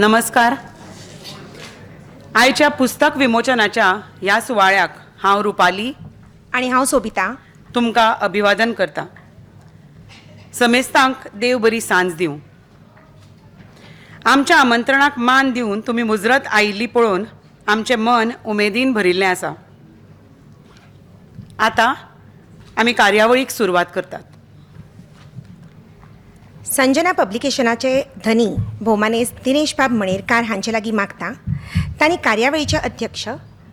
नमस्कार. आयच्या पुस्तक विमोचनाच्या ह्या सुवाळ्याक हांव रुपाली आनी हांव सोबिता तुमकां अभिवादन करता. समेस्तांक देव बरी सांज दिवं. आमच्या आमंत्रणाक मान दिवन तुमी मुजरत आयिल्ली पळोवन आमचें मन उमेदीन भरिल्लें आसा. आतां आमी कार्यावळीक सुरवात करतात. संजना पब्लिकेशनाचे धनी भोवमानेस्त दिनेश बाब मणेरकार हांचे लागीं मागता तांणी कार्यावळीचे अध्यक्ष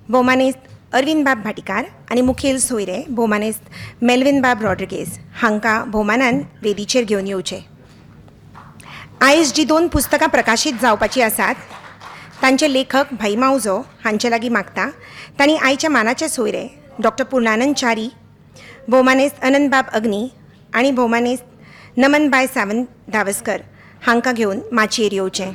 भोवमानेस्त अरविंद बाब भाटीकार आनी मुखेल सोयरे भोवमानेस्त मेल्विन बाब रॉड्रिगेज हांकां भोवमानान वेदीचेर घेवन येवचे. आयज जी दोन पुस्तकां प्रकाशीत जावपाची आसात तांचे लेखक भाई मावजो हांचे लागीं मागता तांणी आयच्या मानाचे सोयरे डॉक्टर पूर्णानंद च्यारी, भोवमानेस्त अनंतबाब अग्नी आनी भोवमानेस्त नमनबाय सावंत धावस्कर हांकां घेवन माचयेर येवचें.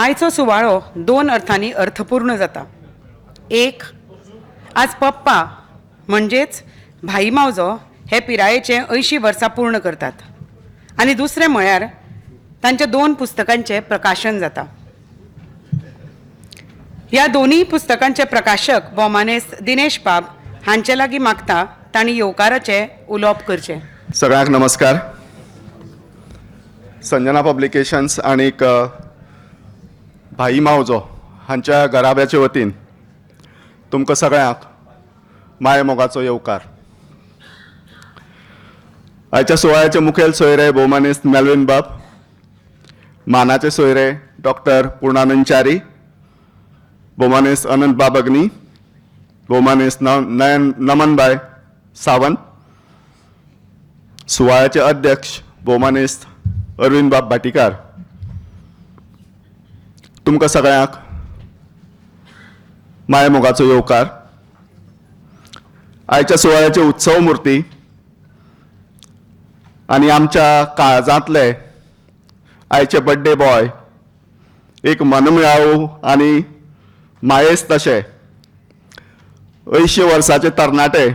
आयचो सुवाळो दोन अर्थांनी अर्थपूर्ण जाता. एक, आज पप्पा म्हणजेच भाई मावजो हे पिरायेचे 80 वर्सां पूर्ण करतात आनी दुसरें म्हळ्यार तांच्या दोन पुस्तकांचें प्रकाशन जाता. ह्या दोनूय पुस्तकांचे प्रकाशक भोवमानेस्त दिनेश बाब हांचे लागीं मागता तांणी येवकाराचें उलोवप करचें. सगळ्यांक नमस्कार. संजना पब्लिकेशन्स आनीक भाई मावजो हांच्या घराब्याचे वतीन तुमकां सगळ्यांक माय मोगाचो येवकार. आयच्या सुवाळ्याचे मुखेल सोयरे भोवमानेस्त मेल्विन बाब, मानाचे सोयरे डॉक्टर पूर्णानंद च्यारी, भोवमानेस्त अनंत बाब अग्नी, भोवमानेस्त नयन नमनबाय सावंत, सुवाळ्याचे अध्यक्ष भोवमानेस्त अरविंद बाब भाटीकार. तुमकां सगळ्यांक माय मोगाचो येवकार. आयच्या सुवाळ्याचे उत्सव मुर्ती आनी आमच्या काळजांतले आयचे बड्डे बॉय एक मनमेळावू आनी मायेस्त अशे 80 वर्साचे तरणाटे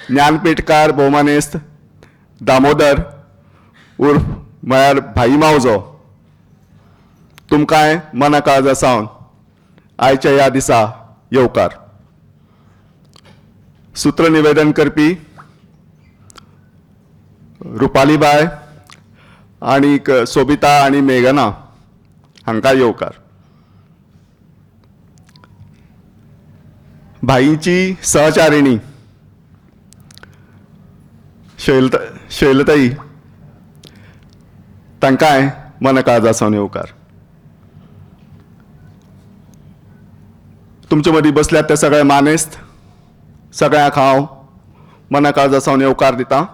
ज्ञानपीठकार भोवमानेस्त दामोदर उर्फ म्हळ्यार भाई मावजो, तुमकांय मना काळजा सावन आयच्या ह्या दिसा येवकार. सूत्रनिवेदन करपी रुपालीबाय आनीक सोबिता आनी मेघना हांकां येवकार. भाईची सहचारिणी शैलताई तांकांय मना काळजा सावन येवकार. तुमचे मदीं बसल्यात ते सगळे मानेस्त, सगळ्यांक हांव मना काळजा सावन येवकार दिता.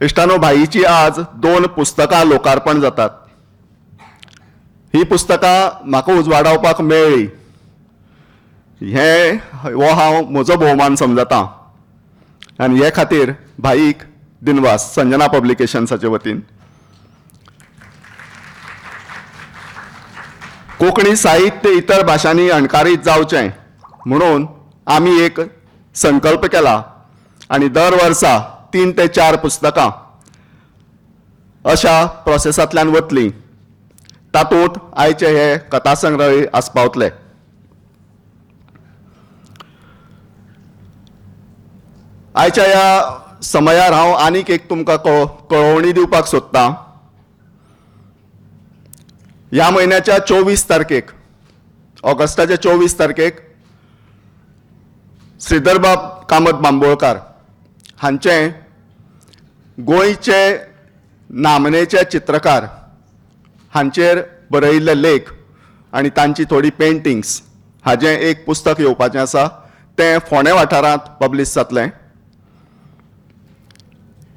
इश्टानो, भाईची आज दोन पुस्तकां लोकार्पण जातात. ही पुस्तकां म्हाका उजवाडावपाक मेळ्ळी हें हो हांव म्हजो भोवमान समजता आनी हे खातीर भाईक दिनवास संजना पब्लिकेशन्साचे वतीन. कोंकणी साहित्य इतर भाशांनी अणकारीत जावचें म्हणून आमी एक संकल्प केला आनी दर वर्सा 3 ते 4 पुस्तकां अशा प्रोसेसांतल्यान वतलीं. तातूंत आयचे हे कथासंग्रह आस्पावतले. आयच्या ह्या समयार हांव आनीक एक तुमकां कळोवणी दिवपाक सोदतां. ह्या म्हयन्याच्या 24 तारखेक, ऑगस्टाच्या 24 तारखेक श्रीधरबाब कामत बांबोळकार हांचें गोंयचे नामनेचे चित्रकार हांचेर बरयिल्ले लेख आनी तांची थोडी पेंटिंग्स हाजें एक पुस्तक येवपाचें आसा. तें फोंडें वाठारांत पब्लीश जातलें.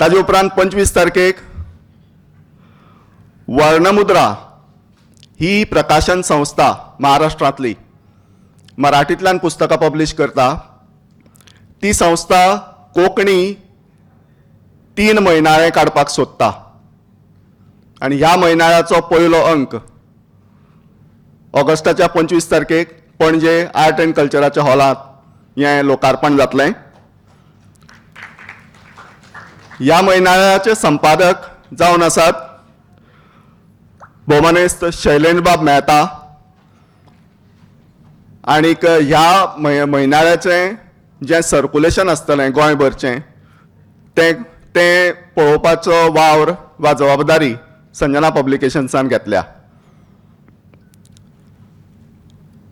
ताजे उपरांत 25 तारखेक वर्णमुद्रा ही प्रकाशन संस्था महाराष्ट्रांतली मराठींतल्यान पुस्तकां पब्लीश करता. ती संस्था कोंकणी 3 म्हयनाळें काडपाक सोदता आनी ह्या म्हयनाळ्याचो पयलो अंक ऑगस्टाच्या 25 तारखेक पणजे आर्ट एंड कल्चराच्या हॉलांत हें लोकार्पण जातलें. ह्या म्हयनाळ्याचे संपादक जावन आसात भोवमानेस्त शैलेंद्रबाब मेहता आनीक ह्या म्हयनाळ्याचें जें सर्कुलेशन आसतलें गोंयभरचें तें तें पळोवपाचो वावर वा जबाबदारी संजना पब्लिकेशन्सान घेतल्या.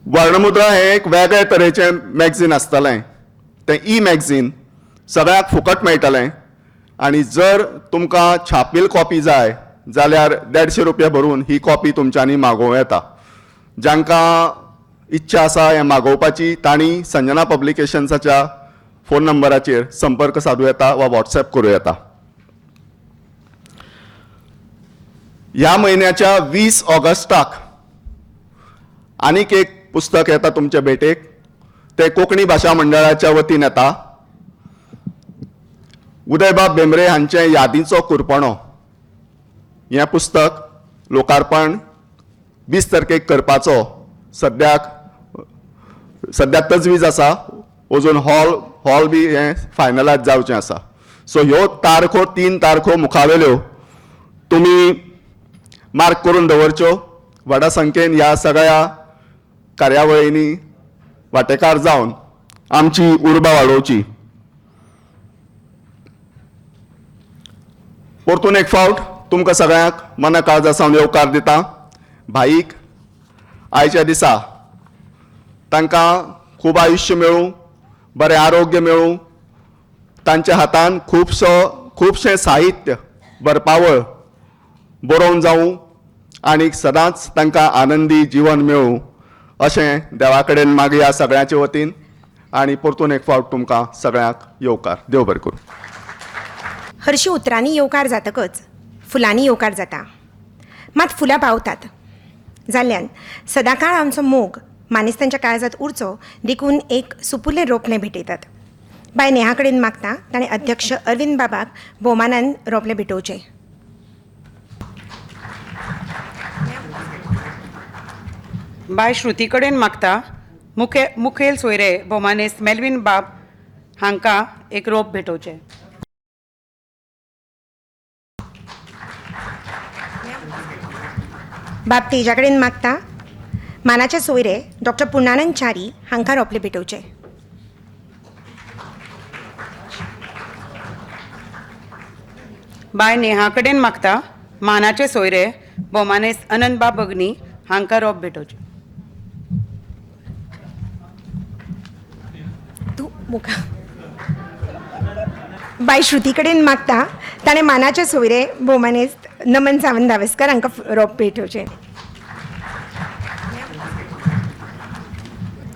वर्णमुद्रा हें एक वेगळे तरेचें मॅगझीन आसतलें. तें ई मॅगझीन सगळ्याक फुकट मेळटलें आनी जर तुमकां छापील कॉपी जाय जाल्यार 150 रुपया भरून ही कॉपी तुमच्यांनी मागोवं येता. जांकां इच्छा आसा हें मागोवपाची तांणी संजना पब्लिकेशन्साच्या फोन नंबराचेर संपर्क सादूं येता वा वॉट्सएप करूं येता. ह्या म्हयन्याच्या 20 ऑगस्टाक आनीक एक पुस्तक येता तुमचे भेटेक. तें कोंकणी भाशा मंडळाच्या वतीन येता. उदयबाब भेंब्रे हांचें यादींचो कुरपणो हें पुस्तक लोकार्पण 20 तारखेक करपाचो सद्याक तजवीज आसा. अजून हॉल बी हें फायनलायज जावचें आसा. सो ह्यो तारखो 3 तारखो मुखावेल्यो तुमी मार्क करून दवरच्यो. व्हडा संख्येन ह्या सगळ्या कार्यावळींनी वांटेकार जावन आमची उर्बा वाडोवची. परतून एक फावट तुमकां सगळ्यांक मना काळजा सावन येवकार दिता. भाईक आयच्या दिसा तांकां खूब आयुश्य मेळूं, बरें आरोग्य मेळूं, तांच्या हातान खुबशें साहित्य बरपावळ बरोवन जावूं आनी सदांच तांकां आनंदी जिवन मेळूं अशें देवा कडेन मागया सगळ्यांचे वतीन. आनी परतून एक फावट तुमकां सगळ्यांक येवकार. देव बरें करूं. हरशीं उतरांनी येवकार जातकच फुलांनी येवकार जाता, मात फुलां पावतात जाल्ल्यान सदांकाळ आमचो मोग मानेस्तांच्या काळजांत उरचो देखून एक सुपुल्लें रोपणें भेटयतात. बाय नेहा कडेन मागता ताणें अध्यक्ष अरविंद बाबाक भोवमानान रोपलें भेटोवचें. बाय श्रुती कडेन मागता मुखेल सोयरे भोवमानेस्त मेलवीन बाब हांकां एक रोप भेटोवचें. बाब तेजा कडेन मागता मानाचे सोयरे डॉक्टर पुर्णानंद च्यारी हांकां रोपलें भेटोवचें. बाय नेहा कडेन मागता मानाचे सोयरे भोवमानेस्त अनंतबाब भगनी हांकां रोप भेटोवचें. तूं मुखार. बाय श्रुती कडेन मागता ताणें मानाचे सोयरे भोवमानेस्त नमन सावंत धावेस्कर हांकां रोप भेटोवचें.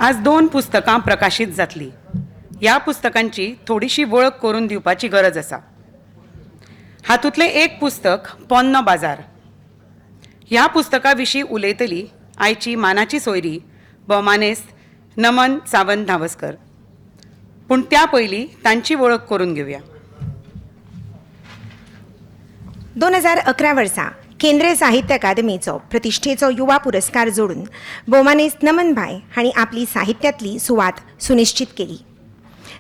आज 2 पुस्तकां प्रकाशीत जातलीं. ह्या पुस्तकांची थोडीशी वळख करून दिवपाची गरज आसा. हातूंतलें एक पुस्तक पोन्नो बाजार. ह्या पुस्तका विशीं उलयतली आयची मानाची सोयरी भोवमानेस्त नमन सावंत धावस्कर. पूण त्या पयलीं तांची वळख करून घेवया. 2011 वर्सा केंद्रीय साहित्य अकादमीचो प्रतिश्ठेचो युवा पुरस्कार जोडून भोवमानेस्त नमन भाई हांणी आपली साहित्यांतली सुवात सुनिश्चित केली.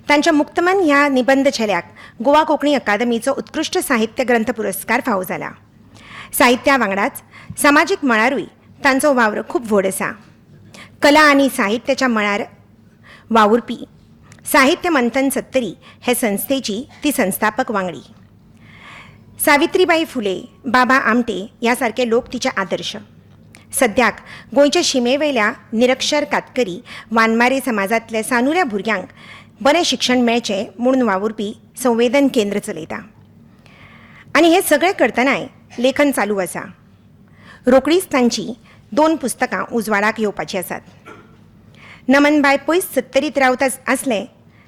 तांच्या मुक्तमन ह्या निबंद झेल्याक गोवा कोंकणी अकादमीचो उत्कृश्ट साहित्य ग्रंथ पुरस्कार फावो जाला. साहित्या वांगडाच समाजीक मळारूय तांचो वावर खूब व्हड आसा. कला आनी साहित्याच्या मळार वावुरपी साहित्य मंथन सत्तरी हे संस्थेची ती संस्थापक वांगडी. सावित्रीबाई फुले, बाबा आमटे ह्या सारके लोक तिचे आदर्श. सद्याक गोंयच्या शिमेवयल्या निरक्षर कातकरी वानमारे समाजांतल्या सानुल्या भुरग्यांक बरें शिक्षण मेळचें म्हूण वावुरपी संवेदन केंद्र चलयता आनी हें सगळें करतनाय लेखन चालू आसा. रोखडीच तांची 2 पुस्तकां उजवाडाक येवपाचीं आसात. नमनबाय पयस सत्तरीत रावता आसलें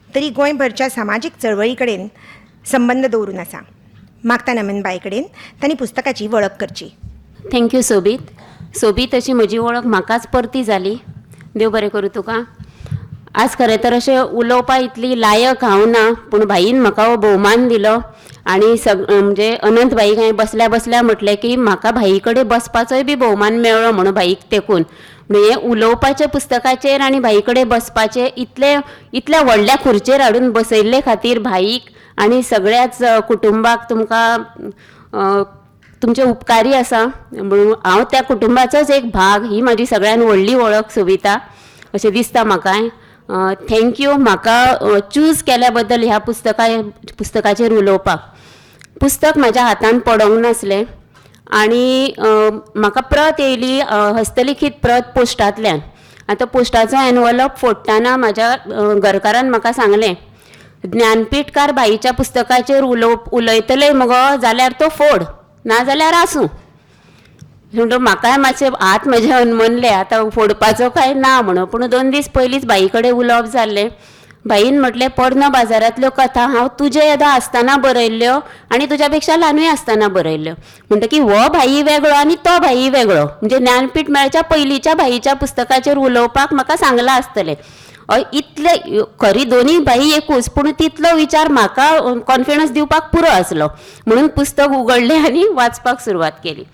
तरी गोंयभरच्या सामाजीक चळवळी कडेन संबंद दवरून आसा. मागता नमनबाय कडेन तांणी पुस्तकाची वळख करची. Thank you Sobit. सोबीत अशी म्हजी वळख म्हाकाच परती जाली. देव बरें करूं तुका. आज खरें तर अशें उलोवपा इतली लायक हांव ना, पूण भाईन म्हाका हो भोवमान दिलो आनी सग म्हणजे अनंत भाईक हांवें बसल्या बसल्या म्हटलें की म्हाका भाई कडेन बसपाचोय बी भोवमान मेळ्ळो म्हणून भाईक तेकून. म्हणून हें उलोवपाचें पुस्तकाचेर आनी भाई कडेन बसपाचें इतलें इतल्या व्हडल्या खुर्चेर हाडून बसयल्ले खातीर भाईक आनी सगळ्याच कुटुंबाक तुमकां तुमचे उपकारी आसा. म्हणून हांव त्या कुटुंबाचोच एक भाग, ही म्हाजी सगळ्यान व्हडली वळख सोबिता अशें दिसता म्हाकाय. Thank you म्हाका चूज केल्या बद्दल ह्या पुस्तकाचेर उलोवपाक. पुस्तक म्हाज्या हातान पडोंक नासलें आनी म्हाका प्रत येयली, हस्तलिखीत प्रत पोस्टांतल्यान. आतां पोस्टाचो एनवलप फोडटना म्हाज्या घरकारान म्हाका सांगलें, ज्ञानपीठकार भाईच्या पुस्तकाचेर उलयतले मगो जाल्यार तो फोड, नाजाल्यार आसूं. म्हणटकच म्हाकाय मातशें हात म्हजे अनमनले, आतां फोडपाचो काय ना म्हणून. पूण 2 दीस पयलींच भाई कडेन उलोवप जाल्लें. भाईन म्हटलें, पोरन्या बाजारांतल्यो कथा हांव तुजे येदो आसतना बरयल्ल्यो आनी तुज्या पेक्षा ल्हानूय आसतना बरयल्ल्यो. म्हणटकीर हो भाई वेगळो आनी तो भाई वेगळो, म्हणजे ज्ञानपीठ मेळच्या पयलींच्या भाईच्या पुस्तकाचेर उलोवपाक म्हाका सांगलां आसतलें. हय, इतले खरी दोनूय भाई एकूच, पूण तितलो विचार म्हाका कॉन्फिडन्स दिवपाक पुरो आसलो म्हणून पुस्तक उगडलें आनी वाचपाक सुरवात केली.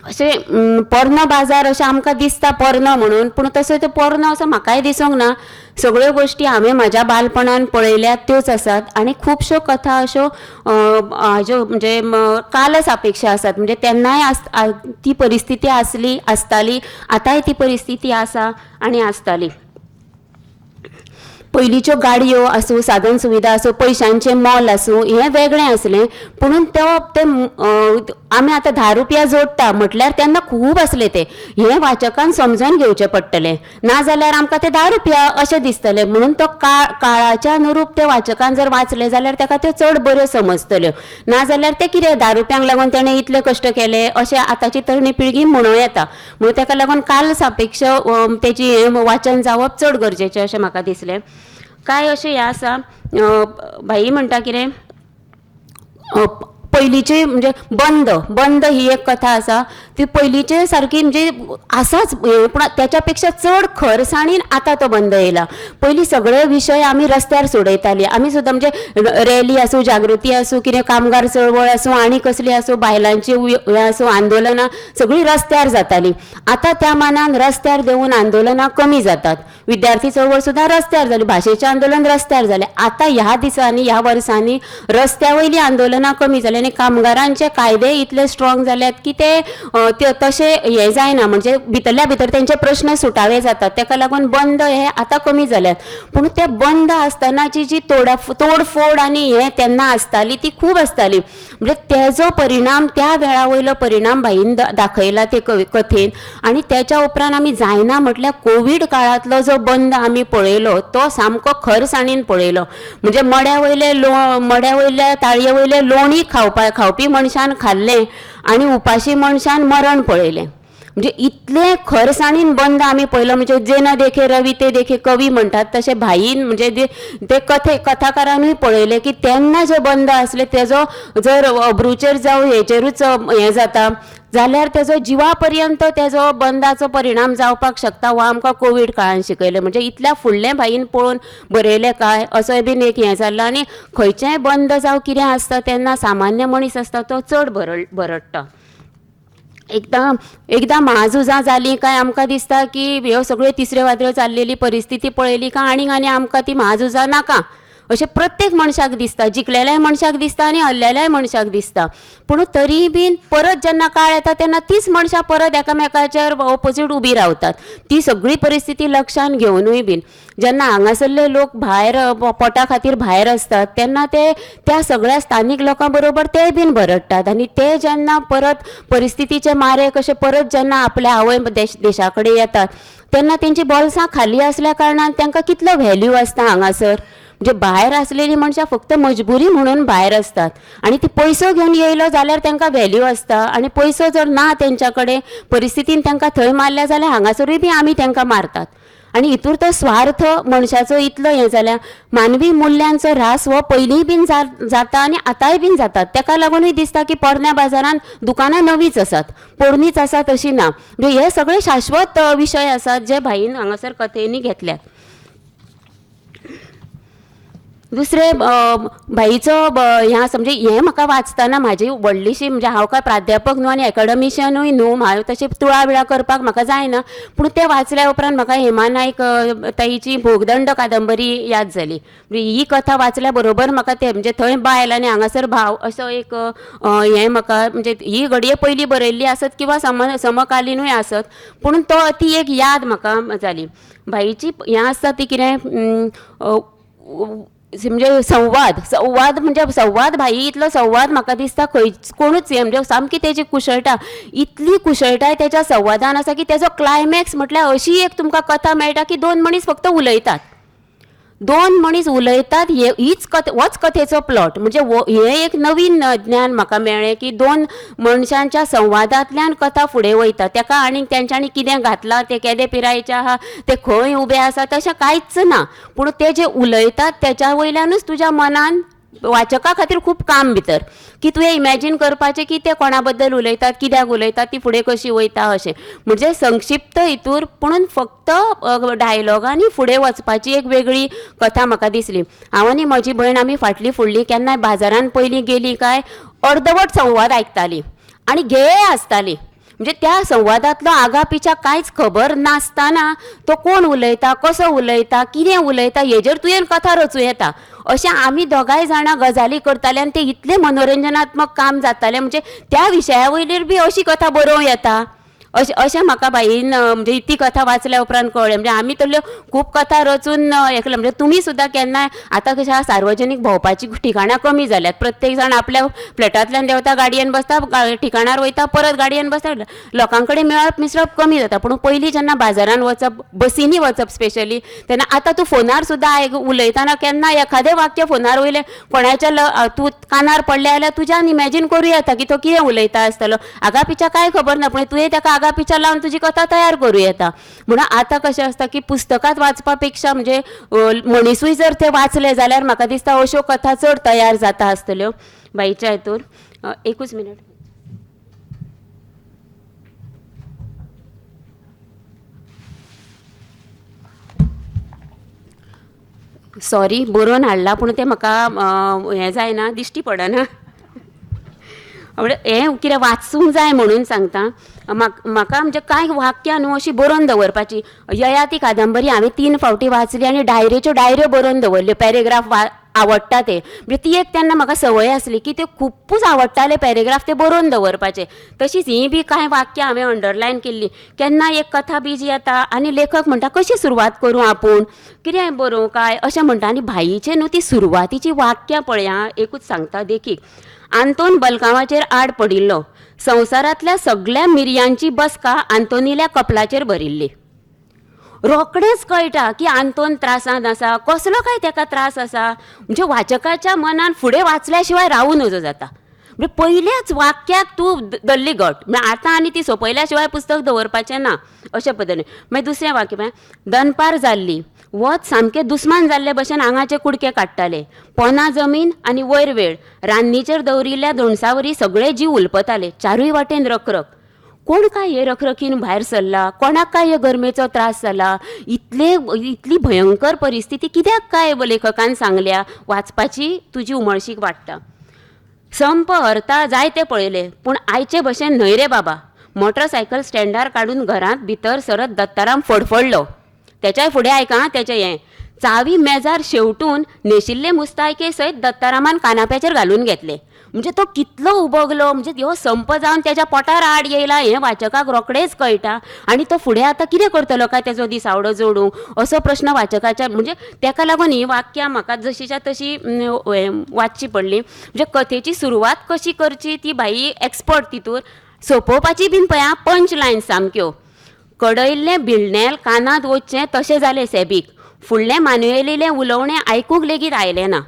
अशें पोरनो बाजार अशें आमकां दिसता पोरनो म्हणून, पूण तसो तो पोरनो असो म्हाकाय दिसूंक ना. सगळ्यो गोश्टी हांवें म्हाज्या बालपणान पळयल्यात त्योच आसात आनी खुबश्यो कथा अश्यो हाज्यो म्हणजे कालच अपेक्षा आसात. म्हणजे तेन्नाय ती परिस्थिती आसली आसताली, आतांय ती परिस्थिती आसा आनी आसताली. पयलींच्यो गाडयो आसूं, साधन सुविधा आसूं, पयशांचें मोल आसूं, हें वेगळें आसलें. पुणून ते आमी आतां 10 रुपया जोडटा म्हटल्यार तेन्ना खूब आसले ते. हें वाचकान समजून घेवचें पडटलें, नाजाल्यार आमकां ते 10 रुपया अशें दिसतलें. म्हणून तो काळाच्या अनुरूप ते वाचकान जर वाचलें जाल्यार ताका त्यो चड बऱ्यो समजतल्यो, नाजाल्यार ते कितें 10 रुपयांक लागून तेणें इतले कश्ट केले अशें आतांची तरणी पिळगी म्हणूं येता. म्हणून ताका लागून काल सापेक्ष तेजी हें वाचन जावप चड गरजेचें अशें म्हाका दिसलें. कांय अशें हें आसा, भाई म्हणटा कितें पयलींचे म्हणजे बंद ही एक कथा आसा, ती पयलींचे सारकी म्हणजे आसाच, पूण त्याच्या पेक्षा चड खरसाणीन आतां तो बंद येयला. पयलीं सगळे विशय आमी रस्त्यार सोडयताली, आमी सुद्दां म्हणजे रॅली आसूं, जागृती आसूं, कितें कामगार चळवळ आसूं, आनी कसली आसूं, बायलांची हें आसूं, आंदोलनां सगळीं रस्त्यार जातालीं. आतां त्या मानान रस्त्यार देंवून आंदोलनां कमी जातात. विद्यार्थी चळवळ सुद्दां रस्त्यार जाली, भाशेचें आंदोलन रस्त्यार जालें. आतां ह्या दिसांनी ह्या वर्सांनी रस्त्या वयलीं आंदोलनां कमी जालीं आनी कामगारांचे कायदे इतले स्ट्रॉंग जाल्यात की ते तशें हें जायना, म्हणजे भितरल्या भितर तेंचे प्रश्न सुटावे जातात. ताका लागून बंद हे आतां कमी जाल्यात. पूण ते बंद आसतनाची जी तोडफोड आनी हें तेन्ना आसताली ती खूब आसताली. म्हणजे तेजो परिणाम त्या वेळा वयलो परिणाम भाईन दाखयला ते कथेन. आनी तेच्या उपरांत आमी जायना म्हटल्यार कोवीड काळांतलो जो बंद आमी पळयलो तो सामको खरसाणीन पळयलो. म्हणजे मड्या वयल्या ताळये वयले लोणी खावपी मनशान खाल्लें आनी उपाशी मनशान मरण पळयलें. म्हणजे इतलें खरसाणीन बंद आमी पळयलो. म्हणजे जे ना देखे रवी ते देखे कवी म्हणटात तशें भाईन म्हणजे ते कथाकारानूय पळयलें की तेन्ना जे बंद आसले तेजो जर अब्रूचेर जावं हेचेरूच हें जाता जाल्यार तेजो जिवा पर्यंत तेजो बंदाचो परिणाम जावपाक शकता, हो आमकां कोवीड काळान शिकयलें. म्हणजे इतल्या फुडलें भाईन पळोवन बरयलें काय असोय बीन एक हें जाल्लो. आनी खंयचेंय बंद जावं कितें आसता तेन्ना सामान्य मनीस आसता तो चड बरडटा. एकदां म्हाझुजां जालीं काय आमकां दिसता की ह्यो सगळ्यो तिसऱ्यो वादऱ्यो चाललेली परिस्थिती पळयली काय आनीक आनी आमकां ती म्हाझुजां नाका अशें प्रत्येक मनशाक दिसता. जिखलेल्याय मनशाक दिसता आनी हरलेल्याय मनशाक दिसता. पूण तरीय बीन परत जेन्ना काळ येता तेन्ना तीच मनशां परत एकामेकाचेर ऑपोजीट उबी रावतात. ती सगळी परिस्थिती लक्षान घेवनूय बीन जेन्ना हांगासरले लोक भायर पोटा खातीर भायर आसतात तेन्ना ते त्या सगळ्या स्थानीक लोकां बरोबर ते बीन बरडटात. आनी ते जेन्ना परत परिस्थितीचे मारे कशे परत जेन्ना आपल्या आवय देशा कडेन येतात तेन्ना तेंची बोल्सां खाली आसल्या कारणान तांकां कितलो व्हॅल्यू आसता हांगासर. म्हणजे भायर आसलेली मनशां फक्त मजबुरी म्हणून भायर आसतात आनी ती पयसो घेवन येयलो जाल्यार तांकां व्हॅल्यू आसता आनी पयसो जर ना तेंच्या कडेन परिस्थितीन तांकां थंय मारल्या जाल्यार हांगासरूय बी आमी तांकां मारतात. आनी हितूर तो स्वार्थ मनशाचो इतलो हें जाल्या मानवी मुल्यांचो ऱ्हास हो पयलींय बीन जाता आनी आतांय बीन जाता. तेका लागूनय दिसता की पोरण्या बाजारान दुकानां नवीच आसात, पोरणीच आसात अशी ना. म्हणजे हे सगळे शाश्वत विशय आसात जे भाईन हांगासर कथेंनी घेतल्यात. दुसरें भाईचो हें आसा म्हणजे हें म्हाका वाचतना म्हाजी व्हडलीशी म्हणजे हांव काय प्राध्यापक न्हू आनी एकाडमिशियनूय न्हू, हांव तशें तुळा बिळा करपाक म्हाका जायना, पूण तें वाचल्या उपरांत म्हाका हेमा नायक ताईची भोगदंड कादंबरी याद जाली. म्हणजे ही कथा वाचल्या बरोबर म्हाका तें म्हणजे थंय बायल आनी हांगासर भाव असो एक हें म्हाका म्हणजे ही घडये पयलीं बरयल्ली आसत किंवां समकालीनूय आसत, पूण तो ती एक याद म्हाका जाली. भाईची हें आसता ती कितें म्हणजे संवाद, संवाद म्हणजे संवाद भाई इतलो संवाद म्हाका दिसता खंय कोणूच हें म्हणजे सामकी तेजी कुशळटा, इतली कुशळटाय तेच्या संवादान आसा की तेजो क्लायमॅक्स म्हटल्यार अशी एक तुमकां कथा मेळटा की दोन मनीस फक्त उलयतात, दोन मनीस उलयतात, हे हीच कथ होच कथेचो प्लॉट. म्हणजे हें एक नवीन ज्ञान म्हाका मेळ्ळें की दोन मनशांच्या संवादांतल्यान कथा फुडें वयता. तेका आनी तेंच्यांनी कितें घातलां, ते केदे पिरायेचे आहा, ते खंय उबे आसा, तशें कांयच ना, पूण ते जे उलयतात तेच्या वयल्यानूच तुज्या मनान वाचका खातीर खूब काम भितर की तुवें इमॅजीन करपाचें की ते कोणा बद्दल उलयतात, कित्याक उलयतात, ती फुडें कशी वयता अशें. म्हणजे संक्षिप्त हितूर पुणून फक्त डायलॉगांनी फुडें वचपाची एक वेगळी कथा म्हाका दिसली. हांव आनी म्हजी भयण आमी फाटली फुडली केन्नाय बाजारान पयलीं गेली काय अर्दवट संवाद आयकताली आनी घेय आसताली. म्हणजे त्या संवादांतलो आगा पिछा कांयच खबर नासतना तो कोण उलयता, कसो उलयता, कितें उलयता हेजेर तुवें कथा रचूं येता अशें आमी दोगांय जाणां गजाली करताले आनी तें इतलें मनोरंजनात्मक काम जातालें. म्हणजे त्या विशया वयलीर बी अशी कथा बरोवं येता अशें अशें म्हाका भाईन म्हणजे ती कथा वाचल्या उपरांत कळ्ळें. म्हणजे आमी तसल्यो खूब कथा रचून हें केलें. म्हणजे तुमी सुद्दां केन्नाय आतां कशें आसा सार्वजनीक भोंवपाचीं ठिकाणां कमी जाल्यात, प्रत्येक जाण आपल्या फ्लॅटांतल्यान देंवता, गाडयेन बसता, ठिकाणार वयता, परत गाडयेन बसता, लोकां कडेन मेळप मिसळप कमी जाता. पूण पयलीं जेन्ना बाजारान वचप, बसींनी वचप स्पेशली, तेन्ना आतां तूं फोनार सुद्दां आयक उलयतना केन्ना एखादें वाक्य फोनार वयलें कोणाच्या तूं कानार पडलें जाल्यार तुज्यान इमॅजीन करूं येता की तो कितें उलयता आसतलो, आगा पिछा कांय खबर ना, पूण तुवें ताका आगा पिछा लावन तुजी कथा तयार करूं येता. म्हणून आतां कशें आसता की पुस्तकांत वाचपा पेक्षा म्हणजे मनिसूय जर ते वाचले जाल्यार म्हाका दिसता अश्यो कथा चड तयार जाता आसतल्यो बाईच्या हितूर. एकूच मिनट. सॉरी बरोवन हाडला पूण तें म्हाका हें जायना, दिश्टी पडना, हें कितें वाचूंक जाय म्हणून सांगता. म्हाका म्हणजे कांय वाक्यां न्हू अशीं बरोवन दवरपाची. ययाती कादंबरी हांवें 3 फावटी वाचली आनी डायरेच्यो डायऱ्यो बरोवन दवरल्यो, पॅरेग्राफ आवडटा ते, म्हणजे ती एक तेन्ना म्हाका संवय आसली की ते खुपूच आवडटाले पॅरेग्राफ ते बरोवन दवरपाचे. तशीच हीं बी कांय वाक्यां हांवें अंडरलायन केल्लीं. केन्ना एक कथा बीज येता आनी लेखक म्हणटा कशी सुरवात करूं आपूण, कितें बरोवं काय अशें म्हणटा, आनी भाईचें न्हू ती सुरवातीचीं वाक्यां पळया, एकूच सांगता देखीक. आंतोन बलकांवाचेर आड पडिल्लो, संवसारांतल्या सगळ्या मिरयांची बसका आंतोनील्या कपलाचेर भरिल्ली. रोखडेंच कळटा की आंतोन त्रासांत आसा, कसलो काय तेका त्रास आसा, म्हणजे वाचकाच्या मनान फुडें वाचल्या शिवाय रावूं नजो जाता. म्हणजे पयल्याच वाक्याक तूं दल्ली गट, म्हळ्यार आतां आनी ती सोंपयल्या शिवाय पुस्तक दवरपाचें ना अशे पद्दतीन. मागीर दुसरें वाक्य पळय, दनपार जाल्ली, वत सामकें दुस्मान जाल्ले भशेन आंगाचे कुडके काडटाले, पोना जमीन आनी वयर वेळ, रान्नीचेर दवरिल्ल्या धोणसावरी सगळे जीव उलपताले, चारूय वाटेन रखरख. कोण काय हे रखरखीन भायर सरला, कोणाक काय हे गरमेचो त्रास जाला, इतली भयंकर परिस्थिती कित्याक काय लेखकान सांगल्या, वाचपाची तुजी उमळशीक वाडटा. संप हरता जायते पळयले, पूण आयचे भशेन न्हय रे बाबा. मोटरसायकल स्टँडार काडून घरांत भितर सरत दत्ताराम फडफडलो. तेच्याय फुडें आयका तेचें हें, चावी मेजार शेवटून न्हेशिल्ले मुस्तायके सयत दत्तारामान कानाप्याचेर घालून घेतले. म्हणजे तो कितलो उबगलो, म्हणजे ह्यो संप जावन तेज्या पोटार आड येयला हें वाचकाक रोखडेंच कळटा, आनी तो फुडें आतां कितें करतलो काय तेजो दिसावडो जोडूंक, असो प्रश्न वाचकाच्या. म्हणजे तेका लागून हीं वाक्यां म्हाका जशीच्या तशी वाचची पडली. म्हणजे कथेची सुरवात कशी करची ती भाई एक्सपर्ट तितूर, सोंपोवपाची बीन पळय आं पंच लायन सामक्यो. कडयल्लें भिळणेल कानांत वचचें तशें जालें सेबीक, फुडलें मानुएलीलें उलोवणें आयकूंक लेगीत आयलें ना.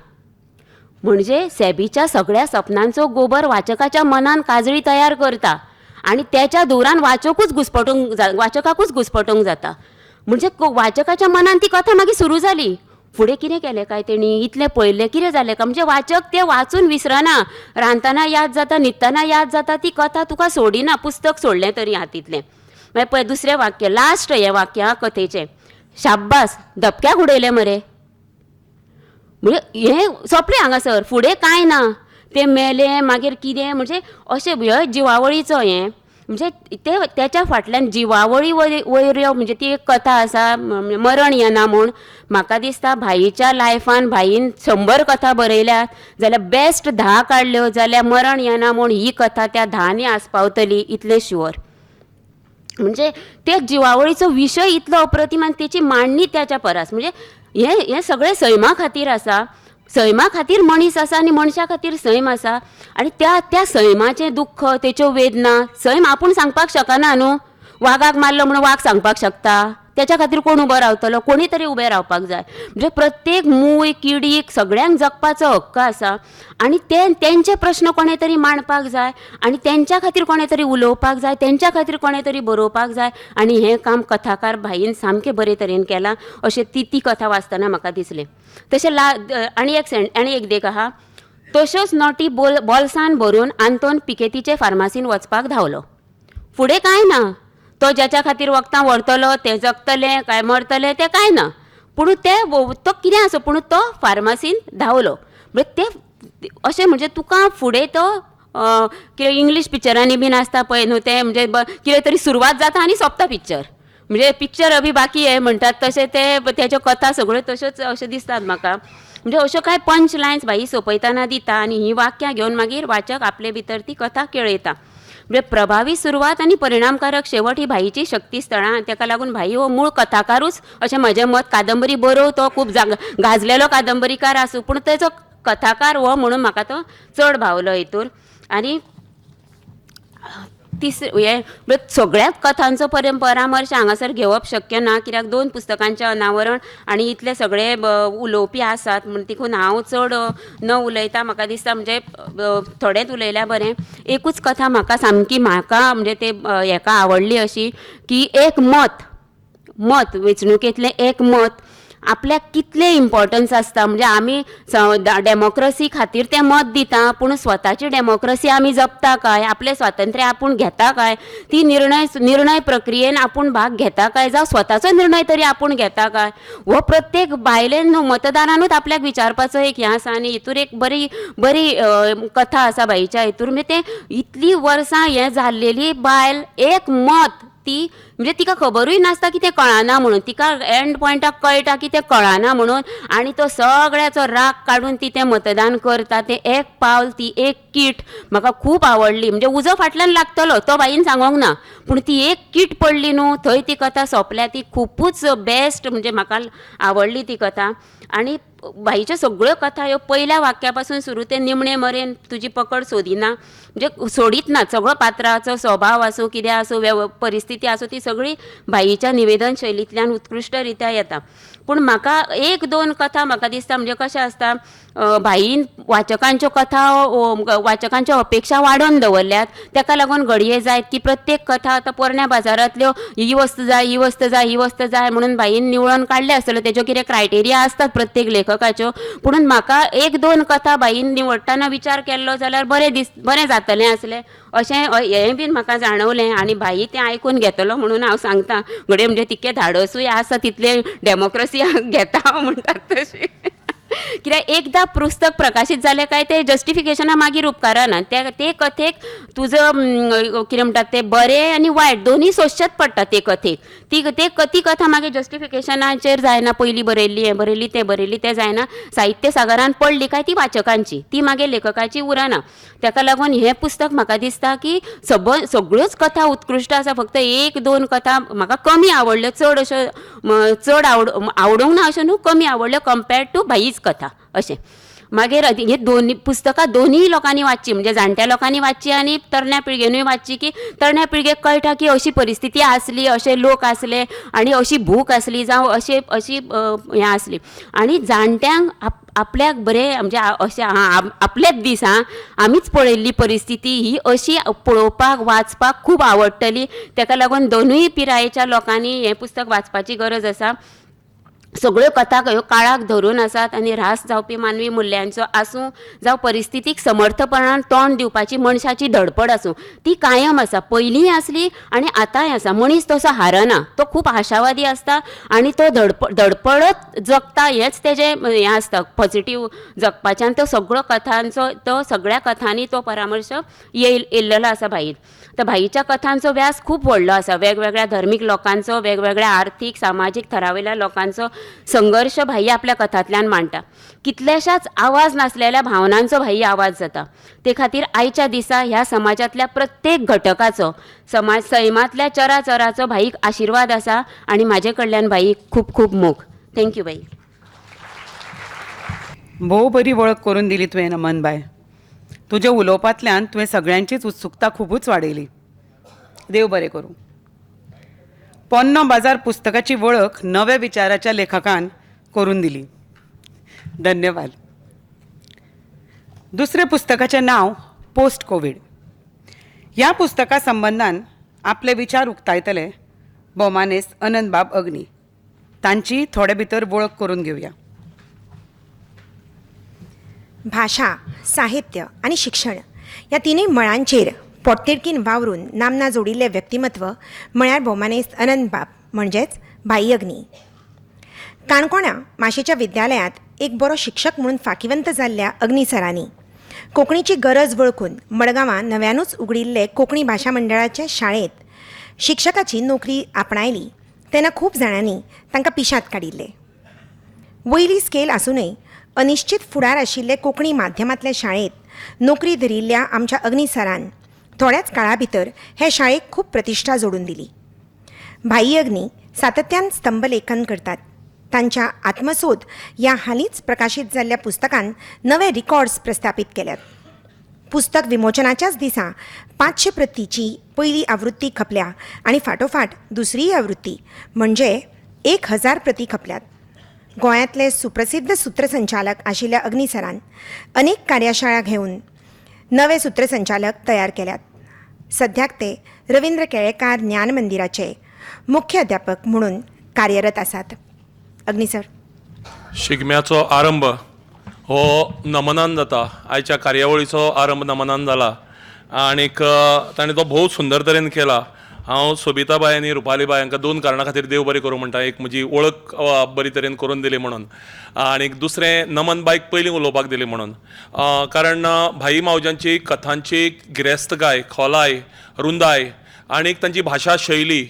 म्हणजे सेबीच्या सगळ्या सपनांचो गोबर वाचकाच्या मनान काजळी तयार करता आनी तेच्या धुवरान वाचकूच घुस्पटूंक वाचकाकूच घुस्पटूंक जाता. म्हणजे वाचकाच्या मनान ती कथा मागीर सुरू जाली. फुडें कितें केलें काय तेणी, इतलें पळयल्लें कितें जालें काय, म्हणजे वाचक तें वाचून विसरना. रांदतना याद जाता, न्हिदतना याद जाता, ती कथा तुका सोडिना, पुस्तक सोडलें तरी हातींतलें. मागीर पळय दुसरें वाक्य, लास्ट हें वाक्य आं कथेचें, शाब्बास धपक्याक उडयलें मरे. म्हणजे हें सोंपलें हांगासर, फुडें कांय ना. तें मेलें मागीर कितें, म्हणजे अशें हे जिवावळीचो हें म्हणजे ते तेच्या फाटल्यान जिवावळी वयल्यो म्हणजे ती एक कथा आसा मरण येना म्हूण. म्हाका दिसता भाईच्या लायफान भाईन 100 कथा बरयल्यात जाल्यार बेस्ट 10 काडल्यो जाल्यार मरण येना म्हूण ही कथा त्या 10नी आस्पावतली इतलें शुअर. म्हणजे ते जिवावळीचो विशय इतलो अप्रतीम आनी तेची मांडणी त्याच्या परस, म्हणजे हें हें सगळें सैमा खातीर आसा, सैमा खातीर मनीस आसा आनी मनशा खातीर सैम आसा. आनी त्या त्या सैमाचें दुख्ख, तेच्यो वेदना सैम आपूण सांगपाक शकना न्हू. वागाक मारलो म्हणून वाग सांगपाक शकता, तेच्या खातीर कोण उबो रावतलो, कोणी तरी उबें रावपाक जाय. म्हणजे प्रत्येक मूय किडीक सगळ्यांक जगपाचो हक्क आसा आनी ते तेंचे प्रश्न कोणें तरी मांडपाक जाय आनी तेंच्या खातीर कोणें तरी उलोवपाक जाय, तेंच्या खातीर कोणें तरी बरोवपाक जाय. आनी हें काम कथाकार भाईन सामकें बरे तरेन केलां अशें ती ती कथा वाचतना म्हाका दिसलें. तशें आनी एक आनी एक देख आहा, तश्योच नोटी बोल्सान भरून आंतोन पिकेतीचे फार्मासीन वचपाक धांवलो. फुडें कांय ना, तो ज्याच्या खातीर वखदां व्हरतलो तें जगतलें काय मरतलें तें कांय ना, पूण ते तो कितें आसूं पूण तो फार्मासीन धांवलो. म्हणजे ते अशें म्हणजे तुका फुडें तो कितें इंग्लीश पिक्चरांनी बीन आसता पळय न्हू तें, म्हणजे कितें तरी सुरवात जाता आनी सोंपता पिक्चर, म्हणजे पिक्चर अभी बाकी आहे म्हणटात तशें ते तेच्यो कथा सगळ्यो तश्योच अशें दिसतात म्हाका. म्हणजे अश्यो कांय पंच लायन्स भाई सोंपयतना दिता आनी हीं वाक्यां घेवन मागीर वाचक आपले भितर ती कथा केळयता. म्हणजे प्रभावी सुरवात आनी परिणामकारक शेवट ही भाईची शक्ती स्थळां. ताका लागून भाई हो मूळ कथाकारूच अशें म्हजें मत. कादंबरी बरोव तो खूब गाजलेलो कादंबरीकार आसूं, पूण तेचो कथाकार हो म्हणून म्हाका तो चड भावलो हितून. आनी तिसरें हें म्हणजे सगळ्याच कथांचो परामर्श हांगासर घेवप शक्य ना, कित्याक 2 पुस्तकांचें अनावरण आनी इतले सगळे उलोवपी आसात म्हण देखून हांव चड न उलयता म्हाका दिसता म्हणजे थोडेंच उलयल्यार बरें. एकूच कथा म्हाका सामकी म्हाका म्हणजे ते हेका आवडली अशी की एक मत, मत वेंचणुकेंतलें एक मत आपल्याक कितलें इम्पॉर्टन्स आसता. म्हणजे आमी डेमोक्रसी खातीर तें मत दिता, पूण स्वताची डेमोक्रसी आमी जपता काय, आपलें स्वातंत्र्य आपूण घेता काय, ती निर्णय प्रक्रियेन आपूण भाग घेता काय, जावं स्वताचो निर्णय तरी आपूण घेता काय, हो प्रत्येक बायलेन न्हू मतदारानूच आपल्याक विचारपाचो एक हें आसा. आनी हितूर एक बरी बरी कथा आसा बाईच्या हितूर. म्हणजे तें इतलीं वर्सां हें जाल्लेली बायल एक मत ती म्हणजे तिका खबरूय नासता की तें कळना म्हणून, तिका एंड पॉयंटाक कळटा की तें कळना म्हणून, आनी तो सगळ्याचो राग काडून ती तें मतदान करता. तें एक पावल, ती एक कीट म्हाका खूब आवडली. म्हणजे उजो फाटल्यान लागतलो तो बाईन सांगोंक ना, पूण ती एक कीट पडली न्हू थंय ती कथा सोंपल्या. ती खुबूच बेस्ट, म्हणजे म्हाका आवडली ती कथा. आनी बाईच्यो सगळ्यो कथा ह्यो पयल्या वाक्या पासून सुरू ते निमणे मरेन तुजी पकड सोदिना, म्हणजे सोडीत ना. सगळो पात्राचो स्वभाव आसूं कितें आसूं परिस्थिती आसूं ती सगळी बाईच्या निवेदन शैलींतल्यान उत्कृश्ट रित्या येता. पूण म्हाका एक दोन कथा म्हाका दिसता म्हणजे कशें आसता, भाईन वाचकांच्यो कथा वाचकांच्यो अपेक्षा वाडोवन दवरल्यात, ताका लागून घडये जायत की प्रत्येक कथा आतां पोरण्या बाजारांतल्यो ही वस्त जाय, ही वस्त जाय, ही वस्त जाय म्हणून भाईन निवळोन काडल्या आसतल्यो. तेज्यो कितें क्रायटेरिया आसतात प्रत्येक लेखकाच्यो. पुणून म्हाका एक दोन कथा भाईन निवडटना विचार केल्लो जाल्यार बरें बरें जातलें आसलें अशें हें बीन म्हाका जाणवलें. आनी भाई तें आयकून घेतलो म्हणून हांव सांगता, घडये म्हणजे तितकें धाडसूय आसा, तितलें डेमोक्रसी घेता म्हणटात तशी. कित्याक एकदां पुस्तक प्रकाशीत जालें काय तें जस्टिफिकेशना मागीर उपकारना. ते कथेक तुजो कितें म्हणटात तें बरें आनी वायट दोनूय सोंसचेच पडटा ते कथेक. ती कथा मागीर जस्टिफिकेशनाचेर जायना, पयलीं बरयल्ली हें बरयल्ली तें बरयल्ली तें जायना. साहित्य सागरान पडली काय ती वाचकांची, ती मागीर लेखकाची उरना. ताका लागून हें पुस्तक म्हाका दिसता की सगळ्योच कथा उत्कृश्ट आसा, फक्त एक दोन कथा म्हाका कमी आवडल्यो, चड अश्यो चड आवडूंक ना अश्यो न्हू, कमी आवडल्यो कंपेर्ड टू भाईच कथा अशें. मागीर हे दोनी पुस्तकां दोनूय लोकांनी वाचची, म्हणजे जाणट्या लोकांनी वाचची आनी तरण्या पिळगेनूय वाचची, की तरण्या पिळगेक कळटा की अशी परिस्थिती आसली, अशे लोक आसले आनी अशी भूक आसली, जावं अशे अशी हें आसली. आनी जाणट्यांक आपल्याक बरें म्हणजे अशें आं आपलेच दीस आं आमीच पळयल्ली परिस्थिती ही अशी पळोवपाक वाचपाक खूब आवडटली. तेका लागून दोनूय पिरायेच्या लोकांनी हें पुस्तक वाचपाची गरज आसा. सगळ्यो कथा ह्यो काळाक धरून आसात आनी ऱ्हास जावपी मानवी मुल्यांचो आसूं जावं परिस्थितीक समर्थपणान तोंड दिवपाची मनशाची धडपड आसूं, ती कायम आसा, पयलींय आसली आनी आतांय आसा. मनीस तसो हारना, तो खूब आशावादी आसता आनी तो धडपडत जगता, हेंच तेजें हें आसता पॉझिटीव जगपाचें. आनी तो सगळो कथांचो तो सगळ्या कथांनी तो परामर्श येयल्लेलो आसा भाईन. तर भाईच्या कथांचो व्यास खूब व्हडलो आसा, वेगवेगळ्या धर्मीक लोकांचो, वेगवेगळ्या आर्थीक सामाजीक थरावेल्या लोकांचो संघर्श भाई आपल्या कथांतल्यान मांडटा. कितल्याशाच आवाज नासलेल्या भावनांचो भाई आवाज जाता. ते खातीर आयच्या दिसा ह्या समाजांतल्या प्रत्येक घटकाचो, समाज सैमांतल्या चराचराचो भाईक आशिर्वाद आसा आनी म्हाजे कडल्यान भाईक खूब खूब मोग. Thank you भाई. भोव बरी वळख करून दिली तुवें नमन बाय. तुज्या उलोवपांतल्यान तुवें सगळ्यांचीच उत्सुकता खुबूच वाडयली. देव बरें करूं. पोन्नो बाजार पुस्तकाची वळख नव्या विचाराच्या लेखकान करून दिली, धन्यवाद. दुसरें पुस्तकाचें नांव पोस्ट कोवीड. ह्या पुस्तका संबंदान आपले विचार उक्तायतले भोवमानेस्त अनंतबाब अग्नी. तांची थोडे भितर वळख करून घेवया. भाशा, साहित्य आनी शिक्षण ह्या तिनूय मळांचेर पोटतिडकीन वावरून नामना जोडिल्लें व्यक्तिमत्व म्हळ्यार भोवमानेस्त अनंतबाब म्हणजेच भाई अग्नी. काणकोणा माशेच्या विद्यालयांत एक बरो शिक्षक म्हणून फाकिवंत जाल्ल्या अग्नी सरांनी कोंकणीची गरज वळखून मडगांवां नव्यानूच उगडिल्ले कोंकणी भाशा मंडळाचे शाळेंत शिक्षकाची नोकरी आपणायली तेन्ना खूब जाणांनी तांकां पिशांत काडिल्ले. वयली स्केल आसूनय अनिश्चित फुडार आशिल्ले कोंकणी माध्यमांतल्या शाळेंत नोकरी धरिल्ल्या आमच्या अग्नी सरान थोड्याच काळा भितर हे शाळेक खूब प्रतिश्ठा जोडून दिली. भाई अग्नी सातत्यान स्तंभलेखन करतात. तांच्या आत्मसोद ह्या हालींच प्रकाशीत जाल्ल्या पुस्तकान नवे रिकॉर्ड्स प्रस्थापीत केल्यात. पुस्तक विमोचनाच्याच दिसा 500 प्रतीची पयली आवृत्ती खपल्या आनी फाटोफाट दुसरीय आवृत्ती म्हणजे 1000 प्रती खपल्यात. गोंयांतले सुप्रसिद्ध सूत्रसंचालक आशिल्ल्या अग्नी सरान अनेक कार्यशाळा घेवन नवे सूत्रसंचालक तयार केल्यात. सद्याक ते रविंद्र केळेकार ज्ञान मंदिराचे मुख्य अध्यापक म्हणून कार्यरत आसात. अग्नी सर. शिगम्याचो आरंभ हो नमनान जाता. आयच्या कार्यावळीचो आरंभ नमनान जाला आनीक ताणें तो भोव सुंदर तरेन केला. हांव सोबिताबाय आनी रुपालीबाय हांकां दोन कारणां खातीर देव बरें करूं म्हणटा. एक, म्हजी वळख बरी तरेन करून दिली म्हणून, आनी दुसरें नमन बायक पयलीं उलोवपाक दिली म्हणून. कारण भाई मावज्यांची कथांची गिरेस्तकाय, खोलाय, रुंदाय आनी तांची भाशा शैली,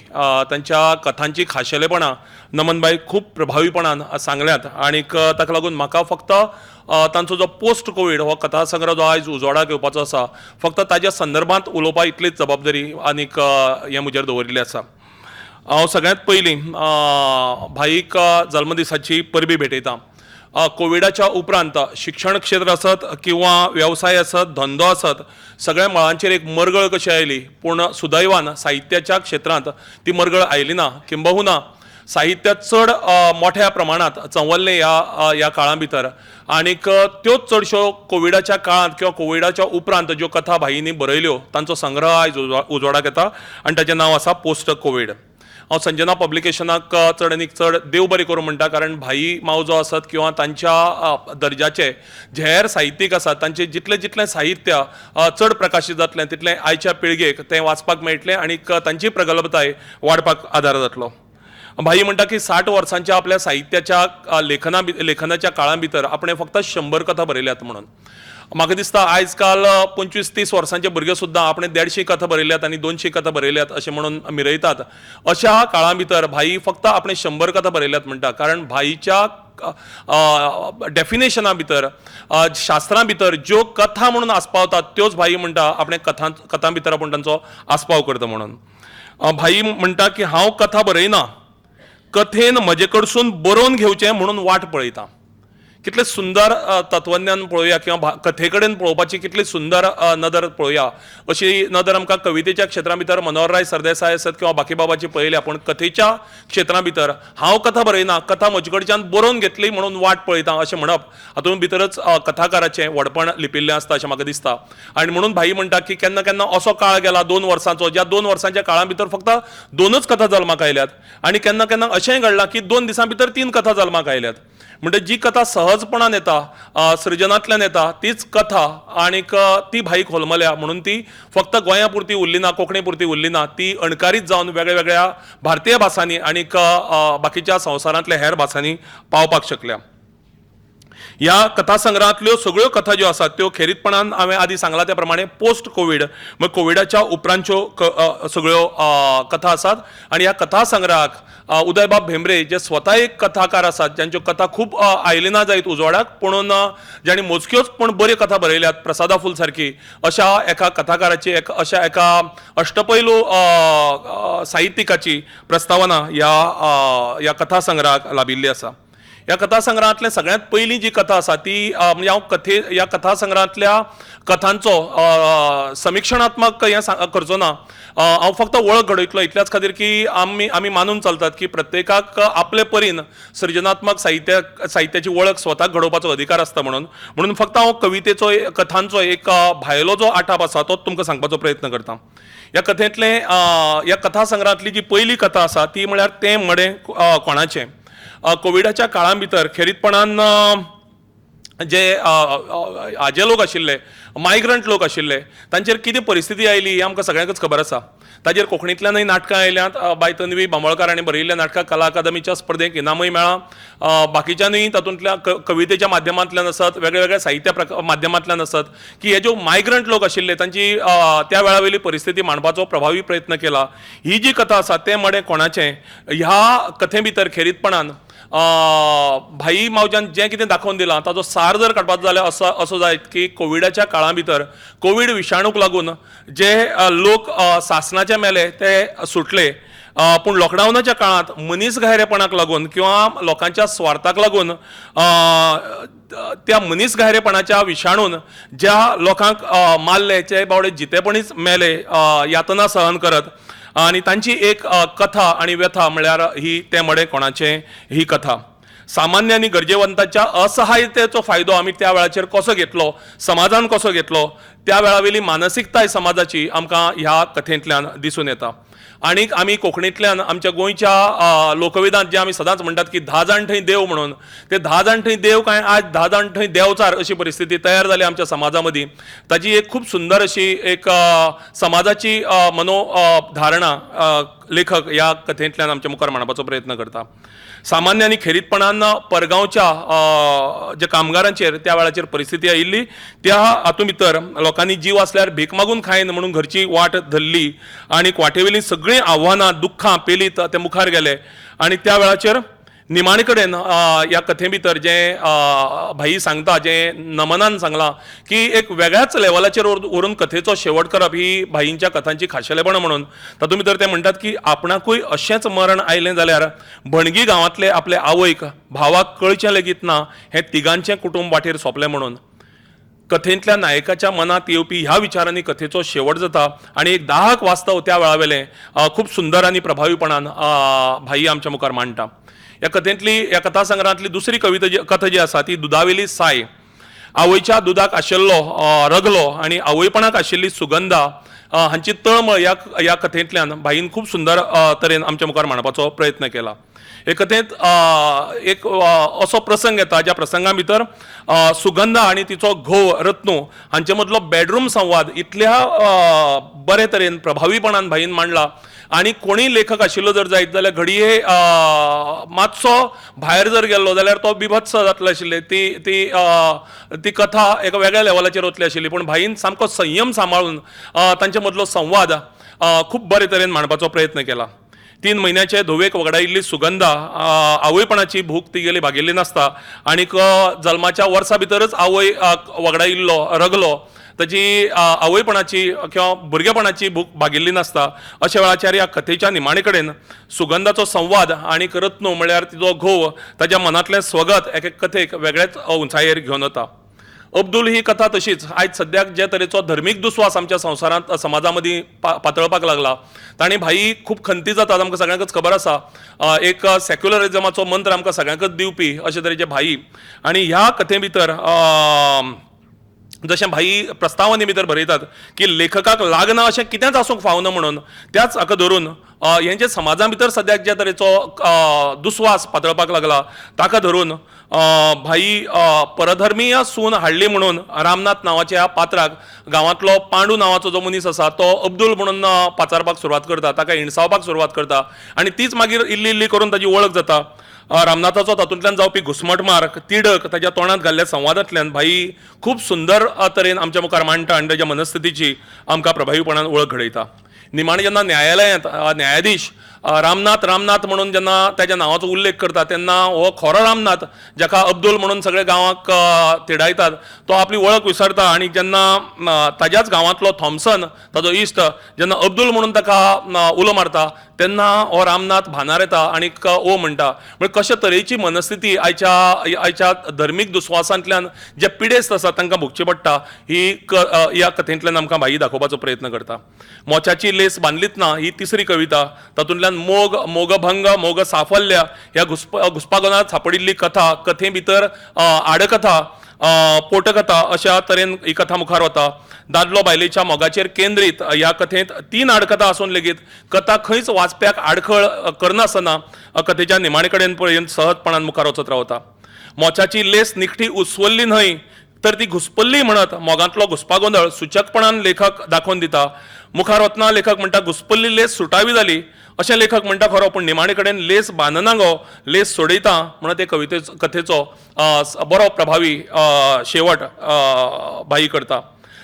तांच्या कथांची खाशेलेपणां नमनबाई खूब प्रभावीपणान सांगल्यात. आनीक ताका लागून म्हाका फक्त तांचो जो पोस्ट कोवीड हो कथा संग्रह जो आयज उजवाडाक येवपाचो आसा, फक्त ताज्या संदर्भांत उलोवपा इतलीच जबाबदारी आनीक हें म्हजेर दवरिल्लें आसा. हांव सगळ्यांत पयलीं भाईक जल्मदिसाची परबी भेटयतां. कोविडाच्या उपरांत शिक्षण क्षेत्र आसत किंवा वेवसाय आसत, धंदो आसत, सगळ्या मळांचेर एक मरगळ कशी आयली, पूण सुदैवान साहित्याच्या क्षेत्रांत ती मरगळ आयली ना. किंबहुना साहित्य चड मोठ्या प्रमाणांत चंवल्लें ह्या ह्या काळा भितर. आनीक त्योच चडश्यो कोविडाच्या काळांत किंवा कोविडाच्या उपरांत ज्यो कथा भाईंनी बरयल्यो तांचो संग्रह आयज उजवाडाक येता आनी ताचें नांव आसा पोस्ट कोवीड. हांव संजना पब्लिकेशनाक चड आनीक चड देव बरें करूं म्हणटा, कारण भाई मावजो आसत किंवा तांच्या दर्जाचे जे हेर साहित्यीक आसात तांचें जितलें जितलें साहित्य चड प्रकाशीत जातलें तितलें आयच्या पिळगेक तें वाचपाक मेळटलें आनीक तांची प्रगल्भताय वाडपाक आदार जातलो. भाई म्हणटा की 60 वर्सांच्या आपल्या साहित्याच्या लेखनाच्या काळा भितर आपणें फक्त 100 कथा बरयल्यात म्हणून. म्हाका दिसता आयज काल 25-30 वर्सांचे भुरगे सुद्दां आपणें 150 कथा बरयल्यात आनी 200 कथा बरयल्यात अशें म्हणून मिरयतात. अशा काळा भितर भाई फक्त आपणें 100 कथा बरयल्यात म्हणटा, कारण भाईच्या डेफिनेशना भितर, शास्त्रां भितर ज्यो कथा म्हणून आस्पावतात त्योच भाई म्हणटा आपणें कथां भितर आपूण तांचो आस्पाव करता म्हणून. भाई म्हणटा की हांव कथा बरयना, कथेन म्हजे कडसून बरोवन घेवचें म्हणून वाट पळयता. कितलें सुंदर तत्वज्ञान पळोवया किंवा कथे कडेन पळोवपाची कितली सुंदर नदर पळोवया. अशी नदर आमकां कवितेच्या क्षेत्रां भितर मनोहरराय सरदेसाय आसत किंवा बाकीबाबाची पळयल्या, पूण कथेच्या क्षेत्रां भितर हांव कथा बरयना, कथा म्हजे कडच्यान बरोवन घेतली म्हणून वाट पळयता अशें म्हणप हातूंत भितरच कथाकाराचें व्हडपण लिपिल्लें आसता अशें म्हाका दिसता. आनी म्हणून भाई म्हणटा की केन्ना केन्ना असो काळ गेला 2 वर्सांचो, ज्या 2 वर्सांच्या काळा भितर फक्त 2च कथा जल्माक आयल्यात, आनी केन्ना केन्ना अशेंय घडलां की 2 दिसां भितर 3 कथा जल्माक आयल्यात. म्हणजे जी कथा सहजपणान येता, सृजनांतल्यान येता, तीच कथा आनीक ती भाईक होलमल्या म्हणून ती फक्त गोंया पुरती उरली ना, कोंकणी पुरती उरली ना, ती अणकारीत जावन वेगळ्या वेगळ्या भारतीय भासांनी आनीक बाकीच्या संवसारांतल्या हेर भासांनी पावपाक शकल्या. ह्या कथासंग्रहांतल्यो सगळ्यो कथा ज्यो आसात त्यो खेरीतपणान हांवें आदीं सांगलां त्या प्रमाणे पोस्ट कोवीड, मग कोविडाच्या उपरांतच्यो सगळ्यो कथा आसात. आनी ह्या कथासंग्रहाक उदयबाब भेंब्रे जे स्वता एक कथाकार आसात, ज्यांच्यो कथा खूब आयली ना जायत उजवाडाक, पुणून जांणी मोजक्योच पूण बऱ्यो कथा बरयल्यात, प्रसादा फूल सारकी अशा एका कथाकाराची, अशा एका अष्टपैलू साहित्यिकाची प्रस्तावना ह्या कथासंग्रहाक लाभिल्ली आसा. ह्या कथासंग्रहांतल्या सगळ्यांत पयलीं जी कथा आसा ती म्हणजे हांव ह्या कथासंग्रहांतल्या कथांचो समिक्षणात्मक हें करचो ना, हांव फक्त वळख घडयतलो इतल्याच खातीर की आमी मानून चलतात की प्रत्येकाक आपले परीन सृजनात्मक साहित्याची वळख स्वताक घडोवपाचो अधिकार आसता. म्हणून फक्त हांव कवितेचो, कथांचो एक भायलो जो आटाप आसा तो तुमकां सांगपाचो प्रयत्न करता. ह्या कथेंतलें ह्या कथासंग्रहांतली जी पयली कथा आसा ती म्हळ्यार तें मडें कोणाचें. कोविडाच्या काळा भितर खेरीतपणान जे हाजे लोक आशिल्ले, मायग्रंट लोक आशिल्ले, तांचेर कितें परिस्थिती आयली ही आमकां सगळ्यांकच खबर आसा. ताजेर कोंकणींतल्यानय नाटकां आयल्यांत, बाय तन्वी बांबोळकार हांणी बरयिल्ल्या नाटकां कला अकादमीच्या स्पर्धेक इनामूय मेळ्ळां. बाकीच्यानूय तातूंतल्या कवितेच्या माध्यमांतल्यान आसत, वेगळ्या वेगळ्या साहित्य माध्यमांतल्यान आसत की हे ज्यो मायग्रंट लोक आशिल्ले तांची त्या वेळा वयली परिस्थिती मांडपाचो प्रभावी प्रयत्न केला. ही जी कथा आसा तें मडें कोणाचें, ह्या कथे भितर खेरीतपणान भाई मावज्यान जें कितें दाखोवन दिलां ताजो सार जर काडपाचो जाल्यार असो जायत की कोविडाच्या काळा भितर कोवीड विशाणूक लागून जे लोक सासणाचे मेले ते सुटले, पूण लॉकडावनाच्या काळांत मनीस घायरेपणाक लागून किंवा लोकांच्या स्वार्थाक लागून त्या मनीस घायरेपणाच्या विशाणून ज्या लोकांक मारले ते बावडे जितेपणीच मेले यातना सहन करत, आनी तांची एक कथा आनी व्यथा म्हळ्यार ही तें मडें कोणाचें ही कथा. सामान्य आनी गरजेवंताच्या असहायतेचो फायदो आमी त्या वेळाचेर कसो घेतलो, समाजान कसो घेतलो, त्या वेळावेली मानसिकताय समाजाची आमकां ह्या कथेंतल्यान दिसून येता. आनीक आमी कोंकणींतल्यान आमच्या गोंयच्या लोकवेदांत जे आमी सदांच म्हणटात की 10 जाण थंय देव म्हणून, ते 10 जाण थंय देव काय आज 10 जाण थंय देवचार अशी परिस्थिती तयार जाली आमच्या समाजा मदीं. ताजी एक खूब सुंदर अशी एक समाजाची मनोधारणा लेखक ह्या कथेंतल्यान आमच्या मुखार मांडपाचो प्रयत्न करता. सामान्य आनी खेरीतपणान परगांवच्या जे कामगारांचेर त्या वेळाचेर परिस्थिती आयिल्ली त्या हातूंत भितर लोकांनी जीव आसल्यार भीक मागून खायन म्हणून घरची वाट धरली आनी वाटेवेलीं सगळीं आव्हानां दुख्खां पेलीत ते मुखार गेले. आनी त्या वेळाचेर निमाणे कडेन ह्या कथे भितर जें भाई सांगता, जें नमनान सांगलां की एक वेगळ्याच लेवलाचेर व्हरून कथेचो शेवट करप ही भाईंच्या कथांची खाशेलेपणां म्हणून तातूंत भितर ते म्हणटात की आपणाकूय अशेंच मरण आयलें जाल्यार भणगी गांवांतले आपले आवयक भावाक कळचें लेगीत ना हें तिगांचें कुटूंब वाटेर सोंपलें म्हणून. कथेंतल्या नायकाच्या मनांत येवपी ह्या विचारांनी कथेचो शेवट जाता आनी एक दाहक वास्तव त्या वेळावेलें खूब सुंदर आनी प्रभावीपणान भाई आमच्या मुखार मांडटा. ह्या कथेंतली, ह्या कथासंग्रहांतली दुसरी कविता जी कथा जी आसा ती दुदावेली साय. आवयच्या दुदाक आशिल्लो रगलो आनी आवयपणाक आशिल्ली सुगंधा हांची तळमळ ह्या कथेंतल्यान भाईन खूब सुंदर तरेन आमच्या मुखार मांडपाचो प्रयत्न केला. हे कथेंत एक असो प्रसंग येता ज्या प्रसंगा भितर सुगंधा आनी तिचो घोव रत्नू हांचे मदलो बेडरूम संवाद इतल्या बरे तरेन प्रभावीपणान भाईन मांडला आनी कोणीय लेखक आशिल्लो जर जायत जाल्यार घडये मातसो भायर जर गेल्लो जाल्यार तो बिभत्स जातलो आशिल्ले, ती ती ती कथा एका वेगळ्या लेवलाचेर वतली आशिल्ली, पूण भाईन सामको संयम सांबाळून तांचे मदलो संवाद खूब बरे तरेन मांडपाचो प्रयत्न केला. 3 म्हयन्याचे धुवेक वगडायिल्ली सुगंधा आवयपणाची भूक तिगेली भागिल्ली नासता आनीक जल्माच्या वर्सा भितरच आवय वगडायिल्लो रगलो ताजी आवयपणाची किंवा भुरगेपणाची भूक भागिल्ली नासता. अशा वेळाचेर ह्या कथेच्या निमाणे कडेन सुगंधाचो संवाद आनी रत्नू म्हळ्यार तिजो घोव ताज्या मनांतलें स्वगत एक एक कथेक वेगळेच उंचायेर घेवन वता. अब्दुल ही कथा तशीच आयज सद्याक जे तरेचो धर्मीक दुस्वास आमच्या संवसारांत समाजा मदीं पातळपाक लागला ताणी भाई खूब खंती जातात, आमकां सगळ्यांकच खबर आसा. एक सेक्युलरिजमाचो मंत्र आमकां सगळ्यांकच दिवपी अशे तरेचे भाई. आनी ह्या कथे भितर जशें भाई प्रस्तावने भितर बरयतात की लेखकाक लागना अशें कितेंच आसूंक फावना म्हणून, त्याच हाका धरून हें जें समाजा भितर सद्याक जे तरेचो दुस्वास पातळपाक लागला ताका धरून भाई परधर्मीय सून हाडली म्हणून रामनाथ नांवाच्या ह्या पात्राक गांवांतलो पांडू नांवाचो जो मनीस आसा तो अब्दुल म्हणून पाचारपाक सुरवात करता, ताका हिणसावपाक सुरवात करता आनी तीच मागीर इल्ली इल्ली करून ताजी वळख जाता. रामनाथाचो तातूंतल्यान जावपी घुस्मटमार, तिडक ताज्या तोंडांत घाल्ल्या संवादांतल्यान भाई खूब सुंदर तरेन आमच्या मुखार मांडटा आनी ताज्या मनस्थितीची आमकां प्रभावीपणान वळख घडयता. निमाणें जेन्ना न्यायालयांत न्यायाधीश रामनाथ रामनाथ म्हणून जेन्ना ताज्या नांवाचो उल्लेख करता तेन्ना हो खरो रामनाथ जाका अब्दुल म्हणून सगळे गांवाक तिडायतात तो आपली वळख विसरता आनी जेन्ना ताज्याच गांवांतलो थॉमसन ताजो इश्ट जेन्ना अब्दुल म्हणून ताका उलो मारता तेन्ना हो रामनाथ भानार येता आनी ओ म्हणटा. म्हणजे कशे तरेची मनस्थिती आयच्या आयच्या धर्मीक दुस्वासांतल्यान जे पिडेस्त आसात तांकां भोगची पडटा ही ह्या कथेंतल्यान आमकां भाई दाखोवपाचो प्रयत्न करता. मोच्याची लेस बांदलीच ना ही तिसरी कविता, तातूंतल्यान मोग, मोगभंग, मोग साफल्य ह्या घुस्पागोनात सापडिल्ली कथा, कथे भितर आडकथा, पोटकथा अशा तरेन ही कथा मुखार वता. दादलो बायलेच्या मोगाचेर केंद्रीत ह्या कथेंत 3 आडकथा आसून लेगीत कथा खंयच वाचप्याक आडखळ करनासतना कथेच्या निमाणे कडेन पर्यंत सहजपणान मुखार वचत रावता. मोच्याची लेस निखटी उसवल्ली न्हय तर ती घुसपल्ली म्हणत मोगांतलो घुस्पागोंदळ सुचकपणान लेखक दाखोवन दिता. मुखार वतना लेखक म्हणटा घुसपल्ली लेस सुटावी जाली अशें लेखक म्हणटा खरो, पूण निमाणे कडेन लेस बांदना गो लेस सोडयता म्हणत ते कवितेचो कथेचो बरो प्रभावी शेवट भाई करता.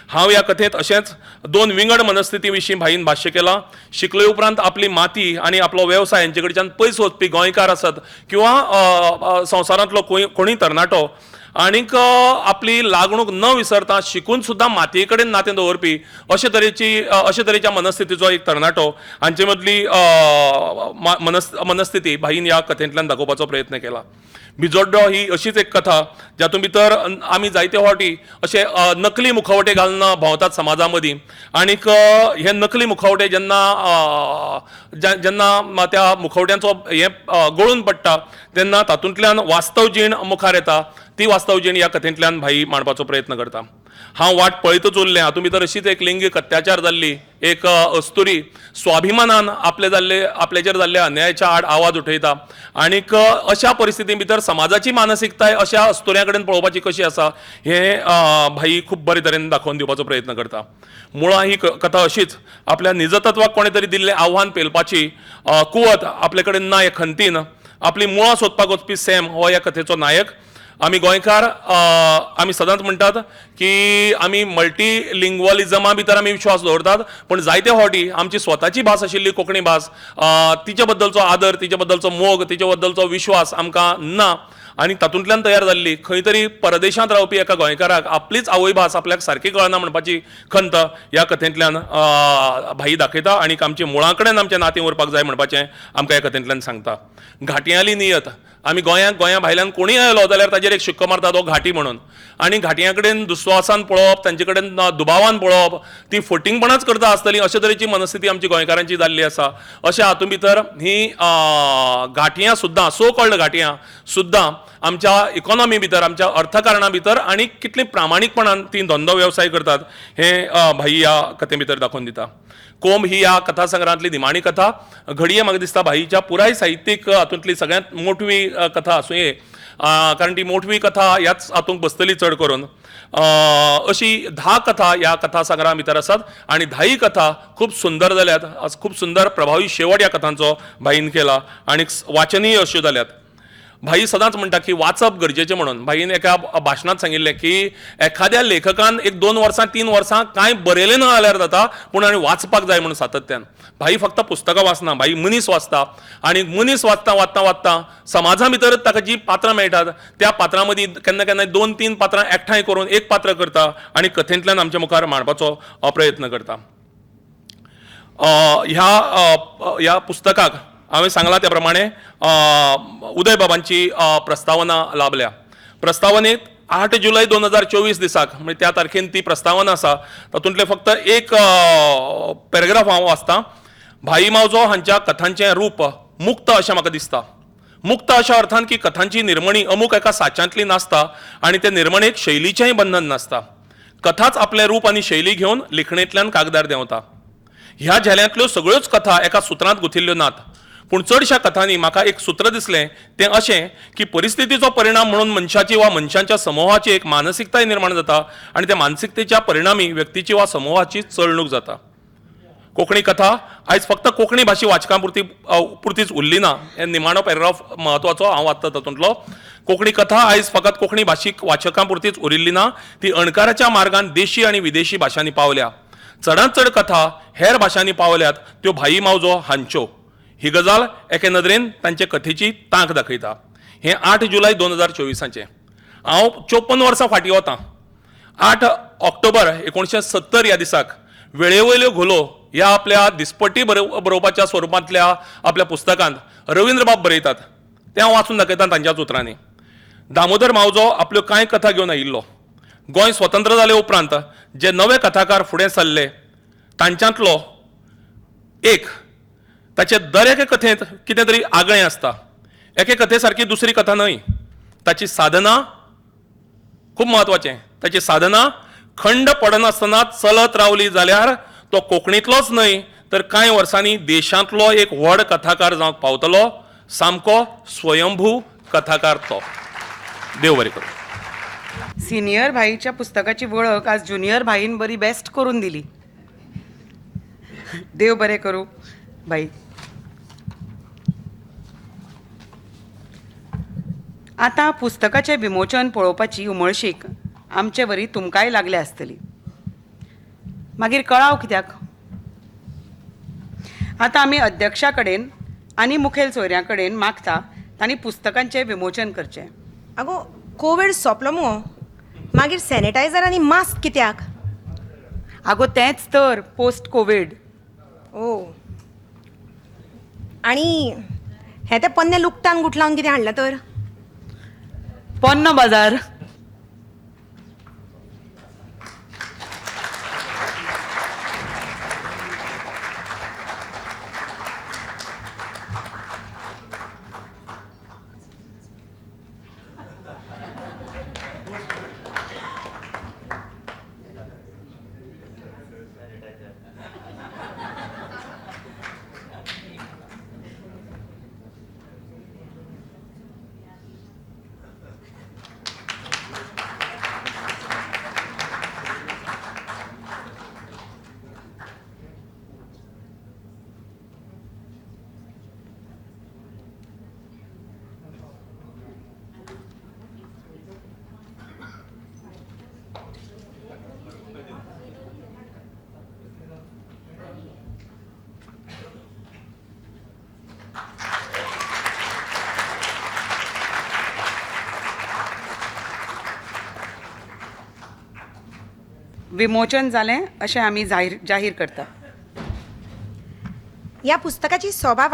हांव ह्या कथेंत अशेंच 2 विंगड मनस्थिती विशीं भाईन भाश्य केलां. शिकले उपरांत आपली माती आनी आपलो वेवसाय हांचे कडच्यान पयस वचपी गोंयकार आसत किंवा संवसारांतलो कोणूय तरणाटो आनीक आपली लागणूक न विसरता शिकून सुद्दां मातये कडेन नातें दवरपी अशे तरेची अशे तरेच्या मनस्थितीचो एक तरणाटो हांचे मदली मनस्थिती भाईन ह्या कथेंतल्यान दाखोवपाचो प्रयत्न केला. भिजोड्डो ही अशीच एक कथा जातूंत भितर आमी जायते फावटी अशे नकली मुखवटे घालून भोंवतात समाजा मदीं आनीक हे नकली मुखवटे जेन्ना जेन्ना त्या मुखवट्यांचो हें गळून पडटा तेन्ना तातूंतल्यान वास्तव जीण मुखार येता, ती वास्तव जीण ह्या कथेंतल्यान भाई मांडपाचो प्रयत्न करता. हांव वाट पळयतच उरलें हातूंत भितर अशीच एक लिंगीक अत्याचार जाल्ली एक अस्तुरी स्वाभिमानान आपले जाल्ले आपल्याचेर जाल्ल्या अन्यायाच्या आड आवाज उठयता आनीक अशा परिस्थिती भितर समाजाची मानसिकताय अशा अस्तुऱ्यां कडेन पळोवपाची कशी आसा हें भाई खूब बरे तरेन दाखोवन दिवपाचो प्रयत्न करता. मुळां ही कथा अशीच आपल्या निजतत्वाक कोणें तरी दिल्लें आव्हान पेलपाची कुवत आपले कडेन ना हे खंतीन आपली मुळां सोदपाक वचपी सॅम हो ह्या कथेचो नायक. आमी गोंयकार आमी सदांच म्हणटात की आमी मल्टीलिंग्वलिजमा भितर आमी विश्वास दवरतात, पूण जायते फावटी आमची स्वताची भास आशिल्ली कोंकणी भास तिचे बद्दलचो आदर, तिचे बद्दलचो मोग, तिचे बद्दलचो विश्वास आमकां ना आनी तातूंतल्यान तयार जाल्ली खंय तरी परदेशांत रावपी एका गोंयकाराक आपलीच आवयभास आपल्याक सारकी कळना म्हणपाची खंत ह्या कथेंतल्यान भाई दाखयता आनी आमच्या मुळां कडेन आमचें नातें उरपाक जाय म्हणपाचें आमकां ह्या कथेंतल्यान सांगता. घाटयांली नियत, आमी गोंयांक गोंया भायल्यान कोणूय आयलो जाल्यार ताजेर एक शिक्को मारता तो घाटी म्हणून आनी घाटयां कडेन दुस्वासान पळोवप, तांचे कडेन दुबावान पळोवप, ती फटींगपणाच करता आसतली अशे तरेची मनस्थिती आमची गोंयकारांची जाल्ली आसा. अशा हातूंत भितर ही घाटयां सुद्दां, सो कॉल्ड घाटयां सुद्दां आमच्या इकॉनॉमी भितर, आमच्या अर्थकारणा भितर आनी कितली प्रामाणीकपणान ती धंदो वेवसाय करतात हें भाई ह्या कथे भितर दाखोवन दिता. कोंब ही ह्या कथा संग्रहांतली निमाणी कथा. घडये म्हाका दिसता भाईच्या पुराय साहित्यीक हातूंतली सगळ्यांत मोटवी कथा आसुंये, कारण ती मोटवी कथा ह्याच हातूंत बसतली चड करून. अशी 10 कथा ह्या कथा संग्रहा भितर आसात आनी 10 कथा खूब सुंदर जाल्यात, खूब सुंदर प्रभावी शेवट ह्या कथांचो भाईन केला आनी वाचनीय अश्यो जाल्यात. भाई सदांच म्हणटा की वाचप गरजेचें म्हणून. भाईन एका भाशणांत सांगिल्लें की एखाद्या लेखकान एक 2 वर्सां 3 वर्सां कांय बरयलें ना जाल्यार जाता, पूण आनी वाचपाक जाय म्हणून सातत्यान. भाई फक्त पुस्तकां वाचना, भाई मनीस वाचता आनी मनीस वाचता वाचता वाचता समाजा भितर ताका जीं पात्रां मेळटात त्या पात्रां मदीं केन्ना केन्ना 2-3 पात्रां एकठांय करून एक पात्र करता आनी कथेंतल्यान आमच्या मुखार मांडपाचो प्रयत्न करता. ह्या पुस्तकाक हांवें सांगलां त्या प्रमाणे उदय बाबांची प्रस्तावना लाभल्या. प्रस्तावनेत 8 जुलय 2024 दिसाक, म्हणजे त्या तारखेन ती प्रस्तावना आसा, तातूंतलें फक्त एक पॅरेग्राफ हांव वाचतां. भाई मावजो हांच्या कथांचें रूप मुक्त अशें म्हाका दिसता. मुक्त अशा अर्थान की कथांची निर्मणी अमूक एका साच्यांतली नासता आनी ते निर्मणेक शैलीचेंय बंधन नासता. कथाच आपलें रूप आनी शैली घेवन लिखणेंतल्यान कागदार देंवता. ह्या झेल्यांतल्यो सगळ्योच कथा एका सुत्रांत गुथिल्ल्यो नात, पूण चडश्या कथांनी म्हाका एक सूत्र दिसलें तें अशें की परिस्थितीचो परिणाम म्हणून मनशाची वा मनशांच्या समूहाची एक मानसिकताय निर्माण जाता आनी त्या मानसिकतेच्या परिणामी व्यक्तीची वा समूहाची चलणूक जाता. कोंकणी कथा आयज फक्त कोंकणी भाशी वाचकां पुरतीच उरली ना. हे निमाणो पॅरेग्राफ म्हत्वाचो हांव वाचता तातूंतलो. कोंकणी कथा आयज फकत कोंकणी भाशीक वाचकां पुरतीच उरिल्ली ना, ती अणकाराच्या मार्गान देशी आनी विदेशी भाशांनी पावल्या. चडांत चड कथा हेर भाशांनी पावल्यात त्यो भाई मावजो हांच्यो. ही गजाल एके नदरेन तांचे कथेची तांक दाखयता. हें 8 जुलय 2024. हांव 54 वर्सां फाटीं वतां. 8 ऑक्टोबर 1970 ह्या दिसाक वेळेवयल्यो घोलो ह्या आपल्या दिसपट्टी बरोवपाच्या स्वरुपांतल्या आपल्या पुस्तकांत रवींद्रबाब बरयतात तें हांव वाचून दाखयता तांच्याच उतरांनी. दामोदर मावजो आपल्यो कांय कथा घेवन आयिल्लो. गोंय स्वतंत्र जाले उपरांत जे नवे कथाकार फुडें सरले तांच्यांतलो एक. ताचे दर एके कथेंत कितें तरी आगळें आसता. एके कथे सारकी दुसरी कथा न्हय. ताची साधना खूब म्हत्वाचें. ताची साधना खंड पडनासतना चलत रावली जाल्यार तो कोंकणींतलोच न्हय तर कांय वर्सांनी देशांतलो एक व्हड कथाकार जावंक पावतलो. सामको स्वयंभू कथाकार तो. देव बरें करूं. सिनियर भाईच्या पुस्तकाची वळख आज ज्युनियर भाईन बरी बेस्ट करून दिली. देव बरें करूं भाई. आतां पुस्तकाचें विमोचन पळोवपाची उमळशीक आमचे वरी तुमकांय लागल्या आसतली. मागीर कळाव कित्याक? आतां आमी अध्यक्षा कडेन आनी मुखेल सोयऱ्यां कडेन मागता तांणी पुस्तकांचें विमोचन करचें. आगो कोवीड सोंपलो मुगो, मागीर सॅनिटायझर आनी मास्क कित्याक? आगो तेंच तर पोस्ट कोवीड. ओ आनी हें तें पोन्नें लुकटान गुठलावन कितें हाडलां तर? पोन्नो बाजार. विमोचन जालें अशें आमी जाहीर करता. ह्या पुस्तकाची सोबा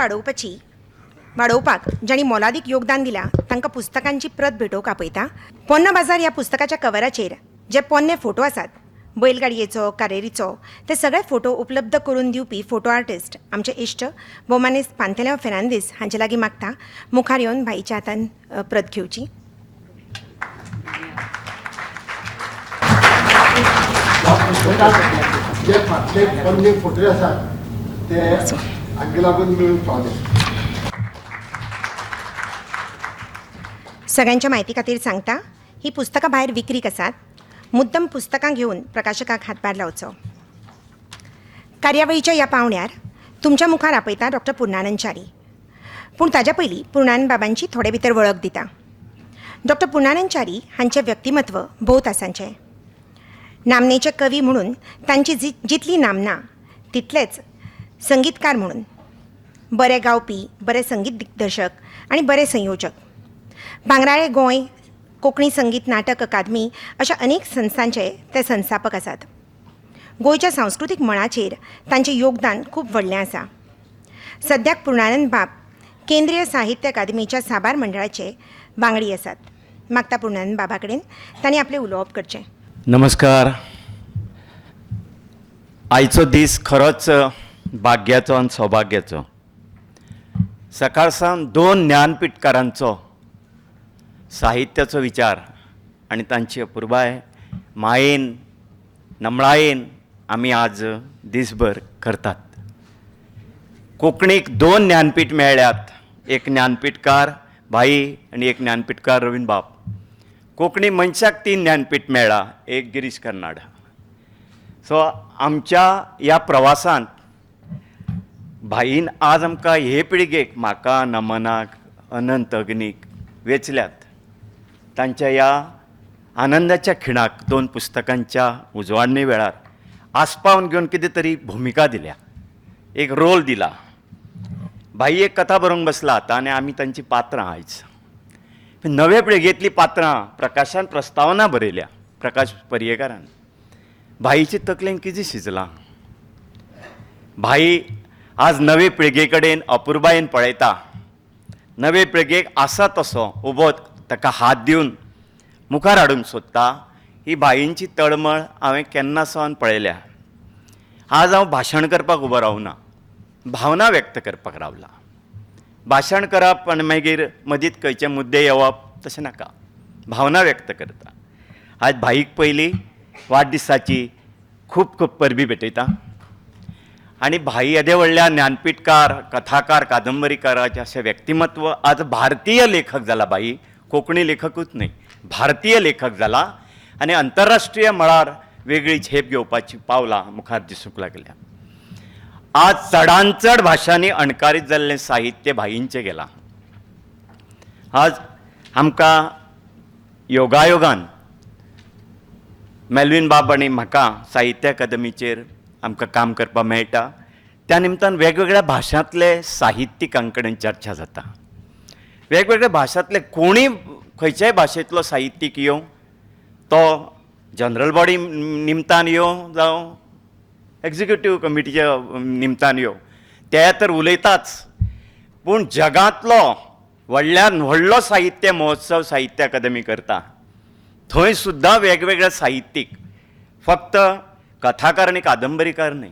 वाडोवपाक जांणी मोलादीक योगदान दिलां तांकां पुस्तकांची प्रत भेटोवंक आपयता. पोन्नो बाजार ह्या पुस्तकाच्या कवराचेर जे पोन्ने फोटो आसात, बैलगाडयेचो, कारेरीचो, ते सगळे फोटो उपलब्ध करून दिवपी फोटो आर्टिस्ट आमचे इश्ट भोवमानेस्त पांतेलेव फेर्नांदीस हांचे लागीं मागता मुखार येवन भाईच्या हातान प्रत घेवची. जे फाटले पोन्ने फोटो आसात ते हांगे लागून मेळूंक पावले. सगळ्यांच्या म्हायती खातीर सांगता, ही पुस्तकां भायर विक्रीक आसात. मुद्दम पुस्तकां घेवन प्रकाशकाक हातभार लावचो. कार्यावळीच्या ह्या पावंड्यार तुमच्या मुखार आपयता डॉक्टर पुर्णानंद च्यारी. पूण ताज्या पयलीं पुर्णानंद बाबांची थोडे भितर वळख दिता. डॉक्टर पुर्णानंद च्यारी हांचें व्यक्तिमत्व भोव तासांचें. नामनेचे कवी म्हणून तांची जितली नामना तितलेच संगीतकार म्हणून बरे गावपी, बरे संगीत दिग्दर्शक आनी बरे संयोजक. भांगराळे गोंय, कोंकणी संगीत नाटक अकादमी अशा अनेक संस्थांचे ते संस्थापक आसात. गोंयच्या सांस्कृतीक मळाचेर तांचें योगदान खूब व्हडलें आसा. सद्याक पुर्णानंद बाब केंद्रीय साहित्य अकादमीच्या साबार मंडळाचे वांगडी आसात. मागता पुर्णानंद बाबा कडेन तांणी आपलें उलोवप करचें. नमस्कार. आयचो दीस खरोच भाग्याचो आनी सौभाग्याचो. सकाळ सावन दोन ज्ञानपीठकारांचो साहित्याचो विचार आनी तांची अपुरबाय मायेन नमळायेन आमी आज दीसभर करतात. कोंकणीक दोन ज्ञानपीठ मेळ्ळ्यात, एक ज्ञानपीठकार भाई आनी एक ज्ञानपीठकार रवीन्द्र बाब. कोंकणी मनशाक तीन ज्ञानपीठ मेळ्ळा, एक गिरीश कर्नाड. सो आमच्या ह्या प्रवासांत भाईन आज आमकां हे पिळगेक, म्हाका, नमनाक, अनंत अग्नीक वेंचल्यात. तांच्या ह्या आनंदाच्या खिणाक दोन पुस्तकांच्या उजवाडणी वेळार आस्पावन घेवन कितें तरी भुमिका दिल्या, एक रोल दिला. भाई एक कथा बरोवंक बसला आतां आनी आमी तांचीं पात्रां आयज नवे पिळगेंतलीं पात्रां प्रकाशान प्रस्तावना बरयल्या, प्रकाश पर्येकारान. भाईचे तकलेन कितें शिजलां, भाई आज नवे पिळगे कडेन अपुरबायेन पळयता, नवे पिळगेक आसा तसो उबो ताका हात दिवन मुखार हाडूंक सोदता. ही भाईंची तळमळ हांवें केन्ना सावन पळयल्या. आज हांव भाशण करपाक उबो रावना, भावना व्यक्त करपाक रावला. भाशण करप आनी मागीर मदींत खंयचे मुद्दे येवप तशें नाका, भावना व्यक्त करता. आज भाईक पयली वाडदिसाची खूब खूब परबी भेटयता आनी भाई येदे व्हडल्या ज्ञानपीठकार, कथाकार, कादंबरीकाराचें अशें व्यक्तिमत्व आज भारतीय लेखक जाला. भाई कोंकणी लेखकूच न्हय, भारतीय लेखक जाला आनी अंतरराष्ट्रीय मळार वेगळी झेप घेवपाची पावलां मुखार दिसूंक लागल्या. आज चडान चड भाशांनी अणकारीत जाल्लें साहित्य भाईंचें गेलां. आज आमकां योगायोगान मेल्विन बाब आनी म्हाका साहित्य अकादमीचेर आमकां काम करपाक मेळटा. त्या निमतान वेगवेगळ्या भाशांतले साहित्यिकां कडेन चर्चा जाता. वेगवेगळ्या भाशांतले कोणूय खंयच्याय भाशेंतलो साहित्यीक येवं, तो जनरल बॉडी निमतान येवं जावं एग्जिक्युटीव कमिटीच्या निमतान येवं, ते तर उलयताच, पूण जगांतलो व्हडल्यान व्हडलो साहित्य महोत्सव साहित्य अकादमी करता, थंय सुद्दां वेगवेगळे साहित्यीक, फक्त कथाकार आनी कादंबरीकार न्हय,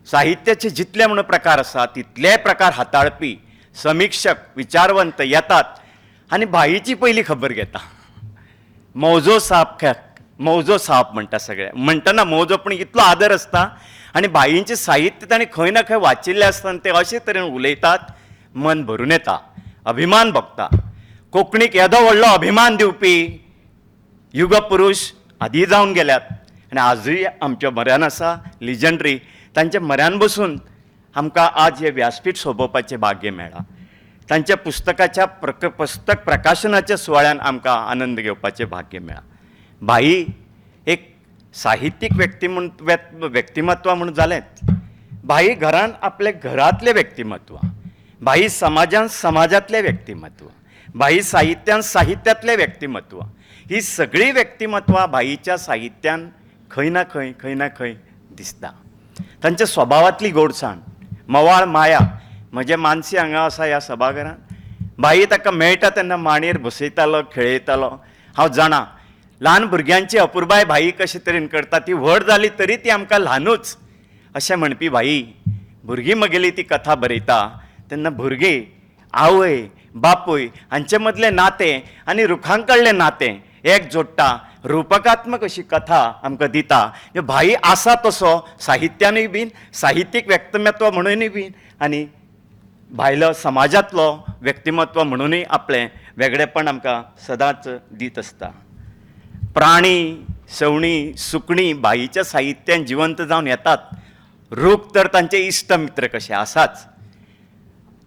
साहित्याचे जितले म्हणून प्रकार आसा तितले प्रकार हाताळपी समिक्षक, विचारवंत येतात आनी भाईची पयली खबर घेता. मौजो साप, मौजो साप म्हणटा सगळे, म्हणटना मौजो पूण इतलो आदर आसता आनी भाईंचें साहित्य ताणें खंय ना खंय वाचिल्लें आसता आनी ते अशे तरेन उलयतात, मन भरून येता, अभिमान भोगता. कोंकणीक येदो व्हडलो अभिमान दिवपी युगपुरूश आदी जावन गेल्यात आनी आजूय आमच्या म्हऱ्यान आसा लिजंड्री. तांच्या म्हऱ्यान बसून आमकां आज हें व्यासपीठ सोबोवपाचें भाग्य मेळ्ळां. तांच्या पुस्तकाच्या पुस्तक प्रकाशनाच्या सुवाळ्यान आमकां आनंद घेवपाचें भाग्य मेळ्ळां. भाई एक साहित्यीक व्यक्ती म्हूण व्यक्तिमत्व म्हूण जालेंच, भाई घरान आपले घरांतलें व्यक्तिमत्व, भाई समाजान समाजांतलें व्यक्तिमत्व, भाई साहित्यान साहित्यांतलें व्यक्तिमत्व, ही सगळीं व्यक्तिमत्वां भाईच्या साहित्यान खंय ना खंय खंय ना खंय दिसता. तांच्या स्वभावांतली गोडसाण, मवाळ माया. म्हजें मानसी हांगा आसा ह्या सभाघरांत, भाई ताका मेळटा तेन्ना मांडयेर बसयतालो, खेळयतालो. हांव जाणा ल्हान भुरग्यांची अपुरबाय भाई कशे तरेन करता, ती व्हड जाली तरी ती आमकां ल्हानूच अशें म्हणपी भाई भुरगीं म्हगेली ती कथा बरयता तेन्ना भुरगीं, आवय बापूय हांचे मदलें नातें आनी रुखां कडलें नातें एक जोडटा, रुपकात्मक अशी कथा आमकां दिता. भाई आसा तसो साहित्यानूय बीन, साहित्यीक व्यक्तिमत्व म्हणूनय बीन आनी भायलो समाजांतलो व्यक्तिमत्व म्हणूनय आपलें वेगळेपण आमकां सदांच दीत आसता. प्राणी, सवणीं, सुकणीं भाईच्या साहित्यान जिवंत जावन येतात. रूख तर तांचे इश्ट मित्र कशे आसाच.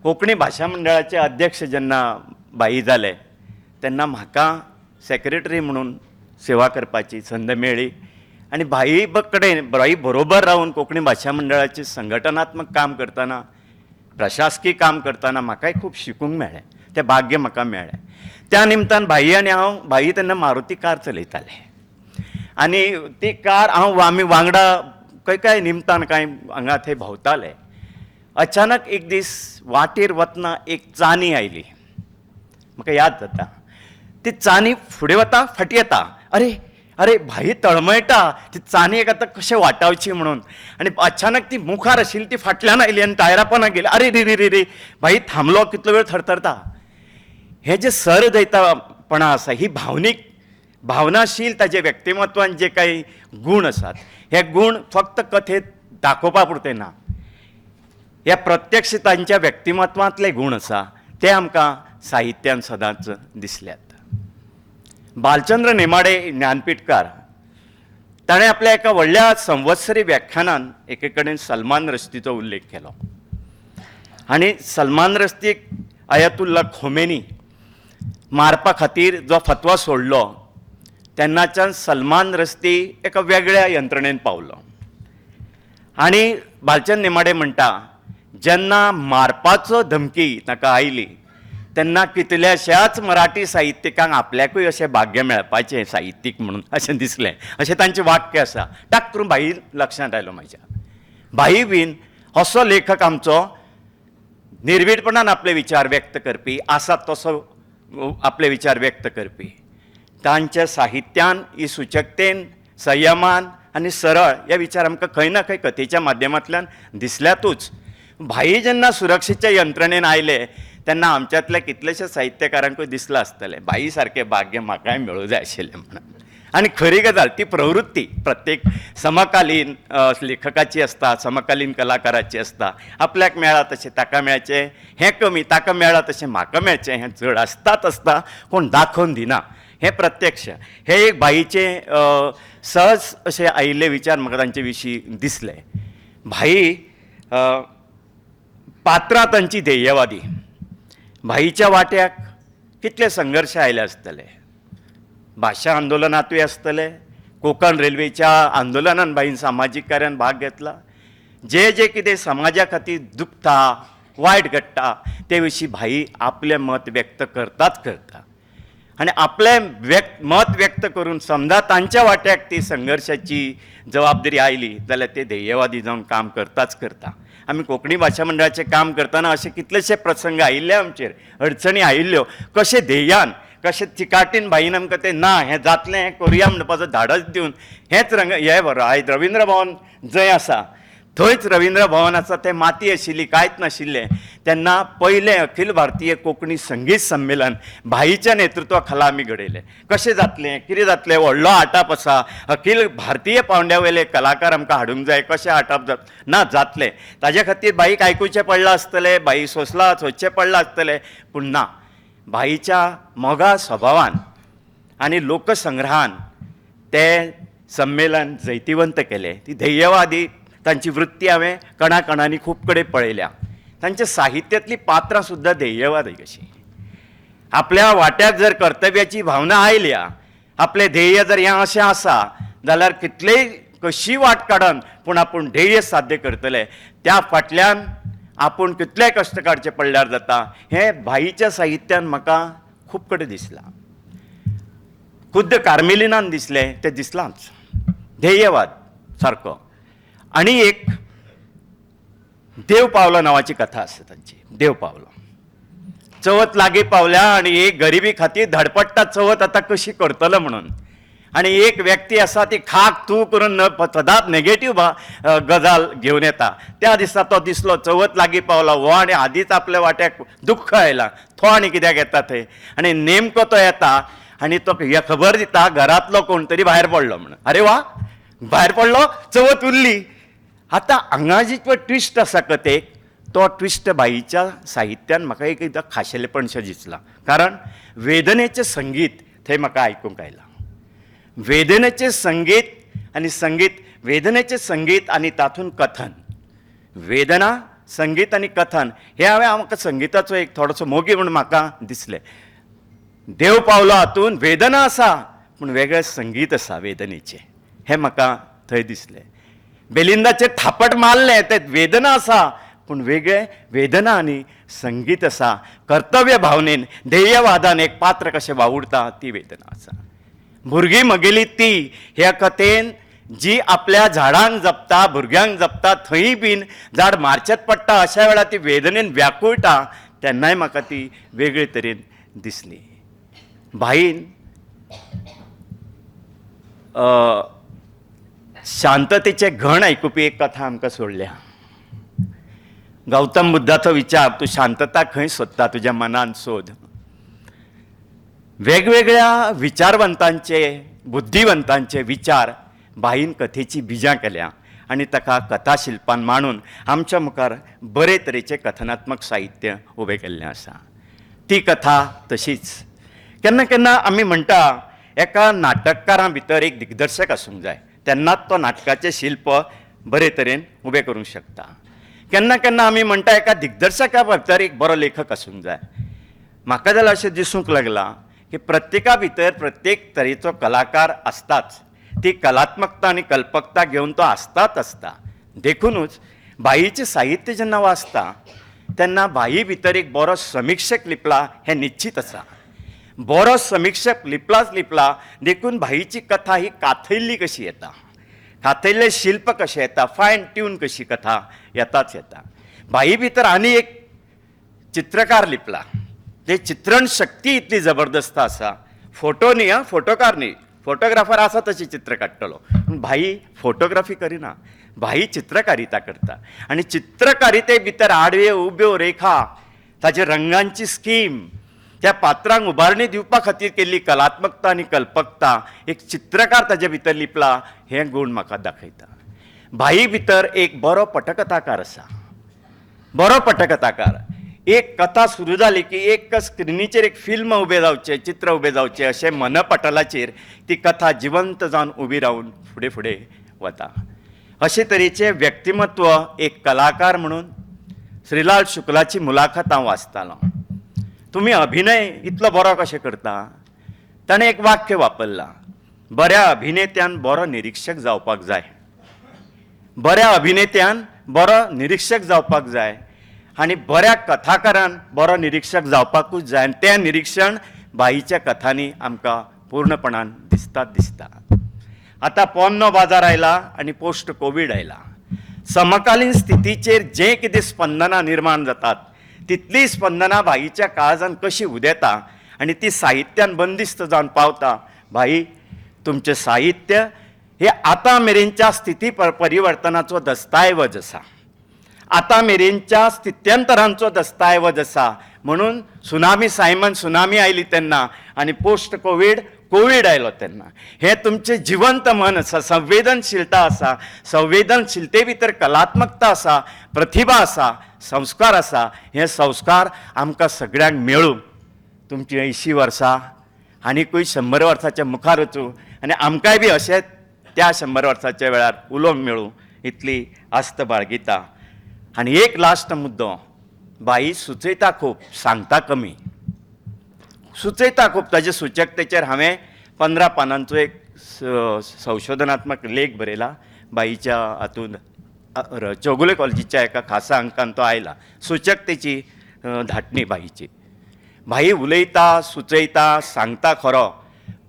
कोंकणी भाशा मंडळाचे अध्यक्ष जेन्ना भाई जाले तेन्ना म्हाका सेक्रेटरी म्हणून सेवा करपाची संद मेळ्ळी आनी भाई कडेन भाई बरोबर रावन कोंकणी भाशा मंडळाचें संघटनात्मक काम करतना, प्रशासकीय काम करतना म्हाकाय खूब शिकूंक मेळ्ळें, तें भाग्य म्हाका मेळ्ळें. त्या निमतान भाई आनी हांव, भाई तेन्ना मारुती कार चलयताले आनी ती कार हांव आमी वांगडा खंय कांय निमतान कांय हांगा थंय भोंवताले. अचानक एक दीस वाटेर वतना एक चानी आयली, म्हाका याद जाता. ती चानी फुडें वता फाटीं येता, अरे अरे भाई तळमळटा ती चानी एक आतां कशें वाटावची म्हणून. आनी अचानक ती मुखार आशिल्ली ती फाटल्यान आयली आनी टायरा पोंदा गेली. अरे रे रे रे रे, भाई थांबलो, कितलो वेळ थरथरता. हें जें सहृदयतापणा आसा, ही भावनीक भावनाशील ताजे व्यक्तिमत्वान जे काही गूण आसात, हे गूण फक्त कथेंत दाखोवपा पुरते ना, हे प्रत्यक्ष तांच्या व्यक्तिमत्वांतले गूण आसा, ते आमकां साहित्यान सदांच दिसल्यात. भालचंद्र नेमाडे ज्ञानपीठकार ताणें आपल्या एका व्हडल्या संवत्सरी व्याख्यानान एके कडेन सलमान रश्दीचो उल्लेख केलो आनी सलमान रश्दीक आयतुल्ला खोमेनी मारपा खातीर जो फतवा सोडलो तेन्नाच्यान सलमान रश्दी एका वेगळ्या यंत्रणेन पावलो. आनी भालचंद्र नेमाडे म्हणटा, जेन्ना मारपाचो धमकी ताका आयली तेन्ना कितल्याश्याच मराठी साहित्यिकांक आपल्याकूय अशें भाग्य मेळपाचें साहित्यीक म्हणून अशें दिसलें, अशें तांचें वाक्य आसा. टाक करून भाई लक्षांत आयलो म्हाज्या. भाई बीन असो लेखक आमचो निर्भीडपणान आपले विचार व्यक्त करपी आसा, तसो आपले विचार व्यक्त करपी. तांच्या साहित्यान ही सुचकतेन, संयमान आनी सरळ हे विचार आमकां खंय ना खंय कथेच्या माध्यमांतल्यान दिसल्यातूच. भाई जेन्ना सुरक्षेच्या यंत्रणेन आयले तेन्ना आमच्यांतल्या कितलेशे साहित्यकारांकूय दिसलां आसतलें भाई सारकें भाग्य म्हाकाय मेळूं जाय आशिल्लें म्हणून. आनी खरी गजाल ती प्रवृत्ती प्रत्येक समकालीन लेखकाची आसता, समकालीन कलाकाराची आसता. आपल्याक मेळ्ळा तशें ताका मेळचें हें कमी, ताका मेळ्ळा तशें म्हाका मेळचें हें चड आसताच आसता, कोण दाखोवन दिना. हें प्रत्यक्ष हे एक भाईचें सहज अशे आयिल्ले विचार म्हाका तांचे विशीं दिसले. भाई पात्रां तांची ध्येयवादी. भाईच्या वाट्याक कितले संघर्श आयले आसतले, भाशा आंदोलनांतूय आसतले, कोंकण रेल्वेच्या आंदोलनान भाईन सामाजीक कार्यान भाग घेतला. जे जे कितें समाजा खातीर दुखता, वायट घडटा ते विशीं भाई आपलें मत व्यक्त करताच करता. आनी आपलें मत व्यक्त करून समजा तांच्या वाट्याक ती संघर्शाची जबाबदारी आयली जाल्यार ते ध्येयवादी जावन काम करताच करता. आमी कोंकणी भाशा मंडळाचें काम करतना अशे कितलेशे प्रसंग आयिल्ले आमचेर, अडचणी आयिल्ल्यो, कशें ध्येयान कशें चिकाटीन भाईन आमकां तें ना हें जातलें हें करुया म्हणपाचो धाडस दिवन हेंच रंग हे बरो. आयज रविंद्र भवन जंय आसा थंयच रविंद्र भवन आसा, तें माती आशिल्ली, कांयच नाशिल्लें. तेन्ना पयलें अखिल भारतीय कोंकणी संगीत संमेलन भाईच्या नेतृत्वा खाला आमी घडयलें. कशें जातलें, कितें जातलें, व्हडलो आटाप आसा, अखिल भारतीय पावंड्या वयले कलाकार आमकां हाडूंक जाय, कशें आटाप जात ना जातलें. ताजे खातीर भाईक आयकुचें पडलां आसतलें, भाई सोंसला सोंसचें पडलां आसतलें, पूण ना, भाईच्या मोगा स्वभावान आनी लोकसंग्रहान तें संमेलन जैतिवंत केलें. ती ध्येयवादी तांची वृत्ती हांवें कणाकणांनी खूब कडेन पळयल्या. तांच्या साहित्यांतलीं पात्रां सुद्दां ध्येयवादी कशीं. आपल्या वाट्याक जर कर्तव्याची भावना आयल्या, आपलें ध्येय जर हें अशें आसा जाल्यार कितलेय कशी वाट काडन पूण आपूण ध्येय साध्य करतले, त्या फाटल्यान आपूण कितलेय कश्ट काडचे पडल्यार जाता, हें भाईच्या साहित्यान म्हाका खूब कडेन दिसलां. खुद्द कार्मेलिनान दिसलें तें दिसलांच, ध्येयवाद सारको. आनी एक देव पावलो नांवाची कथा आसा तांची. देव पावलो, चवथ लागीं पावल्या आनी एक गरिबी खातीर धडपडटा चवथ आतां कशी करतलो म्हणून. आनी एक व्यक्ती आसा ती खाक तूं करून सदांच नेगेटीव गजाल घेवन येता. त्या दिसा तो दिसलो, चवथ लागीं पावला हो आनी आदींच आपल्या वाट्याक दुख्ख आयलां, तो आनी कित्याक येता थंय. आनी नेमको तो येता आनी तो खबर दिता घरांतलो कोण तरी भायर पडलो म्हणून. अरे वा, भायर पडलो, चवथ उरली. आतां हांगा जी पळय ट्विस्ट आसा कथेक, तो ट्विस्ट भाईच्या साहित्यान म्हाका एक एकदां खाशेलेपणशें दिसलां. कारण वेदनेचें संगीत थंय म्हाका आयकूंक आयलां. वेदनेचें संगीत आनी संगीत, वेदनेचें संगीत आनी तातूंत कथन, वेदना संगीत आनी कथन हें हांवें म्हाका संगिताचो एक थोडोसो मोगी म्हूण म्हाका दिसलें. देव पावलो हातून वेदना आसा पूण वेगळें संगीत आसा वेदनेचें, हें म्हाका थंय दिसलें. बेलिंदाचेर थापट मारलें तें वेदना आसा पूण वेगळें वेदना आनी संगीत आसा. कर्तव्य भावनेन ध्येयवादान एक पात्र कशें वावुरता ती वेदना आसा. भुरगीं म्हगेली ती ह्या कथेन जी आपल्या झाडांक जपता, भुरग्यांक जपता, थंय बीन झाड मारचेंच पडटा अशा वेळार ती वेदनेन व्याकुळटा तेन्नाय म्हाका ती वेगळे तरेन दिसली. भाईन शांततेचे घण आयकुपी एक कथा आमकां सोडल्या. गौतम बुद्धाचो विचार, तूं शांतता खंय सोदता तुज्या मनान सोद. वेगवेगळ्या विचारवंतांचे, बुद्धिवंतांचे विचार भाईन कथेची बिजां केल्या आनी ताका कथाशिल्पान मांडून आमच्या मुखार बरे तरेचें कथनात्मक साहित्य उबें केल्लें आसा. ती कथा तशीच केन्ना केन्ना आमी म्हणटा एका नाटककारां भितर एक दिग्दर्शक आसूंक जाय तेन्नाच तो नाटकाचें शिल्प बरे तरेन उबें करूंक शकता. केन्ना केन्ना आमी म्हणटा एका दिग्दर्शका भितर एक बरो लेखक आसूंक जाय. म्हाका जाल्यार अशें दिसूंक लागलां की प्रत्येका भितर प्रत्येक तरेचो कलाकार आसताच, ती कलात्मकता आनी कल्पकता घेवन तो आसताच आसता. देखुनूच भाईचें साहित्य जेन्ना वाचता तेन्ना भाई भितर एक बरो समिक्षक लिपला हें निश्चीत आसा. बरो समिक्षक लिपलाच लिपला देखून भाईची कथा ही काथयल्ली कशी येता, काथयल्लें शिल्प कशें येता, फायन ट्यून कशी कथा येताच येता. भाई भितर आनी एक चित्रकार लिपला, ते चित्रण शक्ती इतली जबरदस्त आसा. फोटो न्ही आं, फोटोकार न्ही, फोटोग्राफर आसा तशी चित्र काडटलो पूण भाई फोटोग्राफी करिना, भाई चित्रकारिता करता आनी चित्रकारिते भितर आडव्यो उब्यो रेखा, ताजे रंगांची स्कीम, त्या पात्रांक उबारणी दिवपा खातीर केल्ली कलात्मकता आनी कल्पकता एक चित्रकार ताजे भितर लिपला हें गूण म्हाका दाखयता. भाई भितर एक बरो पटकथाकार आसा, बरो पटकथाकार. एक कथा सुरू जाली की एक स्क्रिनीचेर एक फिल्म उबें जावचें, चित्र उबें जावचें अशें मनपटलाचेर ती कथा जिवंत जावन उबी रावन फुडें फुडें वता. अशे तरेचें व्यक्तिमत्व एक कलाकार म्हणून श्रीलाल शुक्लाची मुलाखत हांव वाचतालो. तुमी अभिनय इतलो बरो कशें करता? ताणें एक वाक्य वापरलां, बऱ्या अभिनेत्यान बरो निरिक्षक जावपाक जाय, बऱ्या अभिनेत्यान बरो निरिक्षक जावपाक जाय आनी बऱ्या कथाकारान बरो निरिक्षक जावपाकूच जाय. आनी तें निरिक्षण भाईच्या कथांनी आमकां पूर्णपणान दिसतात दिसता. आतां पोन्नो बाजार आयला आनी पोस्ट कोवीड आयला. समकालीन स्थितीचेर जें कितें स्पंदनां निर्माण जातात तितली स्पंदनां भाईच्या काळजान कशी उदेता आनी ती साहित्यान बंदिस्त जावन पावता. भाई तुमचें साहित्य हे आतां मेरेनच्या स्थिती परिवर्तनाचो दस्ताऐवज आसा, आतां मेरेनच्या स्थित्यंतरांचो दस्ताऐवज आसा. म्हणून सुनामी सायमन सुनामी आयली तेन्ना आनी पोस्ट कोवीड कोवीड आयलो तेन्ना हें तुमचें जिवंत मन आसा, संवेदनशीलता आसा, संवेदनशीलते भितर कलात्मकता आसा, प्रतिभा आसा, संस्कार आसा. हे संस्कार आमकां सगळ्यांक मेळूं. तुमची 80 वर्सां आनीकूय 100 वर्साच्या मुखार वचूं आनी आमकांय बी अशेंच त्या 100 वर्साच्या वेळार उलोवंक मेळूं इतली आस्त बाळगिता. आनी एक लास्ट मुद्दो, बाई सुचयता खूब, सांगता कमी. सुचयता खूब, ताजे सुचकतेचेर हांवें 15 पानांचो एक संशोधनात्मक लेख बरयला बाईच्या हातून, चौगुले कॉलेजीच्या एका खासा अंकान तो आयला. सुचकतेची धाटणी बाईची. भाई उलयता, सुचयता, सांगता खरो,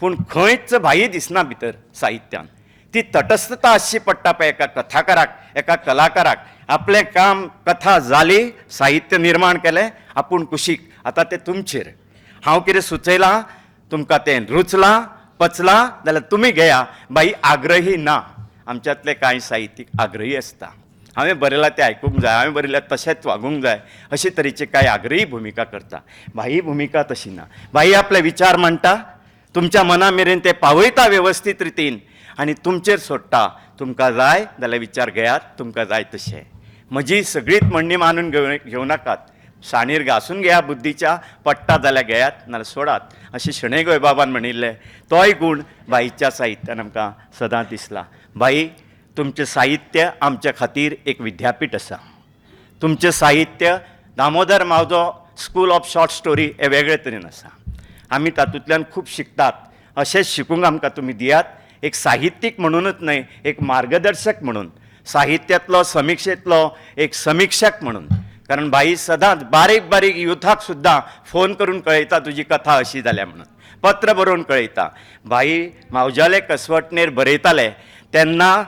पूण खंयच भाई दिसना भितर साहित्यान. ती तटस्थता आसची पडटा पळय एका कथाकाराक, एका कलाकाराक. आपलें काम कथा जाली, साहित्य निर्माण केलें, आपूण कुशीक, आतां तें तुमचेर. हांव कितें सुचयलां तुमकां तें रुचलां पचलां जाल्यार तुमी घेया. बाई आग्रही ना. आमच्यांतले कांय साहित्यीक आग्रही आसता, हांवें बरयलां तें आयकूंक जाय, हांवें बरयलां तशेंच वागूंक जाय, अशे तरेची कांय आग्रही भुमिका करता. भाई भुमिका तशी ना. भाई आपले विचार मांडटा, तुमच्या मना मेरेन ते पावयता वेवस्थीत रितीन आनी तुमचेर सोडटा. तुमकां जाय जाल्यार विचार घेयात, तुमकां जाय तशें. म्हजी सगळीच म्हणणी मानून घेवं नाकात, साणीर घासून घेया बुद्धीच्या, पडटा जाल्यार घेयात नाल्यार सोडात, अशें शणै गोंयबाबान म्हणिल्लें. तोय गूण भाईच्या साहित्यान आमकां सदां दिसला. भाई तुमचें साहित्य आमच्या खातीर एक विद्यापीठ आसा. तुमचें साहित्य Damodar Mauzo school of short story हें वेगळे तरेन आसा. आमी तातूंतल्यान खूब शिकतात. अशेंच शिकूंक आमकां तुमी दियात. एक साहित्यीक म्हणूनच न्हय, एक मार्गदर्शक म्हणून, साहित्यांतलो समिक्षेंतलो एक समिक्षक म्हणून. कारण भाई सदांच बारीक बारीक युथाक सुद्दां फोन करून कळयता तुजी कथा अशी जाल्या म्हणून, पत्र बरोवन कळयता. भाई मावज्याले कसवटणेर बरयताले तेन्ना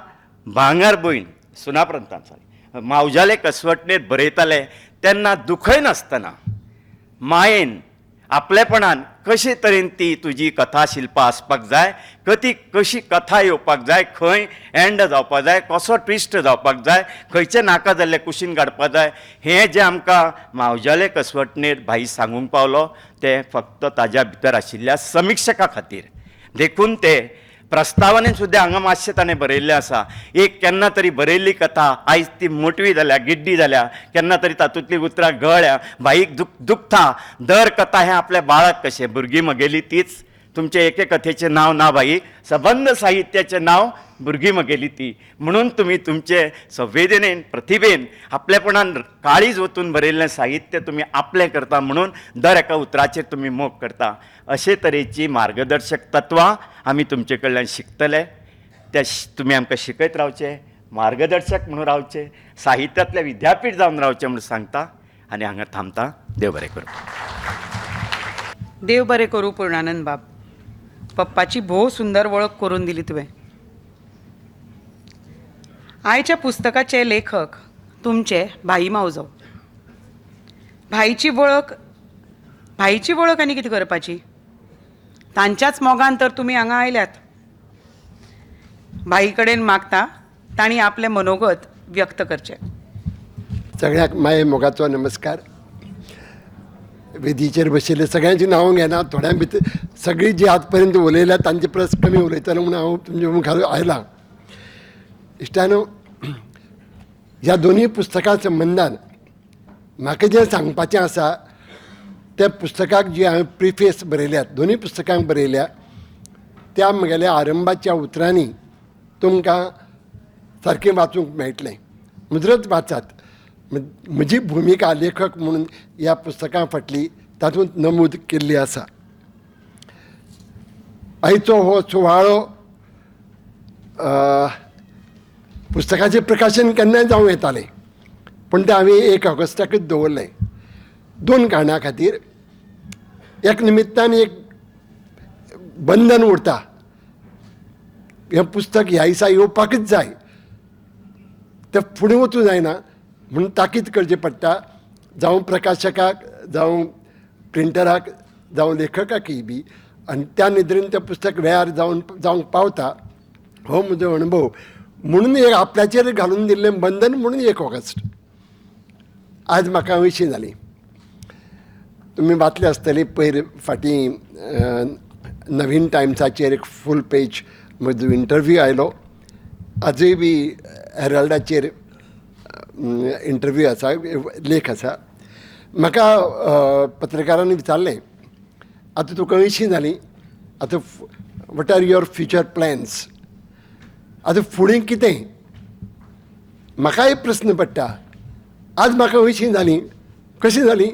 भांगर भूंय सुनाप्रंतान सॉरी मावज्याले कसवटणेर बरयताले तेन्ना दुखय नासतना मायेन आपलेपणान कशे तरेन ती तुजी कथा शिल्पां आसपाक जाय, कती कशी कथा येवपाक जाय, खंय एंड जावपाक जाय, कसो ट्विस्ट जावपाक जाय, खंयचे नाका जाल्ले कुशीन काडपाक जाय, हें जें आमकां मावज्याले कसवटणेर भाई सांगूंक पावलो तें फक्त ताज्या भितर आशिल्ल्या समिक्षका खातीर. देखून ते प्रस्तावनेन सुद्दां हांगा मातशें ताणें बरयल्लें आसा. एक केन्ना तरी बरयल्ली कथा आयज ती मोटवी जाल्या, गिड्डी जाल्या, केन्ना तरी तातूंतलीं उतरां गळ्या. भाईक दुखता दर कथा हें आपल्या बाळक कशें, भुरगीं म्हगेली तीच. तुमचे एके कथेचें नांव ना भाई, सबंद साहित्याचें नांव भुरगीं म्हगेली ती. म्हणून तुमी तुमचे संवेदनेन, प्रतिभेन, आपलेपणान काळीज ओतून बरयल्लें साहित्य तुमी आपलें करता, म्हणून दर एका उतराचेर तुमी मोग करता. अशे तरेची मार्गदर्शक तत्वां आमी तुमचे कडल्यान शिकतले. त्या तुमी आमकां शिकयत रावचे, मार्गदर्शक म्हणून रावचे, साहित्यांतलें विद्यापीठ जावन रावचें म्हणून सांगता आनी हांगा थांबता. देव बरें करूं. देव बरें करूं पूर्णानंद बाब. पप्पाची भोव सुंदर वळख करून दिली तुवें. आयच्या पुस्तकाचे लेखक तुमचे भाई मावजो. भाईची वळख आनी कितें करपाची, तांच्याच मोगान तर तुमी हांगा आयल्यात. भाई कडेन मागता तांणी आपलें मनोगत व्यक्त करचें. सगळ्यांक माये मोगाचो नमस्कार. वेदीचेर बशिल्ले सगळ्यांची नांवां घेना, थोड्यां भितर सगळीं जी आजपर्यंत उलयल्या तांचे परस कमी उलयतलो म्हणून हांव तुमचे मुखार आयलां. इश्टानो, ह्या दोनूय पुस्तकां संबंदान म्हाका जें सांगपाचें आसा त्या पुस्तकाक जी हांवें प्रिफेस बरयल्यात, दोनूय पुस्तकांक बरयल्या, त्या म्हगेल्या आरंभाच्या उतरांनी तुमकां सारकें वाचूंक मेळटलें. मुजरत वाचात. म्हजी भुमिका लेखक म्हणून ह्या पुस्तकां फाटली तातूंत नमूद केल्ली आसा. आयचो हो सुवाळो पुस्तकाचें प्रकाशन केन्नाय जावं येतालें, पूण तें हांवें 1 ऑगस्टाकच दवरलें. दोन कारणां खातीर. एक निमित्तान एक बंधन उरता, हें पुस्तक ह्या दिसा येवपाकच जाय, तें फुडें वचूं जायना म्हणून ताकीद करचें पडटा, जावं प्रकाशकाक, जावं प्रिंटराक, जावं लेखकाकय बी. आनी त्या नदरेन तें पुस्तक वेळार जावंक पावता, हो म्हजो अणभव. म्हणून एक आपल्याचेर घालून दिल्लें बंधन म्हणून 1 ऑगस्ट. आज म्हाका 80 जालीं. तुमी वाचले आसतली पयर फाटीं नवीन टायम्साचेर एक फूल पेज म्हजो इंटरव्यू आयलो. आजूय बी हेराल्डाचेर इंटरव्यू आसा, लेख आसा. म्हाका पत्रकारांनी विचारलें, आतां तुका 80 जालीं, आतां what are your future plans, आतां फुडें कितें? म्हाकाय प्रस्न पडटा, आज म्हाका 80 जालीं, कशीं जालीं,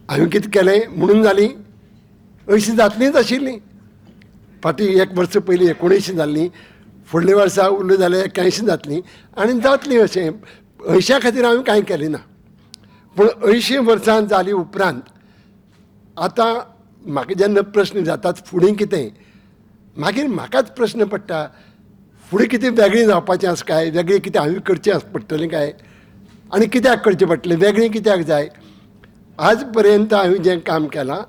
हांवें कितें केलें म्हणून जालीं? 80 जातलींच आशिल्लीं. फाटीं 1 वर्स पयलीं 89 जाल्लीं, फुडल्या वर्सा उरलें जाल्यार 81 जातलीं आनी जातलीं. अशें 80 खातीर हांवें कांय केलें ना. पूण 80 वर्सां जाली उपरांत आतां म्हाका जेन्ना प्रस्न जातात फुडें कितें, मागीर म्हाकाच प्रस्न पडटा, फुडें कितें वेगळें जावपाचें आसा काय, वेगळें कितें हांवें करचें आसा पडटलें काय, आनी कित्याक करचें पडटलें, वेगळें कित्याक जाय? आज पर्यंत हांवें जें काम केलां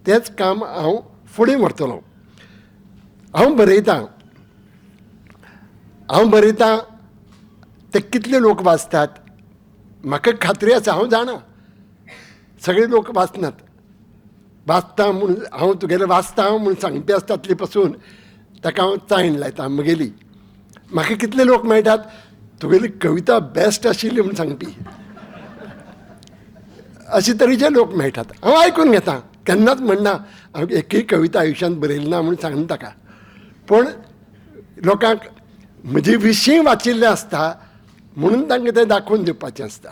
तेंच काम हांव फुडें व्हरतलो. हांव बरयतां, ते कितले लोक वाचतात म्हाका खात्री आसा, हांव जाणा सगळे लोक वाचनात. वाचता म्हूण हांव तुगेलें वाचता म्हूण सांगपी आसता पसून ताका हांव चायण लायता म्हगेली. म्हाका कितले लोक मेळटात तुगेली कविता बेस्ट आशिल्ली म्हूण सांगपी, अशे तरेचे लोक मेळटात. हांव आयकून घेता, केन्नाच म्हणना हांव एकूय कविता आयुश्यांत बरयली ना म्हूण सांगना ताका. पूण लोकांक म्हजे विशीं वाचिल्लें आसता म्हणून तांकां तें दाखोवन दिवपाचें आसता.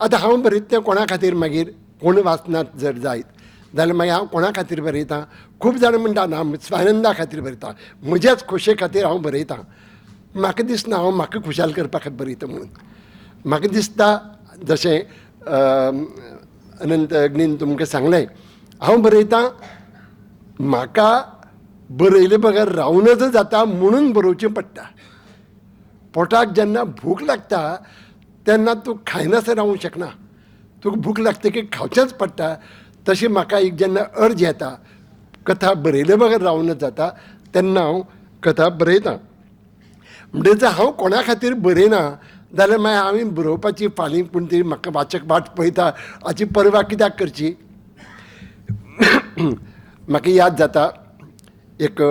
आतां हांव बरयता तें कोणा खातीर मागीर कोण वाचनात जर जायत जाल्यार मागीर हांव कोणा खातीर बरयतां? खूब जाणां म्हणटा ना स्वानंदा खातीर बरयता, म्हज्याच खोशये खातीर हांव बरयतां. म्हाका दिसना हांव म्हाका खुशाल करपा खातीर बरयता म्हणून. म्हाका दिसता जशें अनंत अग्नीन तुमकां सांगलें, हांव बरयतां म्हाका बरयले बगर रावूं नजो जाता म्हणून बरोवचें पडटा. पोटाक जेन्ना भूक लागता तेन्ना तूं खायनासतना रावूंक शकना, तुका भूक लागता की खावचेंच पडटा. तशें म्हाका एक जेन्ना अर्ज येता कथा बरयले बगर रावूं नजो जाता तेन्ना हांव कथा बरयतां. म्हणटच हांव कोणा खातीर बरयना जाल्यार मागीर हांवें बरोवपाची फाल्यां पूण ती म्हाका वाचक वाट पळयता हाची पर्वा कित्याक करची? म्हाका याद जाता एक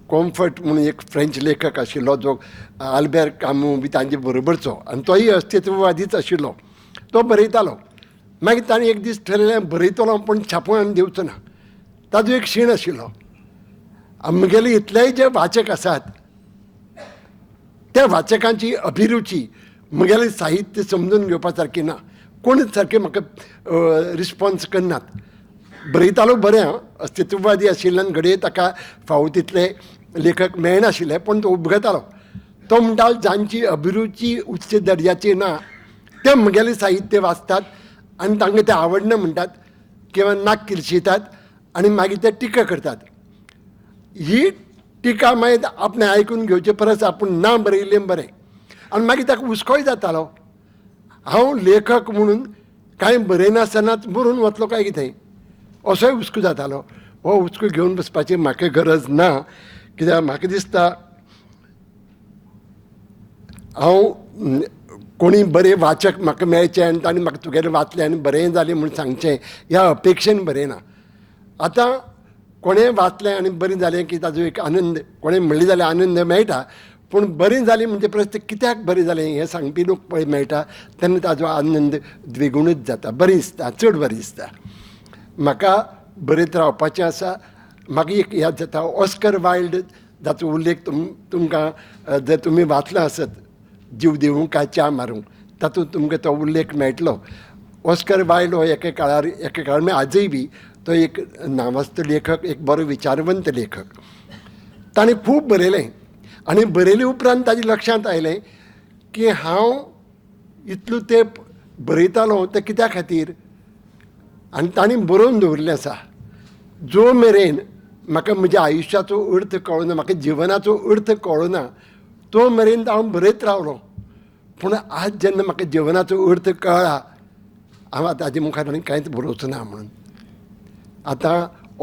कॉम्फर्ट म्हणून एक फ्रेंच लेखक आशिल्लो जो आल्बेर कामू बी तांचे बरोबरचो आनी तोय अस्तित्ववादीच आशिल्लो. तो बरयतालो. मागीर ताणें एक दीस ठरयलें बरयतलो पूण छापून हाडून दिवचो ना. ताजो एक शीण आशिल्लो. आमगेले इतलेय जे वाचक आसात त्या वाचकांची अभिरुची म्हगेलें साहित्य समजून घेवपा सारकी ना. कोणच सारकें म्हाका रिस्पोन्स करनात. बरयतालो बरें आं, अस्तित्ववादी आशिल्ल्यान घडये ताका फावो तितले लेखक मेळनाशिल्ले पूण तो उबगतालो. तो म्हणटा जांची अभिरुची उच्च दर्जाची ना ते म्हगेलें साहित्य वाचतात आनी तांकां तें आवडना म्हणटात किंवा नाक किरशितात आनी मागीर ते टिका करतात. ही टिका मागीर आपणें आयकून घेवचे परस आपूण ना बरयिल्लें बरें. आनी मागीर ताका हुस्कोय जातालो, हांव लेखक म्हणून कांय बरयनासतनाच बरोवन वतलो काय कितें असोय हुस्को जातालो. हो हुस्को घेवन बसपाची म्हाका गरज ना, कित्याक म्हाका दिसता हांव कोणी बरे वाचक म्हाका मेळचे आनी तांणी म्हाका तुगेलें वाचलें आनी बरें जालें म्हूण सांगचें ह्या अपेक्षेन बरयना. आतां कोणें वाचलें आनी बरें जालें की ताजो एक आनंद, कोणें म्हणलें जाल्यार आनंद मेळटा, पूण बरें जालें म्हणजे परस तें कित्याक बरें जालें हें सांगपी लोक पळय मेळटा तेन्ना ताजो आनंद द्विगुणूच जाता, बरें दिसता, चड बरें दिसता. म्हाका बरयत रावपाचें आसा. म्हाका एक याद जाता ऑस्कर वायल्ड जाचो उल्लेख तुमकां जर तुमी वाचलां आसत जीव दिवूं काय च्या मारूं तातूंत तुमकां तो उल्लेख मेळटलो. ऑस्कर वायल्ड हो एके काळार म्हळ्यार आजय बी तो एक नांवाजतो लेखक, एक बरो विचारवंत लेखक. ताणें खूब बरयलें आनी बरयले उपरांत ताज्या लक्षांत आयलें की हांव इतलो तेंप बरयतालो तें कित्या खातीर, आनी ताणें बरोवन दवरिल्लें आसा जो मेरेन म्हाका म्हज्या आयुश्याचो अर्थ कळना, म्हाका जिवनाचो अर्थ कळना तो मेरेन हांव बरयत रावलो. पूण आज जेन्ना म्हाका जिवनाचो अर्थ कळ्ळा हांव आतां ताजे मुखार आनी कांयच बरोवचो ना म्हणून. आतां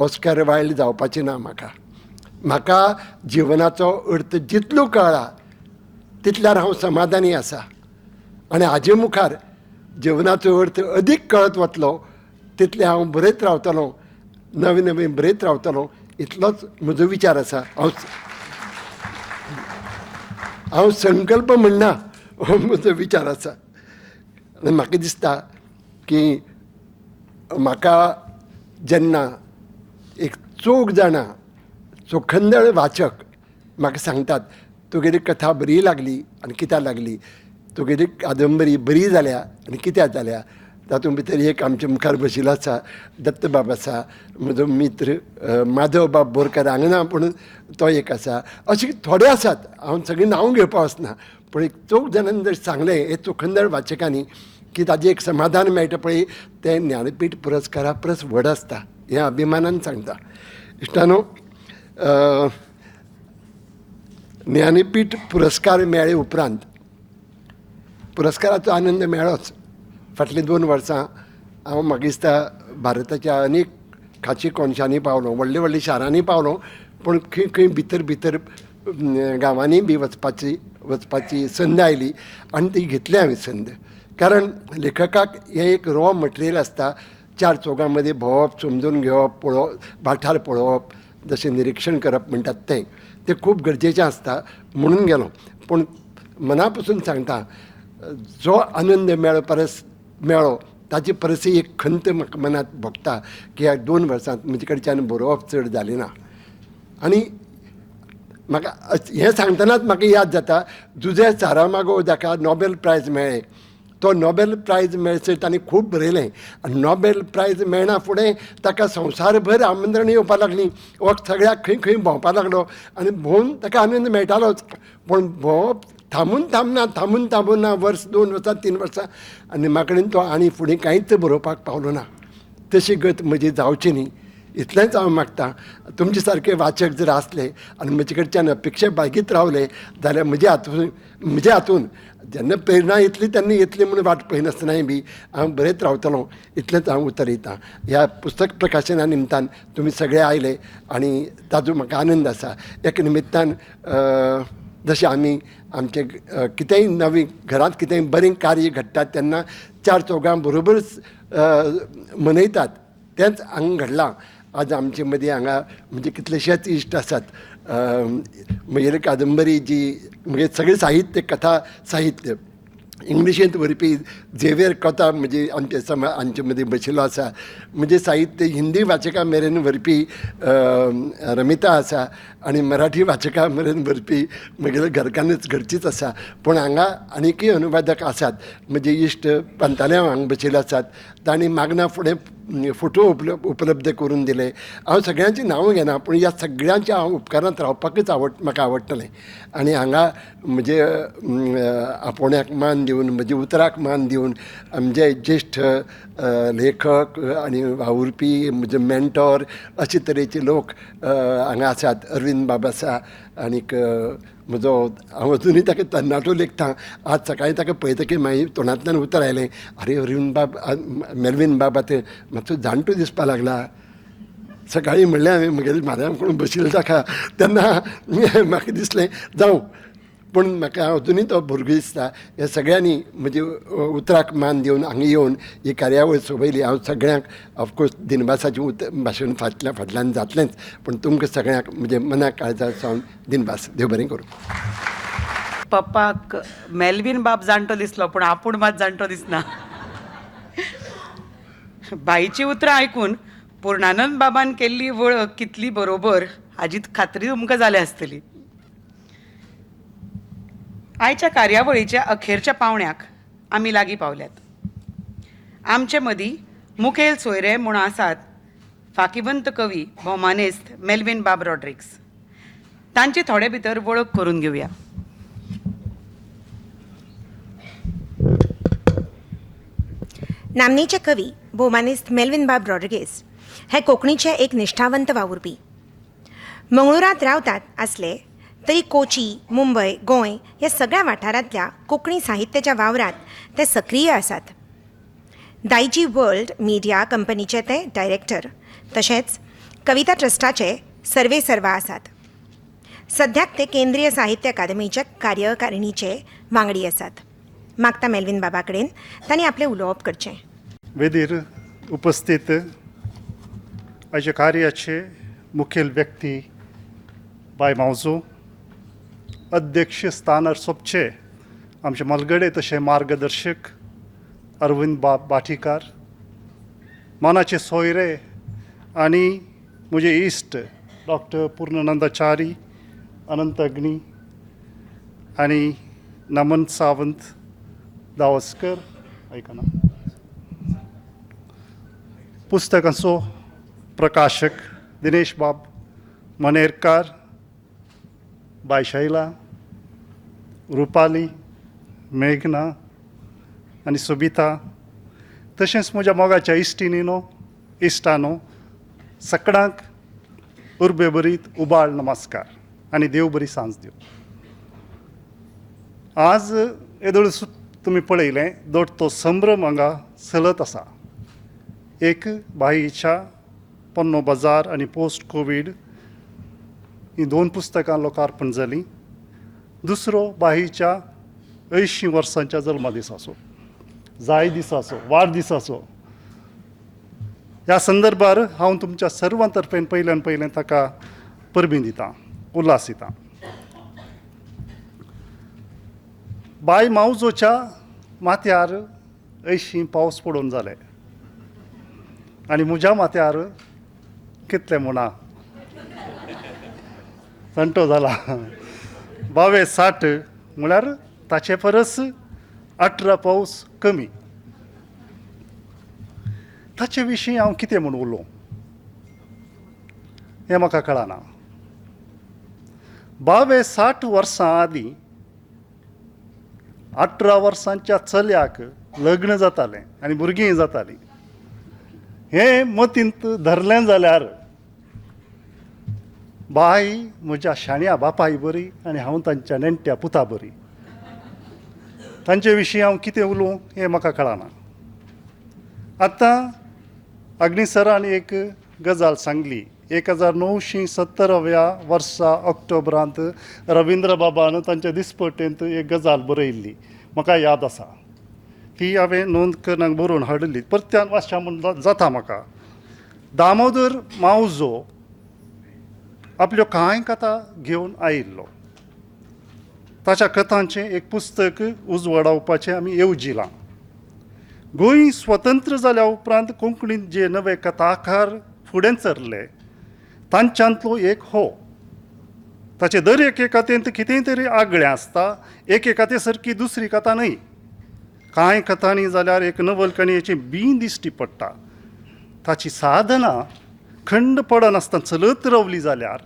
ऑस्कर वायल्ड जावपाचें ना म्हाका. म्हाका जिवनाचो अर्थ जितलो कळ्ळा तितल्यार हांव समाधानी आसा आनी हाजे मुखार जिवनाचो अर्थ अदीक कळत वतलो तितलें हांव बरयत रावतलो, नवें नवें बरयत रावतलो, इतलोच म्हजो विचार आसा. हांव संकल्प म्हणना, हो म्हजो विचार आसा. आनी म्हाका दिसता की म्हाका जेन्ना एक चौग जाणां चोखंदळ वाचक म्हाका सांगतात तुगेली कथा बरी लागली आनी कित्याक लागली, तुगेली कादंबरी बरी जाल्या आनी कित्याक जाल्या, तातूंत भितर एक आमच्या मुखार बशिल्लो आसा दत्तबाब आसा, म्हजो मित्र माधवबाब बोरकर हांगा ना पूण तो एक आसा. अशे थोडे आसात, हांव सगळीं नांव घेवपा वचना, पूण एक चौग जाणांनी जर सांगलें हे चोखंदळ वाचकांनी की ताजें एक समाधान मेळटा पळय तें ज्ञानपीठ पुरस्कारा परस व्हड आसता हें अभिमानान सांगता. इश्टानो, ज्ञानपीठ पुरस्कार मेळ्ळे उपरांत पुरस्काराचो आनंद मेळ्ळोच. फाटलीं 2 वर्सां हांव म्हाका दिसता भारताच्या अनेक खाची कोनशांनी पावलो, व्हडले व्हडले शारांनी पावलो, पूण खंय खंय भितर भितर गांवांनी बी वचपाची संद आयली आनी ती घेतली हांवें संद. कारण लेखकाक हें एक रॉ मटेरियल आसता, 4 चौगां मदीं भोंवप, समजून घेवप, पळोवप, वाठार पळोवप, जशें निरिक्षण करप म्हणटात तें तें खूब गरजेचें आसता म्हणून गेलो. पूण मना पसून सांगता, जो आनंद मेळ्ळो परस मेळ्ळो ताची परसय एक खंत म्हाका मनांत भोगता की ह्या 2 वर्सांत म्हजे कडच्यान बरोवप चड जालें ना. आनी म्हाका हें सांगतनाच म्हाका याद जाता जुझे सारामागो जाका नोबेल प्रायज मेळ्ळें तो नोबेल प्रायज मेळसर ताणें खूब बरयलें आनी नोबेल प्रायज मेळना फुडें ताका संवसारभर आमंत्रण येवपाक लागलीं. हो सगळ्याक खंय खंय भोंवपाक लागलो आनी भोंवून ताका आनंद मेळटालोच. पूण भोंवप थांबून थांबना, थांबून थांबून ना, वर्स 2 वर्सां 3 वर्सां आनी निमा कडेन तो आनी फुडें कांयच बरोवपाक पावलो ना. तशी गत म्हजी जावची न्ही इतलेंच हांव मागतां. तुमचे सारके वाचक जर आसले आनी म्हजे कडच्यान अपेक्षा बाळगीत रावले जाल्यार म्हज्या हातून जेन्ना प्रेरणा येतली तेन्ना येतली म्हूण वाट पळयनासतनाय बी हांव बरयत रावतलो इतलेंच हांव उतर दितां. ह्या पुस्तक प्रकाशना निमतान तुमी सगळे आयले आनी ताजो म्हाका आनंद आसा. एक निमित्तान जशें आमी आमचे कितेंय नवीं घरांत कितेंय बरें कार्य घडटा तेन्ना 4 चौगां बरोबरच मनयतात, तेंच हांगा घडलां. आज आमचे मदीं हांगा म्हणजे कितलेशेच इश्ट आसात. म्हगेली कादंबरी जी म्हगे सगळें साहित्य, कथा साहित्य इंग्लिशींत बरोवपी झेवियर कोता म्हणजे आमचे समा आमचे मदीं बशिल्लो आसा. म्हणजे साहित्य हिंदी वाचकां मेरेन व्हरपी रमिता आसा आनी मराठी वाचकां मेरेन व्हरपी म्हगेले घरकान्नच घरचीच आसा. पूण हांगा आनीकय अनुवादक आसात. म्हजे इश्ट पंताले हांगा बशिल्ले आसात. तांणी मागना फुडें फोटो उपलब्ध करून दिले. हांव सगळ्यांची नांवां घेना पूण ह्या सगळ्यांच्या हांव उपकारांत रावपाकच म्हाका आवडटलें. आनी हांगा म्हजे आपोवण्याक मान दिवन, म्हज्या उतराक मान दिवन आमचे ज्येश्ठ लेखक आनी वावुरपी, म्हजे मेंटोर अशे तरेचे लोक हांगा आसात. अरविंद बाब आसा आनीक म्हजो हांव अजुनूय ताका तरणाटो लेखता. आज सकाळीं ताका पळयतकीर मागीर तोंडांतल्यान उतर आयलें, आरे अरविंद बाब, मेलवीन बाब आतां मातसो जाणटो दिसपाक लागला. सकाळीं म्हणलें हांवें म्हगेले म्हाऱ्यान कोण बशिल्लो ताका, तेन्ना म्हाका दिसलें जावं, पूण म्हाका अजुनूय तो भुरगो दिसता. ह्या सगळ्यांनी म्हजे उतराक मान दिवन हांगा येवन ही कार्यावळ सोबयली. हांव सगळ्यांक ऑफकोर्स दिनवासाचें उतर भाशण फाटल्या फाटल्यान जातलेंच, पूण तुमकां सगळ्यांक म्हजे मनाक काळजा सावन दिनवास. देव बरें करूं. पप्पाक मेलवीन बाब जाणटो दिसलो पूण आपूण मात जाणटो दिसना. बाईची उतरां आयकून पूर्णानंद बाबान केल्ली वळख कितली बरोबर हाजी खात्री तुमकां जाल्या आसतली. आयच्या कार्यावळीच्या अखेरच्या पावण्याक आमी लागीं पावल्यात. आमचे मदीं मुखेल सोयरे म्हूण आसात फाकिवंत कवी भोवमानेस्त मेलवीन बाब रॉड्रिग्स. तांची थोडे भितर वळख करून घेवया. नामनेचे कवी भोवमानेस्त मेलवीन बाब रॉड्रिगेस हे कोंकणीचे एक निश्ठावंत वावुरपी. मंगळुरांत रावतात आसले तरी कोची, मुंबय, गोंय ह्या सगळ्या वाठारांतल्या कोंकणी साहित्याच्या वावरांत ते सक्रीय आसात. दायजी वर्ल्ड मिडिया कंपनीचे ते डायरेक्टर तशेंच कविता ट्रस्टाचे सर्वे सर्वा आसात. सद्याक ते केंद्रीय साहित्य अकादमीच्या कार्यकारिणीचे वांगडी आसात. मागता मेलवीन बाबा कडेन तांणी आपलें उलोवप करचें. वेदीर उपस्थित आयच्या कार्याचे मुखेल व्यक्ती बाय मावजो, अध्यक्ष स्थानार सोबचे आमचे मलगडे तशें मार्गदर्शक अरविंद बाब भाटीकार, मनाचे सोयरे आनी म्हजे इश्ट डॉक्टर पूर्णनंदाचारी, अनंत अग्नी आनी नमन सावंत दावस्कर. आयकना पुस्तकांचो प्रकाशक दिनेश बाब मनेरकार, बाय शैला, रुपाली, मेघना आनी सुबिता, तशेंच म्हज्या मोगाच्या इश्टिणीनो, इश्टानो, सगळ्यांक उर्बे बरीत उबाळ नमस्कार आनी देव बरी सांज दिवं. आज येदोळ तुमी पळयलें दोट तो संभ्रम हांगा चलत आसा. एक बाईच्या पन्नो बाजार आनी पोस्ट कोवीड ही 2 पुस्तकां लोकार्पण जालीं. दुसरो बाईच्या 80 वर्सांच्या जल्मदिसाचो, जाय दिसाचो, वाडदिसाचो. ह्या संदर्भार हांव तुमच्या सर्वां तर्फेन पयल्यान पयलें ताका परबीं दितां, उल्हास दितां. बाय मावजोच्या माथ्यार 80 पावस पडून जाले आनी म्हज्या माथ्यार कितले म्हणा जाणटो जाला 22 60 म्हळ्यार ताचे परस 18 पावस कमी. ताचे विशीं हांव कितें म्हूण उलोवं हें म्हाका कळना. 62 वर्सां आदीं 18 वर्सांच्या चल्याक लग्न जातालें आनी भुरगीं जातालीं. हें मतींत धरलें जाल्यार बाय म्हज्या शाण्या बापाय बरी आनी हांव तांच्या नेण्ट्या पुता बरी. तांचे विशीं हांव कितें उलोवं हें म्हाका कळना. आतां अग्निसरान एक गजाल सांगली. 1970व्या वर्सा ऑक्टोबरांत रविंद्रबाबान तांच्या दिसपटेंत एक गजाल बरयल्ली, म्हाका याद आसा. ती हांवें नोंद करून बरोवन हाडिल्ली, परत्यान वाचच्या म्हूण जाता म्हाका. दामोदर मावजो आपल्यो कांय कथा घेवन आयिल्लो. ताच्या कथांचें एक पुस्तक उजवाडावपाचें आमी येवजिलां. गोंय स्वतंत्र जाल्या उपरांत कोंकणींत जे नवे कथाकार फुडें सरले तांच्यांतलो एक हो. ताचे दर एके कथेंत कितेंय तरी आगळें आसता. एके कथे सारकी दुसरी कथा न्हय. कांय कथांनी जाल्यार एक नवलकाणयेचें बीं दिश्टी पडटा. ताची साधना खंड पडनासतना चलत रावली जाल्यार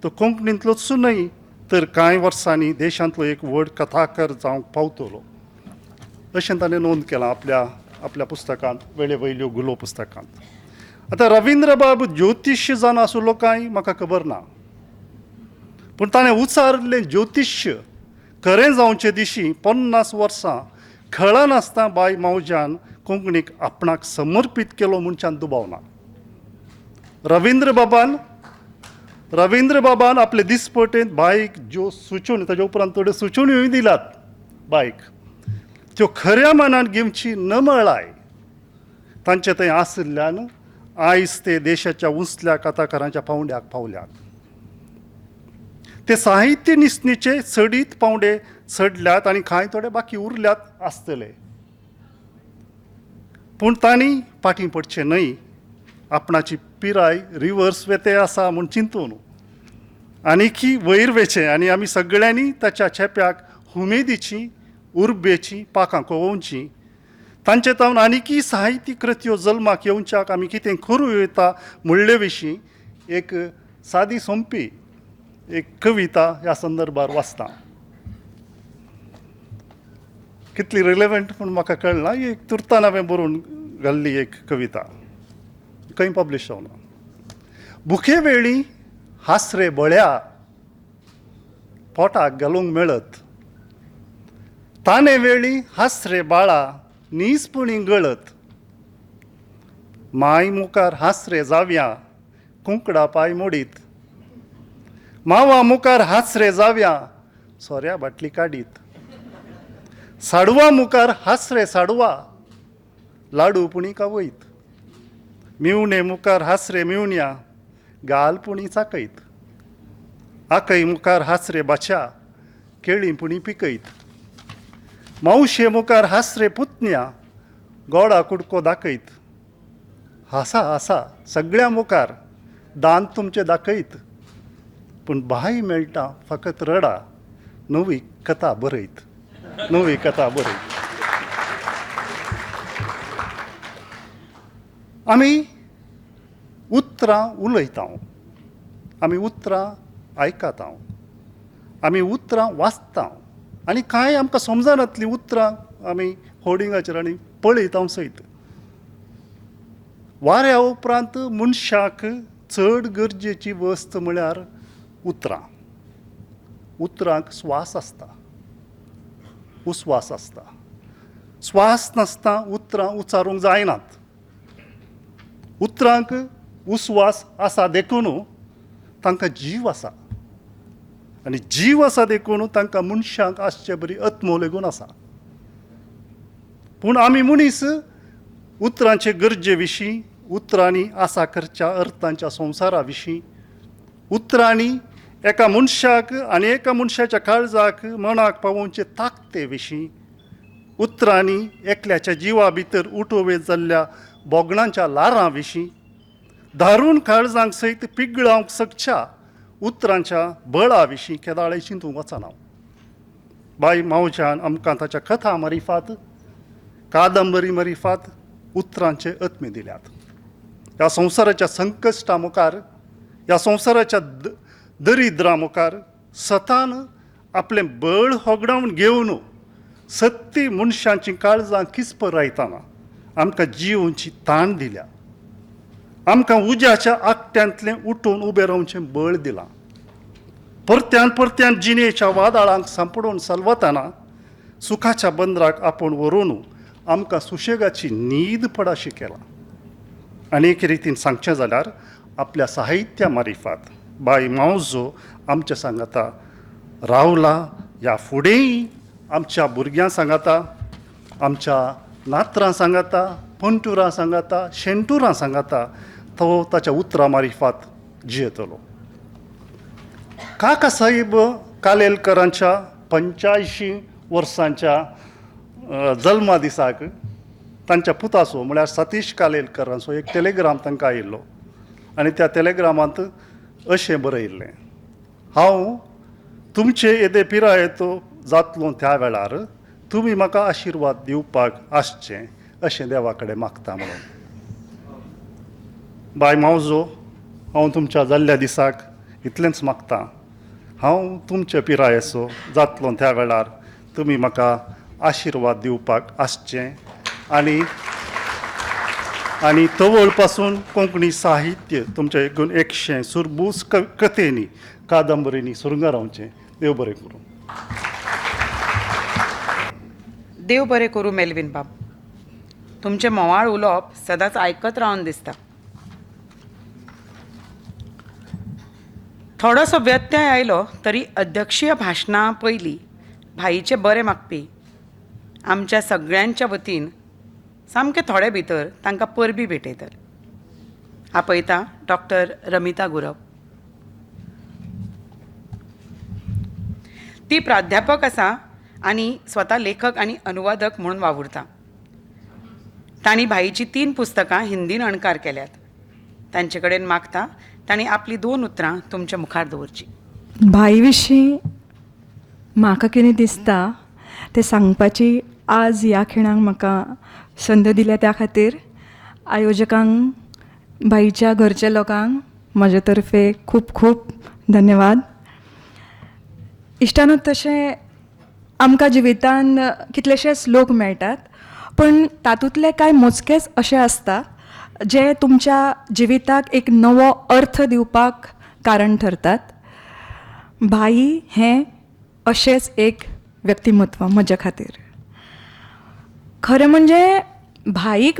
तो कोंकणींतलोच न्हय तर कांय वर्सांनी देशांतलो एक व्हड कथाकार जावंक पावतलो अशें ताणें नोंद केलां आपल्या आपल्या पुस्तकांत, वेळे वयल्यो गुलो पुस्तकांत. आतां रविंद्रबाब ज्योतिश्य जावन आसलो कांय म्हाका खबर ना, पूण ताणें उचारिल्लें ज्योतिश्य खरें जावचे दिशी 50 वर्सां खळनासतना बाय मावज्यान कोंकणीक आपणाक समर्पीत केलो म्हणच्यान दुबाव ना. रविंद्रबाबान आपले दिसपटेंत बायक ज्यो सुचोवण्यो, ताच्या उपरांत थोड्यो सुचोवण्योय दिल्यात बायक, त्यो खऱ्या मनान घेवची नमळाय तांचे थंय आशिल्ल्यान आयज ते देशाच्या उंचल्या कथाकारांच्या पावंड्याक पावल्यात. ते साहित्य निसणीचे चडीत पावंडे चडल्यात आनी कांय थोडे बाकी उरल्यात आसतले, पूण तांणी फाटीं पडचें न्हय. आपणाची पिराय रिवर्स वेते आसा म्हूण चिंतून आनीकी वयर वेचें आनी आमी सगळ्यांनी ताच्या चेप्याक उमेदीची उर्बेची पाखां कोवोवची. तांचे तावन आनीकी साहित्य कृत्यो जल्माक येवच्याक आमी कितें करूं येता म्हणले विशीं एक सादी सोंपी एक कविता ह्या संदर्भार वाचता. कितली रिलेवंट म्हूण म्हाका कळना. एक तुर्तान हांवें बरोवन घाल्ली एक कविता, खंय पब्लिश जावना. भुके वेळी हासरे बळ्या पोटाक घालूंक मेळत, ताने वेळी हासरे बाळा नीसपणी गळत, माय मुखार हासरे जावया कुंकडा पांय मोडीत, मावा मुखार हासरे जावया सोऱ्या बाटली काडीत, साडवा मुखार हासरे साडवा लाडू पुणी कावयत, मिवणे मुखार हासरे मिवण्या गाल पुणी चाकयत, आकय मुखार हासरे बाच्या केळीं पुणी पिकयत, मावशे मुखार हासरे पुतण्या गोडा कुडको दाखयत, हासा हासा सगळ्या मुखार दांत तुमचे दाखयत, पूण बाय मेळटा फकत रडा नवी कथा बरयत, नवी कथा बरयत. आमी उतरां उलयता, आमी उतरां आयकता, आमी उतरां वाचता आनी कांय आमकां समजनातलीं उतरां आमी होर्डिंगाचेर आनी पळयता सयत. वाऱ्या उपरांत मनशाक चड गरजेची वस्त म्हळ्यार उतरां. उतरांक स्वास आसता, उस्वास आसता. स्वास नासता उतरां उच्चारूंक जायनात. उतरांक उस्वास आसा देखून तांकां जीव आसा आनी जीव आसा देखून तांकां मनशांक आसचे बरी आत्मो लेगून आसा. पूण आमी मनीस उतरांचे गरजे विशीं, उतरांनी आसा करच्या अर्थांच्या संवसारा विशीं, उतरांनी एका मनशाक आनी एका मनशाच्या काळजाक मनाक पावोवचे ताकते विशीं, उतरांनी एकल्याच्या जिवा भितर उठोवे जाल्ल्या बोगणांच्या लारां विशीं, दारून काळजांक सयत पिगळावंक शकच्या उतरांच्या बळा विशीं केदाळे चिंतूंक वचना. बाय मावज्यान आमकां ताच्या कथा मारिफात कादंबरी मारिफात उतरांचे आत्मे दिल्यात. ह्या संवसाराच्या संकश्टा मुखार, ह्या संवसाराच्या दरिद्रा मुखार सतान आपलें बळ होगडावन घेवन सत्ती मनशांची काळजां किस्परायतना आमकां जिवनची ताण दिल्या, आमकां उज्याच्या आकट्यांतलें उठून उबें रावचें बळ दिलां. परत्यान परत्यान जिणेच्या वादळांक सांपडून सलवतना सुखाच्या बंदराक आपूण व्हरून आमकां सुशेगाची न्हीद पडाशी केला. आनी एक रितीन सांगचें जाल्यार आपल्या साहित्या मारिफात बाई मावजो आमच्या सांगाता रावला, ह्या फुडेंय आमच्या भुरग्यां सांगाता, आमच्या नातरां सांगाता, पणटुरां सांगाता, शेंटुरां सांगाता तो ताच्या उतरां मारिफात जियेतलो. काका साहेब कालेलकरांच्या 85 वर्सांच्या जल्मा दिसाक तांच्या पुताचो म्हळ्यार सतीश कालेलकरांचो एक टेलेग्राम तांकां आयिल्लो आनी त्या टेलेग्रामांत अशें बरयिल्लें, हांव तुमचे येदे पिरायेचो जातलो त्या वेळार तुमी म्हाका आशिर्वाद दिवपाक आसचें अशें देवा कडेन मागता म्हणून. बाय मावजो, हांव तुमच्या जाल्ल्या दिसाक इतलेंच मागता, हांव तुमचे पिरायेचो जातलो त्या वेळार तुमी म्हाका आशिर्वाद दिवपाक आसचें आनी आनी तवळ पासून कोंकणी साहित्य तुमच्या 100 सुरबूस कथेंनी कादंबरींनी सुरंगां रावचें. देव बरें करूं. देव बरें करूं मेलवीन बाब, तुमचें म्होंवाळ उलोवप सदांच आयकत रावन दिसता. थोडोसो व्यत्यय आयलो तरी अध्यक्षीय भाशणा पयलीं भाईचें बरें मागपी आमच्या सगळ्यांच्या वतीन सामकें थोडे भितर तांकां परबी भेटयतात. आपयता डॉक्टर रमिता गुरव. ती प्राध्यापक आसा आनी स्वता लेखक आनी अनुवादक म्हणून वावुरता. तांणी भाईची 3 पुस्तकां हिंदीन अणकार केल्यात. तांचे कडेन मागता तांणी आपली 2 उतरां तुमच्या मुखार दवरची. भाई विशीं म्हाका कितें दिसता तें सांगपाची आज ह्या खिणाक म्हाका संद दिल्या त्या खातीर आयोजकांक, भाईच्या घरच्या लोकांक म्हजे तर्फे खूब खूब धन्यवाद. इश्टानू, तशें आमकां जिवितान कितलेशेच लोक मेळटात, पूण तातूंतले कांय मोजकेच अशे आसता जे तुमच्या जिविताक एक नवो अर्थ दिवपाक कारण ठरतात. भाई हें अशेंच एक व्यक्तिमत्व म्हज्या खातीर. खरें म्हणजे भाईक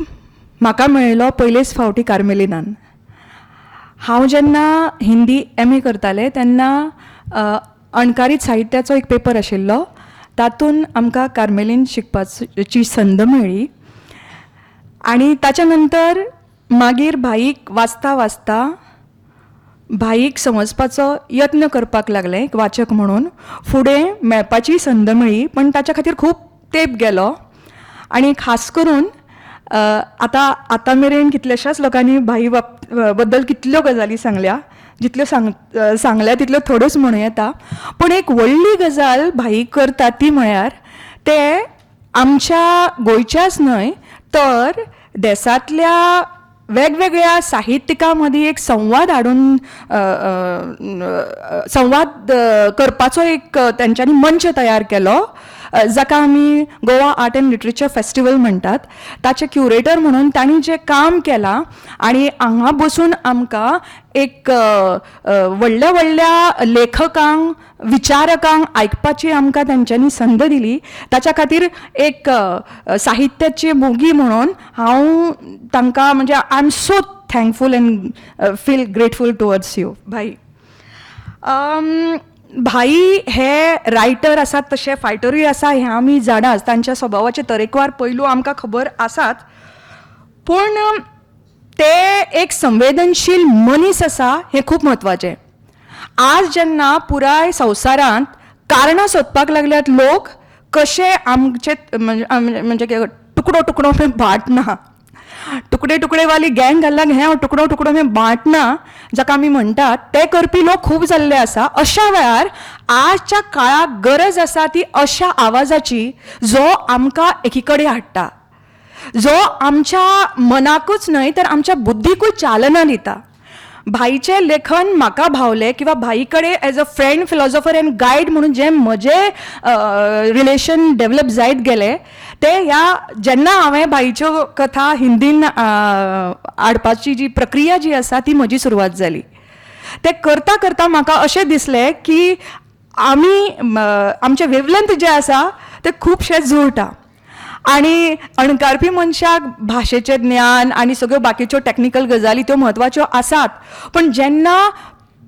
म्हाका मेळिल्लो पयलेच फावटी कार्मेलिनान. हांव जेन्ना हिंदी एम ए करतालें तेन्ना अणकारीत साहित्याचो एक पेपर आशिल्लो, तातूंत आमकां कार्मेलीन शिकपाची संद मेळ्ळी. आनी ताच्या नंतर मागीर भाईक वाचता वाचता भाईक समजपाचो यत्न करपाक लागलें एक वाचक म्हणून. फुडें मेळपाची संद मेळ्ळी, पण ताच्या खातीर खूब तेंप गेलो. आनी खास करून आतां आतां मेरेन कितल्याशाच लोकांनी भाई बद्दल कितल्यो गजाली सांगल्या, जितल्यो सांगल्या तितल्यो थोड्योच म्हणूं येता. पूण एक व्हडली गजाल भाई करता ती म्हळ्यार ते आमच्या गोंयच्याच न्हय तर देसांतल्या वेगवेगळ्या साहित्यिकां मदीं एक संवाद हाडून संवाद करपाचो एक तेंच्यांनी मंच तयार केलो, जाका आमी Goa art and literature festival म्हणटात. ताचे क्युरेटर म्हणून तांणी जें काम केलां आनी हांगा बसून आमकां एक व्हडल्या व्हडल्या लेखकांक, विचारकांक आयकपाची आमकां तेंच्यांनी संद दिली. ताच्या खातीर एक साहित्याची मोगी म्हणून हांव तांकां म्हणजे I am so thankful and feel grateful towards you भाई. भाई हे रायटर आसात तशे फायटरूय आसा हें आमी जाणाच, तांच्या स्वभावाचे तरेकवार पैलू आमकां खबर आसात. पूण ते एक संवेदनशील मनीस आसा हें खूब म्हत्वाचें. आज जेन्ना पुराय संवसारांत कारणां सोदपाक लागल्यात लोक कशे आमचे म्हणजे टुकडो टुकडो में बांटना, तुकडे तुकडे वाली गँग घालला हें तुकडो तुकडो में बांटना जाका आमी म्हणटात ते करपी लोक खूब जाल्ले आसा. अशा वेळार आजच्या काळाक गरज आसा ती अशा आवाजाची जो आमकां एकी कडेन हाडटा. जो आमच्या मनाकूच न्हय तर आमच्या बुद्धीकूय चालना दिता. भाईचें लेखन म्हाका भावलें किंवा भाई कडेन as a friend, philosopher and guide म्हणून जें म्हजें रिलेशन डेवलप जायत गेलें तें ह्या जेन्ना हांवें भाईच्यो कथा हिंदीन हाडपाची जी प्रक्रिया जी आसा ती म्हजी सुरवात जाली. तें करता करता म्हाका अशें दिसलें की आमी आमचें वेवलेंथ जें आसा तें खुबशें जुळटा आनी अणकारपी मनशाक भाशेचें ज्ञान आनी सगळ्यो बाकीच्यो टॅक्निकल गजाली त्यो म्हत्वाच्यो आसात, पूण जेन्ना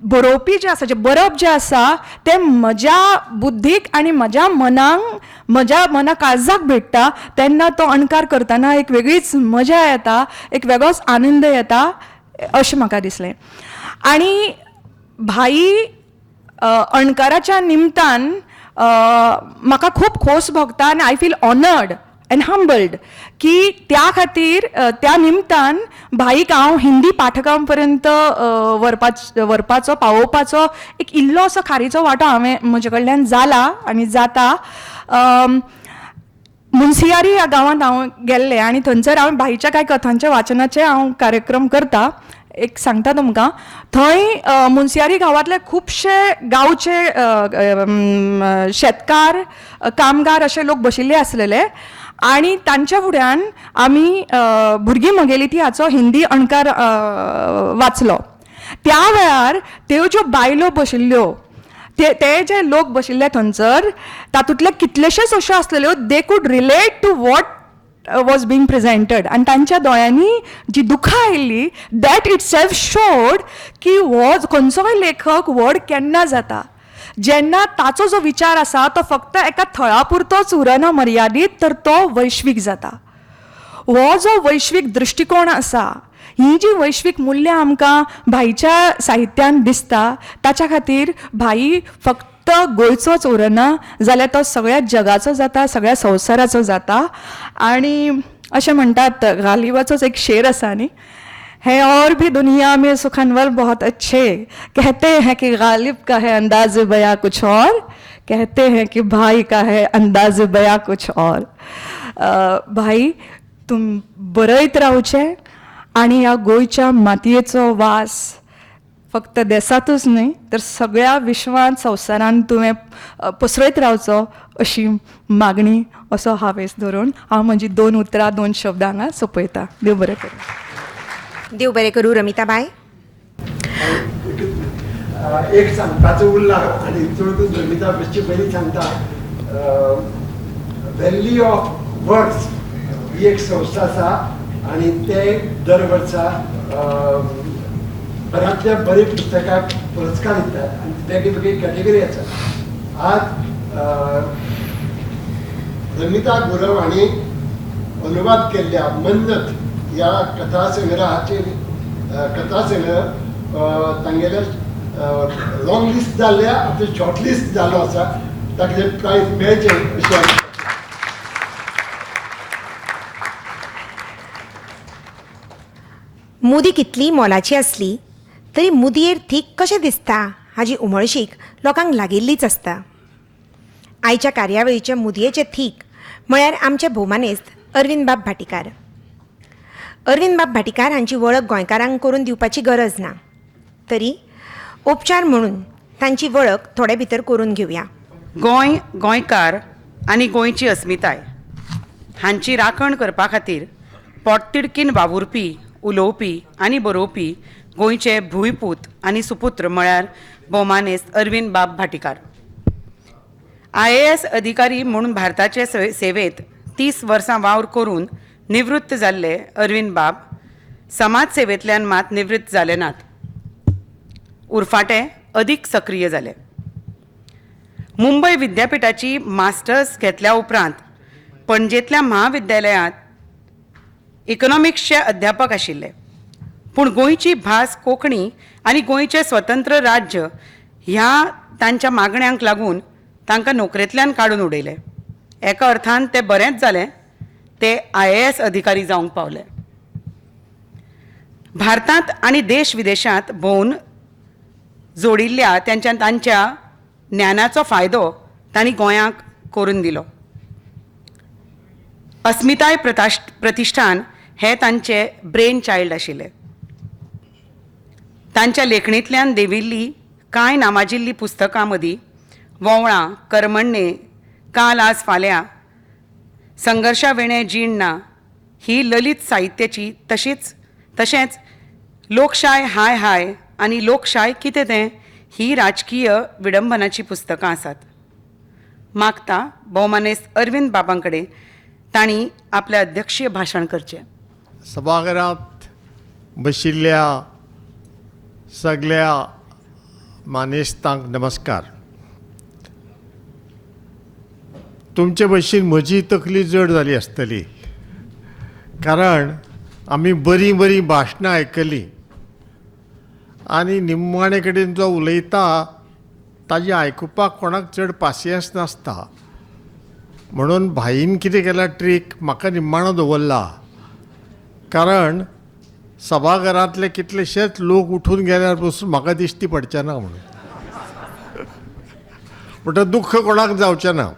बरोवपी जें आसा, जें बरप जें आसा तें म्हज्या बुद्धीक आनी म्हज्या मनाक, म्हज्या मना काळजाक भेट्टा तेन्ना तो अणकार करतना एक वेगळीच मजा येता, एक वेगळोच आनंद येता अशें म्हाका दिसलें. आनी भाई अणकाराच्या निमतान म्हाका खूब खोस भोगता आनी I feel honoured and humbled की त्या खातीर त्या निमतान भाईक हांव हिंदी पाठकां पर्यंत व्हरपाचो पावोवपाचो एक इल्लो असो खारीचो वांटो हांवें म्हजे कडल्यान जाला आनी जाता. मुन्सियारी ह्या गांवांत हांव गेल्लें आनी थंयसर हांव भाईच्या कांय कथांच्या वाचनाचे हांव कार्यक्रम करता. एक सांगता तुमकां, थंय मुन्सियारी गांवांतले खुबशे गांवचे शेतकार, कामगार अशे लोक बशिल्ले आसलेले आनी तांच्या फुड्यान आमी भुरगीं म्हगेली ती हाचो हिंदी अणकार वाचलो. त्या वेळार त्यो ज्यो बायलो बशिल्ल्यो, ते जे लोक बशिल्ले थंयसर तातूंतले कितलेशेच अश्यो आसलेल्यो they could relate to what was being presented आनी तांच्या दोळ्यांनी जी दुखां आयिल्ली that it self showed की हो खंयचोय लेखक व्हड केन्ना जाता जेन्ना ताचो जो विचार आसा तो फक्त एका थळा पुरतोच उरना मर्यादीत, तर तो वैश्वीक जाता. हो जो वैश्वीक दृश्टिकोण आसा, ही जी वैश्वीक मुल्यां आमकां भाईच्या साहित्यांत दिसता ताच्या खातीर भाई फक्त गोंयचोच उरना जाल्यार तो सगळ्या जगाचो जाता, सगळ्या संवसाराचो जाता. आनी अशें म्हणटात, गालिबाचोच एक शेर आसा न्ही, है और भी दुनिया में सुखनवर बहुत अच्छे, कहते हैं कि गालिब का है अंदाज बया कुछ और, कहते हैं कि भाई का है अंदाज बया कुछ और. भाई तुम बरयत रावचें आनी ह्या गोंयच्या मातयेचो वास फक्त देसांतूच न्हय तर सगळ्या विश्वांत, संवसारांत तुवें पसरयत रावचो अशी मागणी, असो हावेस धरून हांव म्हजी दोन उतरां, दोन शब्द हांगा सोंपयता. देव बरें करूं. देव बरें करूं रमिताबाय. एक सांगपाचो उरला आनी चड रमिता बेश्टी पयलीं सांगता, व्हॅली ऑफ वर्ड्स ही एक संस्था आसा आनी ते दर वर्सा बऱ्यांतल्या बरे पुस्तकाक पुरस्कार दितात आनी वेगळी वेगळी कॅटेगरी आसा. आज रमिता गुरव हांणी अनुवाद केल्ल्या मन्नत ह्या कथासंग्रहाचेर कथासंग्रह तांगेले लॉंग लिस्ट जाल्ल्या आतां शॉर्ट लिस्ट जाल्लो आसा, ताका प्रायज मेळचें अशें. मुदी कितली मोलाची आसली तरी मुदयेर थीक कशें दिसता हाजी उमळशीक लोकांक लागिल्लीच आसता. आयच्या कार्यावळीचे मुदयेचे थीक म्हळ्यार आमचे भोवमानेस्त अरविंदबाब भाटीकार. अरविंदबाब भाटीकार हांची वळख गोंयकारांक करून दिवपाची गरज ना, तरी उपचार म्हणून तांची वळख थोडे भितर करून घेवया. गोंय, गोंयकार आनी गोंयची अस्मिताय हांची राखण करपा खातीर पोटतिडकीन वावुरपी, उलोवपी आनी बरोवपी गोंयचे भूंयपूत आनी सुपुत्र म्हळ्यार भोवमानेस्त अरविंदबाब भाटीकार. IAS अधिकारी म्हूण भारताचे सेवेंत 30 वर्सां वावर करून निवृत्त जाल्ले अरविंदबाब समाज सेवेंतल्यान मात निवृत्त जाले नात, उरफाटे अदीक सक्रीय जाले. मुंबय विद्यापिठाची मास्टर्स घेतल्या उपरांत पणजेंतल्या म्हाविद्यालयांत इकॉनॉमिक्सचे अध्यापक आशिल्ले, पूण गोंयची भास कोंकणी आनी गोंयचें स्वतंत्र राज्य ह्या तांच्या मागण्यांक लागून तांकां नोकरेंतल्यान काडून उडयले. एका अर्थान तें बरेंच जालें, ते IAS अधिकारी जावंक पावले. भारतांत आनी देश विदेशांत भोंवन जोडिल्ल्या तांच्या तांच्या ज्ञानाचो फायदो तांणी गोंयांक करून दिलो. अस्मिताय प्रतिश्ठान हें तांचें ब्रेन चायल्ड आशिल्लें. तांच्या लेखणींतल्यान देंविल्लीं कांय नामाजिल्लीं पुस्तकां मदीं वोंवळां, करमण्णे, काल आज फाल्यां, संघर्शा विणें जीण ना ही ललीत साहित्याची तशीच तशेंच लोकशाय हाय हाय आनी लोकशाय कितें तें ही राजकीय विडंबनाचीं पुस्तकां आसात. मागता भोवमानेस्त अरविंद बाबां कडेन तांणी आपलें अध्यक्षीय भाशण करचें. सभाघरांत बशिल्ल्या सगळ्या मानेस्तांक नमस्कार. तुमचे भशेन म्हजी तकली जड जाली आसतली, कारण आमी बरीं बरीं भाशणां आयकलीं आनी निमाणे कडेन जो उलयता ताजें आयकुपाक कोणाक चड पासियेंस नासता. म्हणून भाईन कितें केलां ट्रीक, म्हाका निमाणो दवरला, कारण सभाघरांतले कितलेशेच लोक उठून गेल्यार पसून म्हाका दिश्टी पडचें ना म्हणून. म्हणटा दुख्ख कोणाक जावचें ना.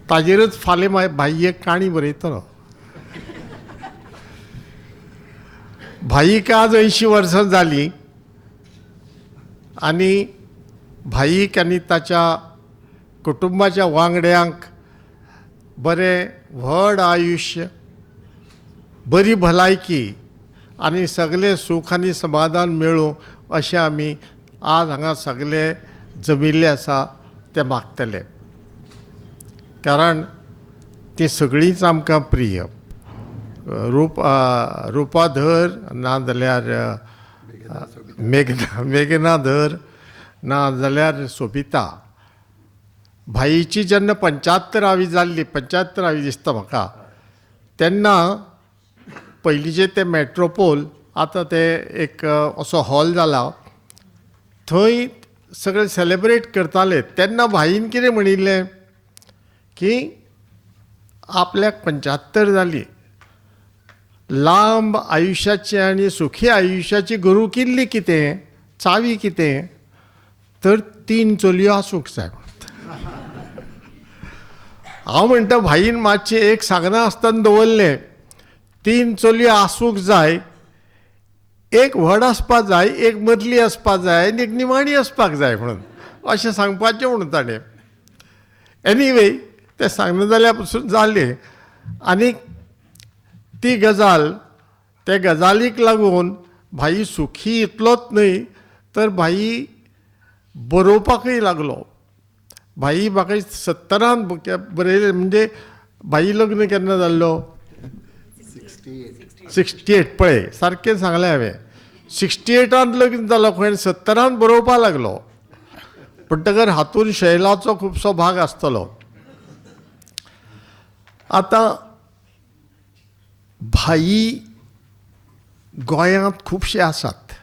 ताजेरच फाल्यां भाई एक काणी बरयतलो. भाईक आज 80 वर्सां जालीं आनी भाईक आनी ताच्या कुटुंबाच्या वांगड्यांक बरें व्हड आयुश्य, बरी भलायकी आनी सगळें सूख आनी समाधान मेळूं अशें आमी आज हांगा सगळे जमिल्ले आसा ते मागतले, कारण तीं सगळींच आमकां प्रिय. रुपा धर ना जाल्यार मेघना धर ना जाल्यार सोबिता. भाईची जेन्ना 75वी जाल्ली, 75वी दिसता म्हाका, तेन्ना पयलींचें तें मेट्रोपोल आतां तें एक असो हॉल जाला, थंय सगळे सेलेब्रेट करताले. तेन्ना भाईन कितें म्हणिल्लें की आपल्याक 75 जाली, लांब आयुश्याची आनी सुखी आयुश्याची गुरू किल्ली कितें, चावी कितें, तर 3 चलयो आसूंक जाय. हांव म्हणटा भाईन मातशें एक सांगना आसतना दवरलें, 3 चलयो आसूंक जाय, एक व्हड आसपाक जाय, एक मदली आसपाक जाय आनी एक निमाणी आसपाक जाय म्हणून अशें सांगपाचें म्हणून ताणें. एनिवे तें सांगना जाल्यार पसून जालें. आनी ती गजाल, ते गजालीक लागून भाई सुखी इतलोच न्हय तर भाई बरोवपाकय लागलो. भाई म्हाका 70 बरयलें, म्हणजे भाई लग्न केन्ना जाल्लो 68, पळय सारकें सांगलें हांवें, 68 लग्न जालो खंय, 70 बरोवपाक लागलो. म्हणटकर हातून शैलाचो खुबसो भाग आसतलो. आतां भाई गोंयांत खुबशे आसात,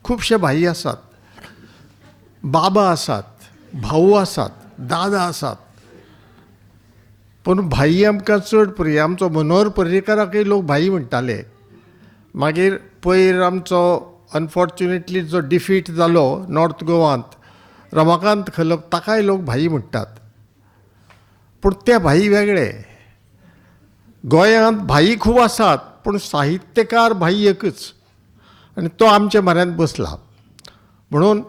खुबशे भाई आसात, बाबा आसात, भाऊ आसात, दादा आसात, पूण भाई आमकां चड प्रिय. आमचो मनोहर पर्रीकाराकय लोक भाई म्हणटाले. मागीर पयर आमचो अनफॉर्च्युनेटली जो डिफीट जालो नॉर्थ गोवांत, रमाकांत खलप, ताकाय लोक भाई म्हणटात. पूण ते भाई वेगळे. गोंयांत भाई खूब आसात पूण साहित्यकार भाई एकच, आनी तो आमच्या म्हऱ्यांत बसला, म्हणून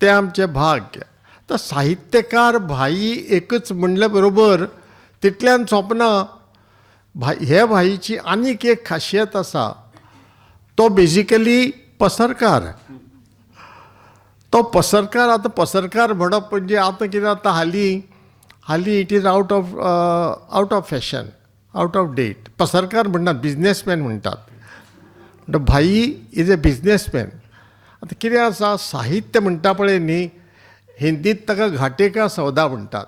तें आमचें भाग्य. तर साहित्यकार भाई एकच म्हणले बरोबर तितल्यान सोंपना. भाई हे भाईची आनीक एक खासियत आसा, तो बेजिकली पसरकार. तो पसरकार, आतां पसरकार म्हणप म्हणजे आतां कितें जाता, हालीं हालीं it is out of fashion, out of date. पसरकार म्हणटात, बिजनेसमॅन म्हणटात. भाई is a businessman. आतां कितें आसा, साहित्य म्हणटा पळय न्ही, हिंदीत ताका घाटे का सौदा म्हणटात.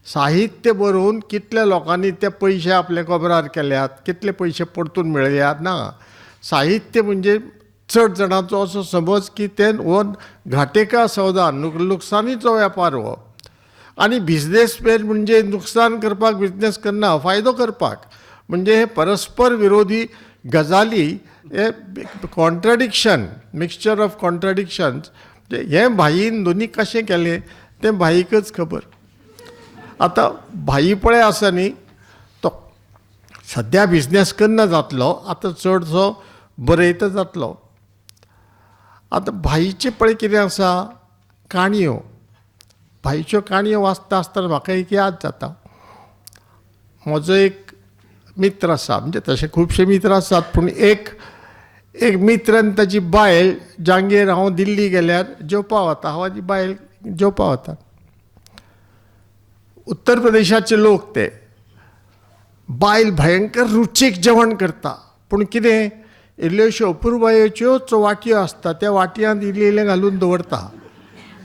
साहित्य बरोवन कितल्या लोकांनी ते पयशे आपले कबरार केल्यात, कितले पयशे परतून मेळ्ळ्यात ना. साहित्य म्हणजे चड जाणांचो असो समज की ते हो घाटे का सौदा, लुकसाणीचो वेपार हो. आनी बिजनेसमॅन म्हणजे नुकसान करपाक बिजनेस करना, फायदो करपाक. म्हणजे हे परस्पर विरोधी गजाली, हे कॉन्ट्राडिक्शन, मिक्सचर ऑफ कॉन्ट्राडिक्शन्स. हें भाईन दोनी कशें केलें तें भाईकच खबर. आतां भाई पळय आसा न्ही, तो सद्या बिजनेस करना जातलो, आतां चडसो बरयता जातलो. आतां भाईचें पळय कितें आसा, काणयो. भाईच्यो काणयो वाचता आसतना म्हाका एक याद जाता. म्हजो एक मित्र आसा, म्हणजे तशे खुबशे मित्र आसात, पूण एक एक मित्र आनी ताची बायल जांगेर हांव दिल्ली गेल्यार जेवपा वता, हांव आनी बायल जेवपा वता. उत्तर प्रदेशाचे लोक ते. बायल भयंकर रुचीक जेवण करता, पूण कितें इल्ल्योश्यो अपुरबायेच्योच वाटयो आसता, त्या वाटयांत इल्लें इल्लें घालून दवरता.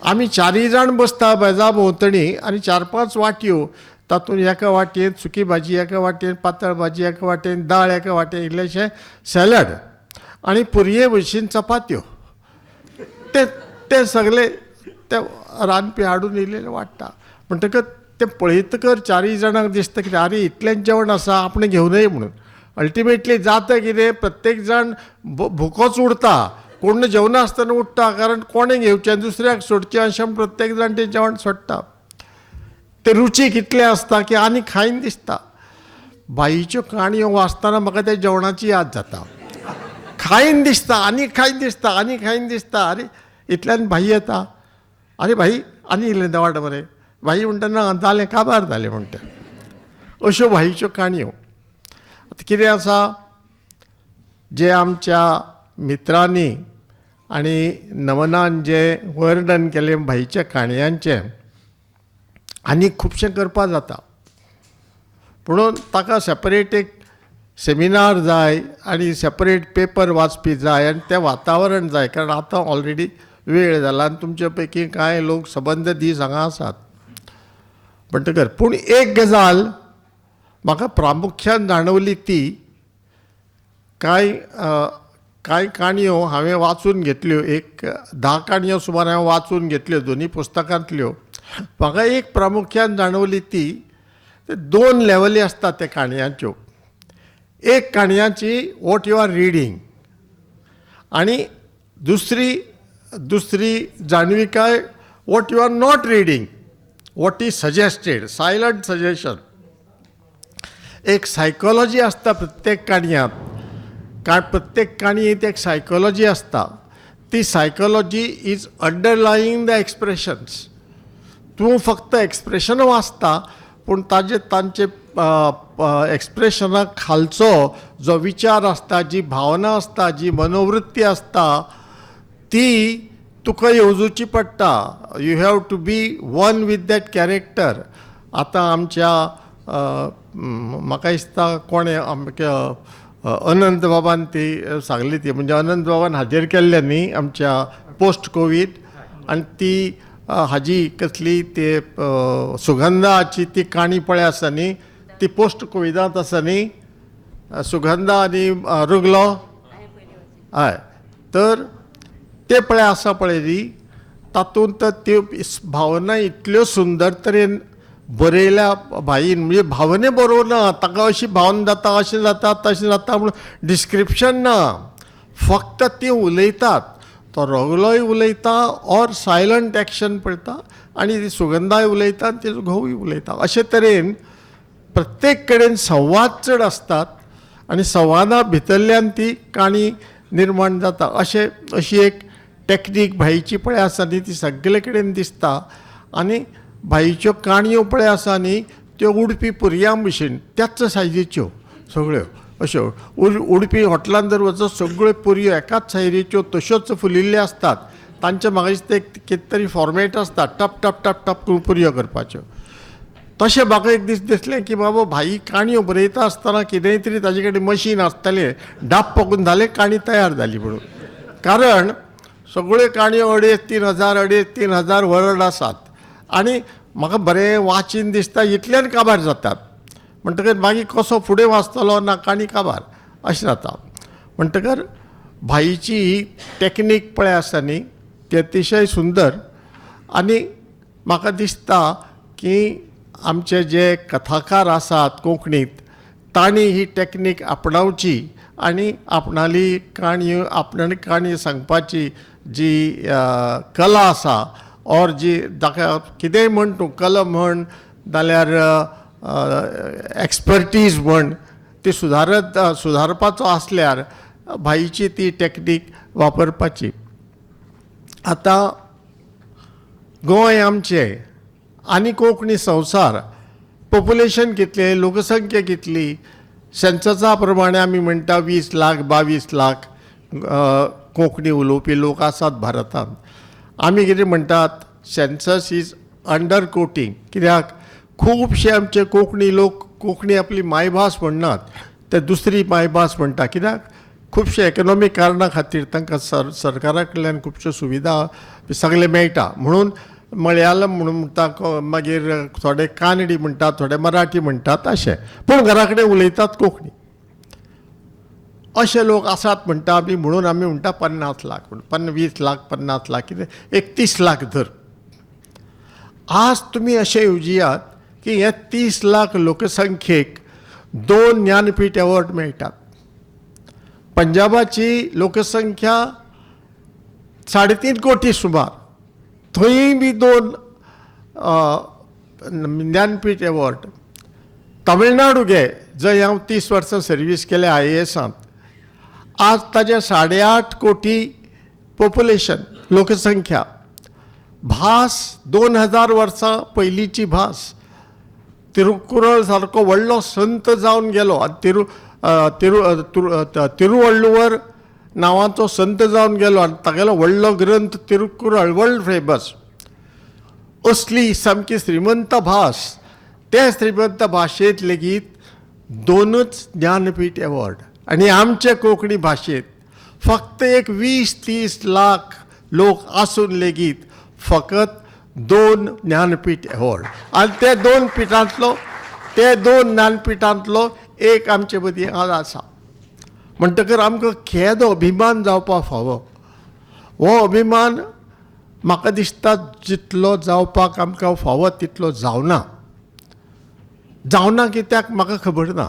आमी चारूय जाण बसता मेजा भोंवतणी आनी 4-5 वाटयो, तातूंत एका वाटयेंत सुकी भाजी, एका वाटयेंत पातळ भाजी, एका वाटयेंत दाळ, एका वाटयेंत इल्लेशें सॅलड आनी पुरये भशेन चपात्यो. ते ते सगळे ते रांदपी हाडून इल्लें वाडटा. म्हणटकच तें पळयतकर चारूय जाणांक दिसता की आरे इतलेंच जेवण आसा, आपणें घेवनय म्हणून. अल्टिमेटली जाता कितें, प्रत्येक जाण भुकोच उरता, कोण जेवनासतना उठ्ठा, कारण कोणें घेवचें दुसऱ्याक सोडचें अशें म्हूण प्रत्येक जाण तें जेवण सोडटा. तें रुचीक इतलें आसता की आनी खायन दिसता. बाईच्यो काणयो वाचतना म्हाका त्या जेवणाची याद जाता. खायन दिसता आनी खायन दिसता आनी खायन दिसता. आरे इतल्यान भाई येता, आरे भाई आनी इल्लें दवाड मरे. भाई म्हणटा ना जालें, काबार जालें म्हणटा. अश्यो भाईच्यो काणयो. आतां कितें आसा, जे आमच्या मित्रांनी आनी नमनान जें वर्णन केलें भाईच्या काणयांचें, आनी खुबशें करपा जाता, पुणून ताका सेपरेट एक सेमिनार जाय आनी सेपरेट पेपर वाचपी जाय आनी तें वातावरण जाय, कारण आतां ऑलरेडी वेळ जाला आनी तुमचे पैकी कांय लोक सबंद दीस हांगा आसात. म्हणटकर पूण एक गजाल म्हाका प्रामुख्यान जाणवली, ती कांय कांय काणयो हांवें वाचून घेतल्यो, एक 10 काणयो सुमार हांवें वाचून घेतल्यो दोनी पुस्तकांतल्यो. म्हाका एक प्रामुख्यान जाणवली ती 2 लेवली आसतात त्या काणयांच्यो. एक काणयांची what you are reading आनी दुसरी दुसरी जाणविकाय what you are not reading, what is suggested, silent suggestion. एक सायकोलॉजी आसता प्रत्येक काणयांत, काय प्रत्येक काणयेंत एक सायकोलॉजी आसता. ती psychology is underlying the expressions. तूं फक्त एक्सप्रेशन वाचता, पूण ताजे तांचे एक्सप्रेशना खालचो जो विचार आसता, जी भावना आसता, जी मनोवृत्ती आसता, ती तुका येवजुची पडटा. You have to be one with that character. आतां आमच्या म्हाका दिसता कोणें अनंत बाबान ती सांगली, ती म्हणजे अनंत बाबान हाजीर केल्ले न्ही आमच्या पोस्ट कोवीड, आनी ती हाजी कसली ते सुगंधाची ती काणी पळय आसा न्ही, ती पोस्ट कोविडांत आसा न्ही, सुगंधा आनी रुगलो, हय, तर ते पळय आसा पळय न्ही, तातूंत त्यो भावना इतल्यो सुंदर तरेन बरयल्या भाईन, म्हणजे भावने बरोवना ना, ताका अशी भावना जाता, अशें जाता, तशें जाता म्हूण डिस्क्रिप्शन ना, फक्त ती उलयतात. तो रगलोय उलयता ऑर सायलंट एक्शन पळयता, आनी ती सुगंधाय उलयता आनी तेजो घोवूय उलयता. अशे तरेन प्रत्येक कडेन संवाद चड आसतात आनी संवादा भितरल्यान ती काणी निर्माण जाता. अशें अशी एक टॅक्नीक भाईची पळय आसा न्ही, ती सगळे कडेन दिसता. आनी भाईच्यो काणयो पळय आसा न्ही, त्यो उडपी पुरयां भशेन त्याच सायजीच्यो सगळ्यो अश्यो उडपी हॉटेलान जर वचत सगळ्यो पुरयो एकाच सायजीच्यो तश्योच फुलिल्ल्यो आसतात. तांचे म्हाका दिसता एक कितें तरी फॉर्मेट आसता, टप टप टप टप करून पुरयो करपाच्यो. तशें म्हाका एक दीस दिसलें की बाबा भाई काणयो बरयता आसतना कितेंय तरी ताजे कडेन मशीन आसतलें, डाब पकून जालें काणी तयार जाली म्हणून. कारण सगळ्यो काणयो 2,500-3,000 2,500-3,000 वर्ड आसात आनी म्हाका बरें वाचीन दिसता इतल्यान काबार जातात. म्हणटकर मागीर कसो फुडें वाचतलो ना काणी काबार अशें जाता. म्हणटकर भाईची ही टॅक्नीक पळय आसा न्ही, ती अतिशय सुंदर. आनी म्हाका दिसता की आमचे जे कथाकार आसात कोंकणींत, तांणी ही टॅक्नीक आपणावची आनी आपणाली काणी आपणाली काणी सांगपाची जी कला आसा, ऑर जी ताका कितेंय म्हण तूं, कला म्हण जाल्यार एक्सपर्टीज म्हण, ती सुदारत सुदारपाचो आसल्यार भाईची ती टॅक्नीक वापरपाची. आतां गोंय आमचें आनी कोंकणी संवसार, पॉप्युलेशन कितलें, लोकसंख्या कितली, सेन्ससा प्रमाणे आमी म्हणटा 20 लाख 22 लाख कोंकणी उलोवपी लोक आसात भारतांत. आमी कितें म्हणटात, सेन्सस is under coating, कित्याक खुबशे आमचे कोंकणी लोक कोंकणी आपली मायभास म्हणनात, ते दुसरी मायभास म्हणटा, कित्याक खुबशे इकॉनॉमीक कारणां खातीर तांकां सरकारा कडल्यान खुबश्यो सुविधा सगळें मेळटा म्हणून मळयालम म्हणून म्हणटा, मागीर थोडे कानडी म्हणटात, थोडे मराठी म्हणटात अशें, पूण घरा कडेन उलयतात कोंकणी. अशे लोक आसात म्हणटा आमी, म्हणून आमी म्हणटा 50 लाख म्हणून, 20 लाख 50 लाख कितें एक 30 लाख धर. आज तुमी अशें येवजियात की हे 30 लाख लोकसंख्येक 2 ज्ञानपीठ एवॉर्ड मेळटात. पंजाबाची लोकसंख्या 3.5 कोटी सुमार, थंय बी 2 ज्ञानपीठ एवॉर्ड. तमिळनाडू घे, जंय हांव 30 वर्सां सर्वीस केल्या IASांत, आज ताजें 8.5 कोटी पॉप्युलेशन लोकसंख्या, भास 2000 वर्सां पयलींची भास. तिरुकुरळ सारको व्हडलो संत जावन गेलो आनी तिरुवल्लुवर नांवाचो संत जावन गेलो आनी तागेलो व्हडलो ग्रंथ तिरुकुरळ वर्ल्ड फेमस. असली सामकी श्रीमंत भास, त्या श्रीमंत भाशेंत लेगीत 2च ज्ञानपीठ एवॉर्ड आनी आमचे कोंकणी भाशेंत फक्त एक 20-30 लाख लोक आसून लेगीत फकत 2 ज्ञानपीठ एवॉर्ड. आनी ते 2 पिठांतलो, ते 2 ज्ञानपिठांतलो एक आमचे मदीं आज आसा. म्हणटकर आमकां केदो अभिमान जावपाक फावो. हो अभिमान म्हाका दिसता जितलो जावपाक आमकां फावो तितलो जावना. जावना कित्याक म्हाका खबर ना,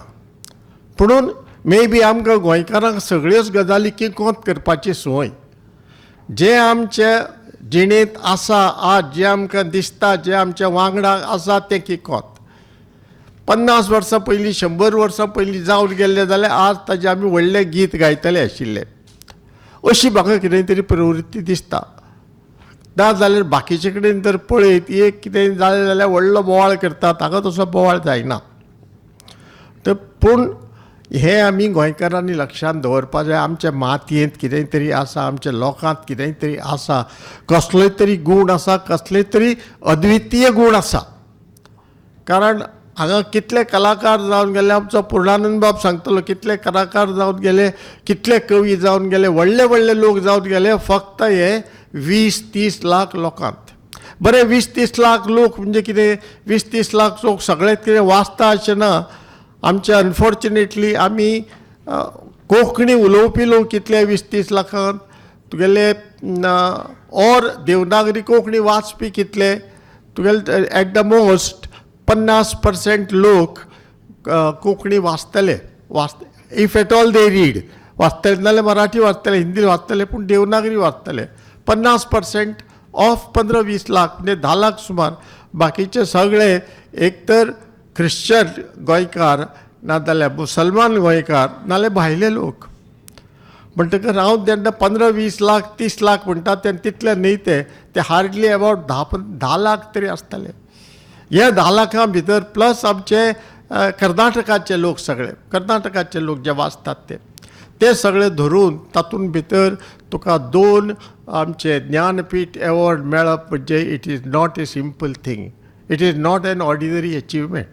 पुणून मे बी आमकां गोंयकारांक सगळ्योच गजाली किकोंत करपाची संवय. जें आमचे जिणेंत आसा आज, जें आमकां दिसता, जें आमच्या वांगडा आसा तें किकोंत. 50 वर्सां पयलीं, 100 वर्सां पयलीं जावन गेल्लें जाल्यार आज ताजें आमी व्हडलें गीत गायतले आशिल्ले, अशी म्हाका कितें तरी प्रवृत्ती दिसता. ना जाल्यार बाकीचे कडेन जर पळयत एक कितें जालें जाल्यार व्हडलो बोवाळ करतात, हांगा तसो बोवाळ जायना. तर पूण हें आमी गोंयकारांनी लक्षांत दवरपा जाय. आमच्या मातयेंत कितें तरी आसा, आमच्या लोकांत कितें तरी आसा, कसलोय तरी गूण आसा, कसले तरी अद्वितीय गूण आसा. कारण हांगा कितले कलाकार जावन गेले, आमचो पूर्णानंद बाब सांगतलो कितले कलाकार जावन गेले, कितले कवी जावन गेले, व्हडले व्हडले लोक जावन गेले, फक्त हे 20-30 लाख लोकांत. बरें, 20-30 लाख लोक म्हणजे कितें, 20-30 लाख लोक सगळे कितें वाचता अशें ना. आमचे अनफॉर्चुनेटली आमी कोंकणी उलोवपी लोक कितले 20-30 लाखांत तुगेले, ऑर देवनागरी कोंकणी वाचपी कितले तुगेले, एट the most 50% लोक Konkani वाचतले, if at all they read वाचतले, नाल्यार मराठी वाचतले, हिंदी वाचतले, पूण देवनागरी वाचतले. 50% ऑफ 15-20 लाख म्हणजे 10 लाख सुमार. बाकीचे सगळे एक तर ख्रिश्चन गोंयकार, नाजाल्यार मुसलमान गोंयकार, नाजाल्यार भायले लोक. म्हणटकर हांव जेन्ना 15-20 लाख 30 लाख म्हणटा तेन्ना तितले न्ही, ते हार्डली अबावट 10 लाख तरी आसतले. ह्या 10 लाखां भितर प्लस आमचे कर्नाटकाचे लोक, सगळे कर्नाटकाचे लोक जे वाचतात ते सगळे धरून तातूंत भितर तुका 2 आमचे ज्ञानपीठ एवॉर्ड मेळप म्हणजे it is not a simple thing, it is not an ordinary achievement.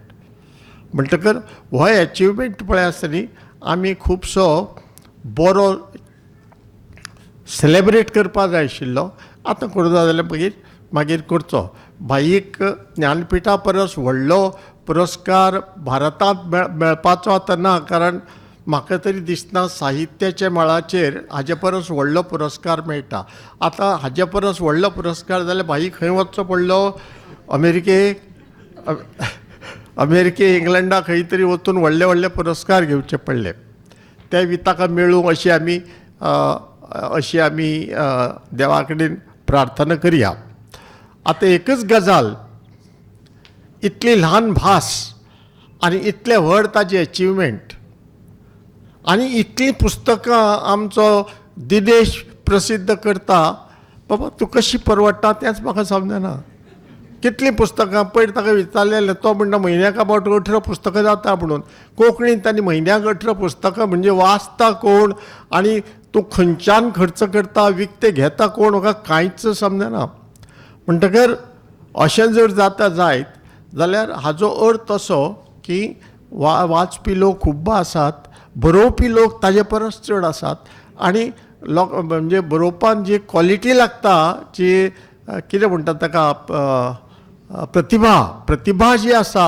म्हणटकर हो एचिवमेंट पळय आसता न्ही, आमी खुबसो बरो सेलेब्रेट करपा जाय आशिल्लो. आतां करूं जाल्यार मागीर मागीर करचो. भाईक ज्ञानपिठा परस व्हडलो पुरस्कार भारतांत मेळपाचो आतां ना, कारण म्हाका तरी दिसना साहित्याच्या मळाचेर हाजे परस व्हडलो पुरस्कार मेळटा. आतां हाजे परस व्हडलो पुरस्कार जाल्यार भाई खंय वचचो पडलो, अमेरिकेक, अमेरिके इंग्लंडा खंय तरी वचून व्हडले व्हडले पुरस्कार घेवचे पडले. ते बी ताका मेळूं अशी आमी देवा कडेन प्रार्थना करया. आतां एकच गजाल, इतली ल्हान भास आनी इतलें व्हड ताजें एचिवमेंट. आनी इतलीं पुस्तकां आमचो दिनेश प्रसिद्ध करता, बाबा तूं कशी परवडटा तेंच म्हाका समजना. कितलीं पुस्तकां पयर ताका विचारलें जाल्यार तो म्हणटा म्हयन्याक अबावट 18 पुस्तकां जाता म्हणून. कोंकणींत तांणी म्हयन्याक 18 पुस्तकां म्हणजे वाचता कोण आनी तूं खंयच्यान खर्च करता, विकतें घेता कोण, म्हाका कांयच समजना. म्हणटकर अशें जर जाता जायत जाल्यार हाजो अर्थ असो की वाचपी लोक खूब्ब आसात, बरोवपी लोक ताजे परस चड आसात आनी लोक म्हणजे बरोवपान जी क्वॉलिटी लागता, जी कितें म्हणटात ताका प्रतिभा जी आसा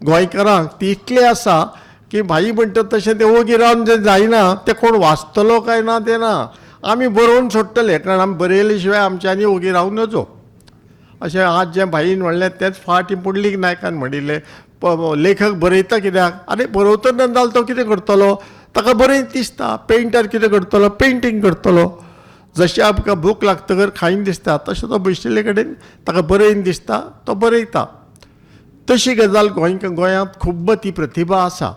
गोंयकारांक ती इतली आसा की भाई म्हणटा तशें तें ओगी रावन जें जायना, तें कोण वाचतलो काय ना तें ना, आमी बरोवन सोडटले, कारण आमी बरयले शिवाय आमच्यांनी ओगी रावूं नजो. अशें आज जें भाईन म्हणलें तेंच फाटी पुंडलीक नायकान म्हणिल्लें, लेखक बरयता कित्याक, आनी बरोवतना जाल्यार तो कितें करतलो, ताका बरें दिसता. पेंटर कितें करतलो, पेंटींग करतलो. जशें आमकां भूक लागतकर खायन दिसता तशें तो बशिल्ले कडेन ताका बरयन दिसता, तो बरयता. तशी गजाल गोंयांत खूब्ब ती प्रतिभा आसा.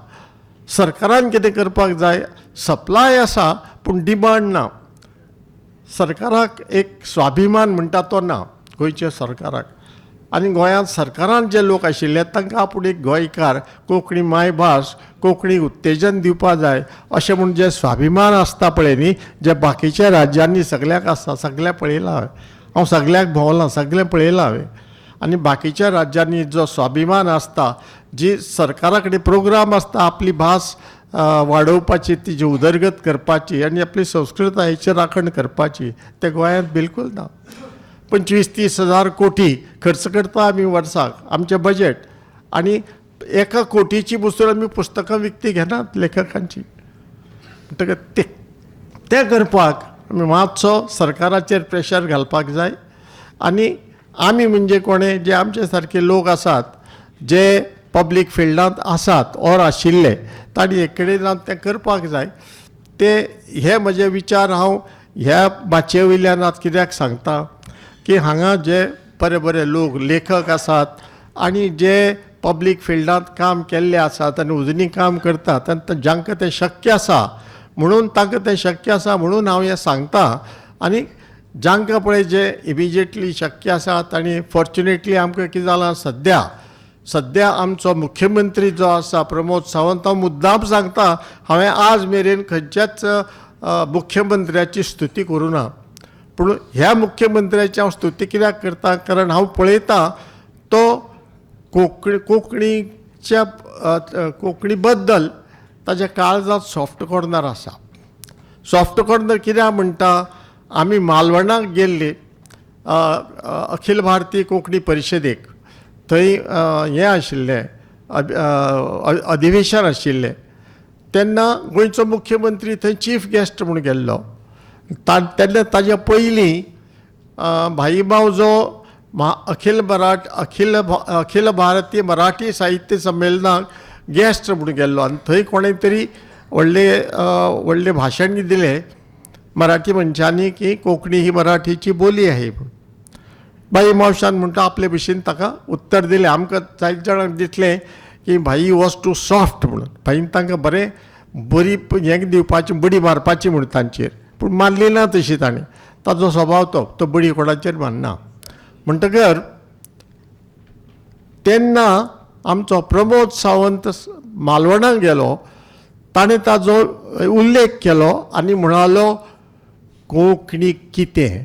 सरकारान कितें करपाक जाय, सप्लाय आसा पूण डिमांड ना. सरकाराक एक स्वाभिमान म्हणटा तो ना गोंयच्या सरकाराक. आनी गोंयांत सरकारान जे लोक आशिल्ले तांकां आपूण एक गोंयकार, कोंकणी मायभास, कोंकणी उत्तेजन दिवपा जाय अशें म्हूण जे स्वाभिमान आसता पळय न्ही, जे बाकीच्या राज्यांनी सगळ्याक आसता, सगळ्याक पळयलां हांवें, हांव सगळ्याक भोंवलां, सगळें पळयलां हांवें. आनी बाकीच्या राज्यांनी जो स्वाभिमान आसता, जी सरकारा कडेन प्रोग्राम आसता आपली भास वाडोवपाची, तिजी उदरगत करपाची आनी आपली संस्कृतायेची राखण करपाची, ते गोंयांत बिलकूल ना. 25-30 हजार कोटी खर्च करता आमी वर्साक आमचें बजेट, आनी 1 कोटीची बसून आमी पुस्तकां विकती घेनात लेखकांची. म्हणटकच तें करपाक आमी मातसो सरकाराचेर प्रेशर घालपाक जाय. आनी आमी म्हणजे कोणे जे आमचे सारके लोक आसात जे पब्लीक फिल्डांत आसात ओर आशिल्ले तांणी एक कडेन रावन तें करपाक जाय. ते हे म्हजे विचार हांव ह्या माचये वयल्यान आज कित्याक सांगता की हांगा जे बरे बरे लोक लेखक आसात आनी जे पब्लीक फिल्डांत काम केल्ले आसात आनी अजुनूय काम करतात आनी जांकां तें शक्य आसा म्हणून तांकां तें शक्य आसा म्हणून हांव हें सांगता. आनी जांकां पळय जे इमिजिएटली शक्य आसा तांणी फॉर्च्युनेटली आमकां कितें जालां, सद्या आमचो मुख्यमंत्री जो आसा प्रमोद सावंत, हांव मुद्दाम सांगता हांवें आज मेरेन खंयच्याच मुख्यमंत्र्याची स्तुती करूं ना, पूण ह्या मुख्यमंत्र्याची हांव स्तुती कित्याक करता, कारण हांव पळयतां तो कोंकणीच्या कोंकणी बद्दल ताच्या काळजांत सॉफ्ट कॉर्नर आसा. सॉफ्ट कॉर्नर कित्याक म्हणटा, आमी मालवणाक गेल्ले अखिल भारतीय कोंकणी परिशदेक, थंय हें आशिल्लें अधिवेशन आशिल्लें, तेन्ना गोंयचो मुख्यमंत्री थंय चीफ गेस्ट म्हूण गेल्लो. तेन्ना ताज्या पयलीं भाई मावजो अखिल भारतीय मराठी साहित्य संमेलनाक गेस्ट म्हूण गेल्लो आनी थंय कोणें तरी व्हडले व्हडलें भाशण दिलें मराठी मनशांनी की कोंकणी ही मराठीची बोली आहे म्हूण. भाई मावशान म्हणटा आपले भशेन ताका उत्तर दिलें. आमकां जायते जाणांक दिसलें की भाई वॉज टू सॉफ्ट म्हणून, भाईन तांकां बरें बरी हें दिवपाची बडी मारपाची म्हूण तांचेर, पूण मारली ना तशी ताणें. ताजो स्वभाव तो बडी कोणाचेर मारना. म्हणटकर तेन्ना आमचो प्रमोद सावंत मालवणाक गेलो, ताणें ताजो उल्लेख केलो आनी म्हणालो कोंकणी कितें,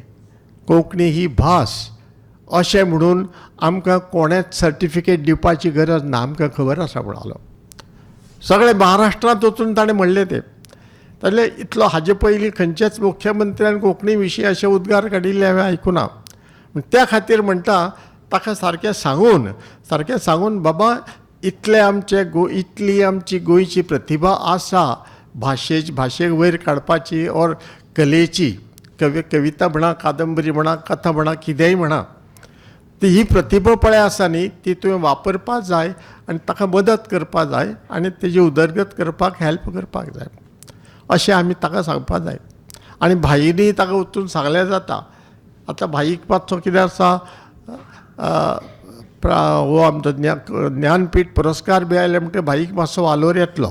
कोंकणी ही भास अशें म्हणून आमकां कोणेंच सर्टिफिकेट दिवपाची गरज ना, आमकां खबर आसा म्हणालो. सगळे महाराष्ट्रांत वचून ताणें म्हणलें तें. ताणें इतलो हाजे पयलीं खंयच्याच मुख्यमंत्र्यान कोंकणी विशीं अशें उद्गार काडिल्ले हांवें आयकुना. त्या खातीर म्हणटा ताका सारकें सांगून बाबा इतले आमचे इतली आमची गोंयची प्रतिभा आसा भाशेक वयर काडपाची ओर कलेची, कविता म्हणा, कादंबरी म्हणा, कथा म्हणा, कितेंय म्हणा, ती ही प्रतिभा पळय आसा न्ही ती तुवें वापरपाक जाय आनी ताका मदत करपाक जाय आनी तेजी उदरगत करपाक हेल्प करपाक जाय अशें आमी ताका सांगपाक जाय. आनी भाईनी ताका वचून सांगल्यार जाता. आतां भाईक मातसो कितें आसा, हो आमचो ज्ञानपीठ पुरस्कार बी आयले म्हणटकीर भाईक मातसो वालोर येतलो.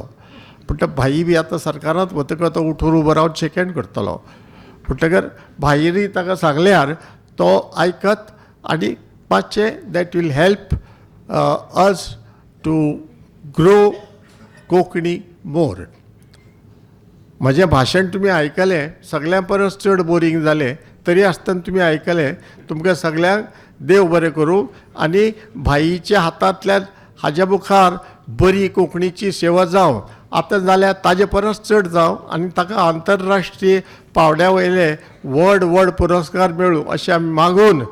पूण तो भाई बी आतां सरकारांत वतकच तो उठून उबो रावन शेक हँड करतलो. म्हणटकर भाईनी ताका सांगल्यार तो आयकत आनी मातशें that will help us to grow Konkani more. म्हजें भाशण तुमी आयकलें, सगळ्यां परस चड बोरींग जालें तरी आसतना तुमी आयकलें. तुमकां सगळ्यांक देव बरें करूं आनी भाईच्या हातांतल्यान हाज्या मुखार बरी कोंकणीची सेवा जावं, आतां जाल्यार ताजे परस चड जावं आनी ताका आंतरराष्ट्रीय पावंड्या वयले व्हड व्हड पुरस्कार मेळूं अशें आमी मागून,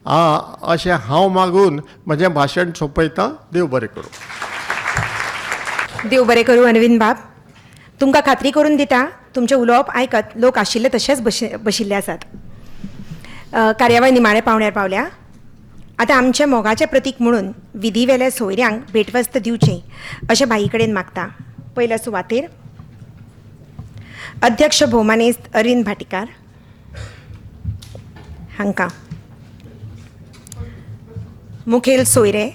अशें हांव मागून म्हजें भाशण सोंपयतां. देव बरें करूं. देव बरें करूं अरविंद बाब. तुमकां खात्री करून दिता, तुमचें उलोवप आयकत लोक आशिल्ले तशेंच बशिल्ले आसात. कार्यावळ निमाणे पावण्यार पावल्या. आतां आमचें मोगाचें प्रतीक म्हणून विधीवेल्या सोयऱ्यांक भेटवस्त दिवची अशें भाई कडेन मागता. पयल्या सुवातेर अध्यक्ष भोवमानेस्त अरविंद भाटीकार हांकां, मुखेल सोयरे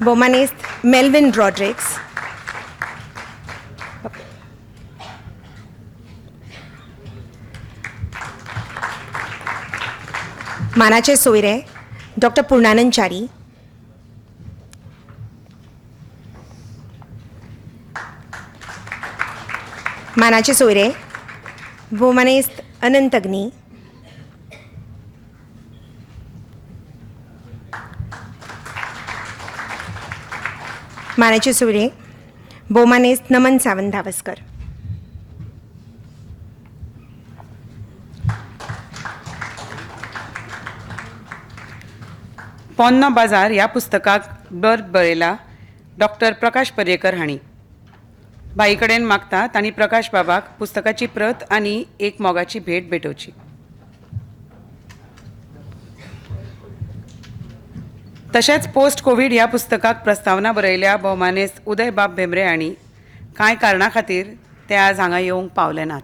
भोवमानेस्त मेल्विन रॉड्रिक्स, मानाचे सोयरे डॉक्टर पूर्णानंद च्यारी, मानाचे सोयरे भोवमानेस्त अनंत अग्नी, मानाचे सोयरे भोवमानेस्त नमन सावंत धावस्कर. पोन्नो बाजार ह्या पुस्तकाक बर बरयला डॉक्टर प्रकाश पर्येकर हांणी. भाई कडेन मागता तांणी प्रकाश बाबाक पुस्तकाची प्रत आनी एक मोगाची भेट भेटोवची. तशेंच पोस्ट कोवीड ह्या पुस्तकाक प्रस्तावना बरयल्या भोवमानेस्त उदय बाब भेंब्रे हांणी. कांय कारणा खातीर ते आज हांगा येवंक पावले नात.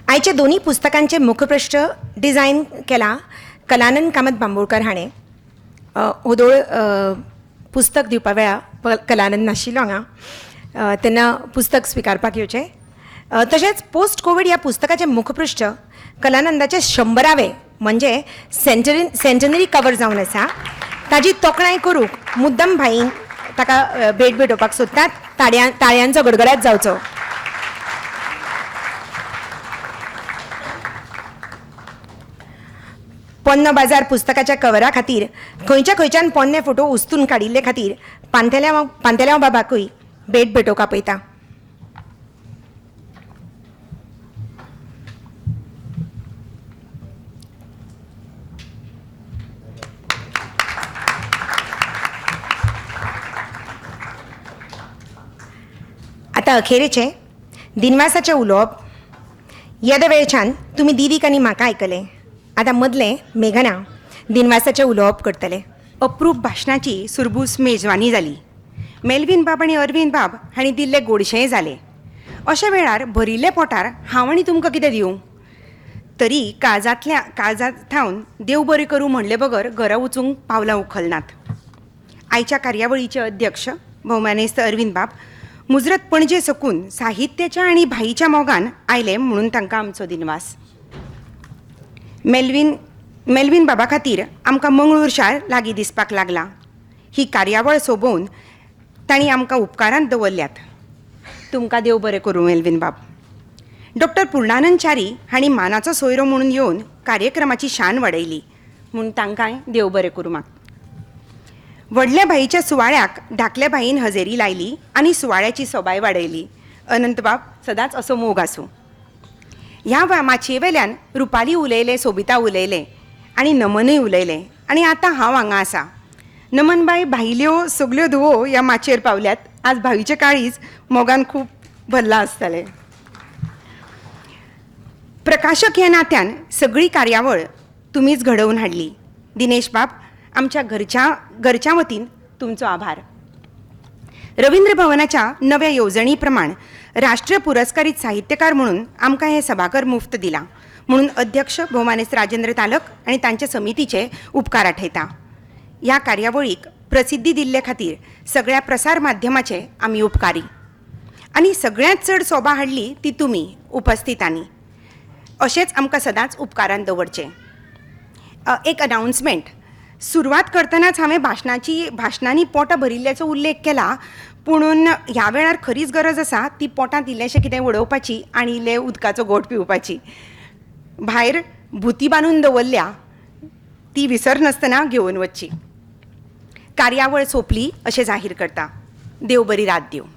आयच्या दोन्ही पुस्तकांचे मुखपृष्ठ डिझायन केला कलानंद कामत बांबोळकर हाणें. होदोळ पुस्तक दिवपा वेळार कलानंद नाशिल्लो हांगा, तेन्ना पुस्तक स्विकारपाक येवचें. तशेंच पोस्ट कोवीड ह्या पुस्तकाचें मुखपृष्ठ कलानंदाचें 100वे म्हणजे सेंटनरी कवर जावन आसा. ताजी तोखणाय करूंक मुद्दम भाईन ताका भेट भेटोवपाक सोदतात. ताळयांचो गडगडाट जावचो. पोन्नो बाजार पुस्तकाच्या कवरा खातीर खंयच्या खंयच्यान पोन्ने फोटो उस्तून काडिल्ले खातीर पांतेल्यांव बाबाकूय भेट भेटोवंक आपयता. आतां अखेरेचें दिनवासाचें उलोवप. येदे वेळच्यान तुमी दिदीक आनी म्हाका आयकलें. आतां मदलें मेघना दिनवासाचें उलोवप करतलें. अप्रूप भाशणाची सुरबूस मेजवानी जाली. मेल्विन बाब आनी अरविंद बाब हांणी दिल्लें गोडशेंय जालें. अशा वेळार भरिल्ल्या पोटार हांव आनी तुमकां कितें दिवं? तरी काळजांत थावन देव बरें करूं म्हणले बगर घरा वचूंक पावलां उखलनात. आयच्या कार्यावळीचे अध्यक्ष भोवमानेस्त अरविंद बाब मुजरत पणजे सकून साहित्याच्या आनी भाईच्या मोगान आयले म्हणून तांकां आमचो दिनवास. मेल्विन बाबा खातीर आमकां मंगळूर शार लागीं दिसपाक लागला. ही कार्यावळ सोबोवन तांणी आमकां उपकारांत दवरल्यात. तुमकां देव बरें करूं मेल्विन बाब. डॉक्टर पूर्णानंद च्यारी हांणी मानाचो सोयरो म्हणून येवन कार्यक्रमाची शान वाडयली म्हूण तांकांय देव बरें करूं माग. व्हडल्या भाईच्या सुवाळ्याक धाकल्या भाईन हजेरी लायली आनी सुवाळ्याची सोबाय वाडयली. अनंत बाब सदांच असो मोग आसूं. ह्या माचये वेल्यान रुपाली उलयलें, सोबिता उलयलें आनी नमनूय उलयलें आनी आतां हांव हांगा आसा. नमनबाय भाईल्यो सगल्यो धुवो ह्या माचयेर पावल्यात. आज भाईचें काळीज मोगान खूब भरलां आसतलें. प्रकाशक ह्या नात्यान सगळी कार्यावळ तुमीच घडोवन हाडली. दिनेश बाब, आमच्या घरच्या वतीन तुमचो आभार. रवींद्र भवनाच्या नव्या येवजणी प्रमाण राष्ट्रीय पुरस्कारीत साहित्यकार म्हणून आमकां हें सभाघर मुफ्त दिलां म्हणून अध्यक्ष भोवमानेस्त राजेंद्र तालक आनी तांच्या समितीचे उपकार आठयता. ह्या कार्यावळीक प्रसिद्धी दिल्ले खातीर सगळ्या प्रसार माध्यमाचे आमी उपकारी आनी सगळ्यांत चड सोबा हाडली ती तुमी उपस्थितांनी. अशेंच आमकां सदांच उपकारान दवरचें. एक अनावन्समेंट. सुरवात करतनाच हांवें भाशणांनी पोटां भरिल्ल्याचो उल्लेख केला, पुणून ह्या वेळार खरीच गरज आसा ती पोटांत इल्लेंशें कितें उडोवपाची आनी इल्लें उदकाचो घोंट पिवपाची. भायर भुती बांदून दवरल्या ती विसरनासतना घेवन वच्ची. कार्यावळ सोंपली अशें जाहीर करता. देव बरी रात दिवं.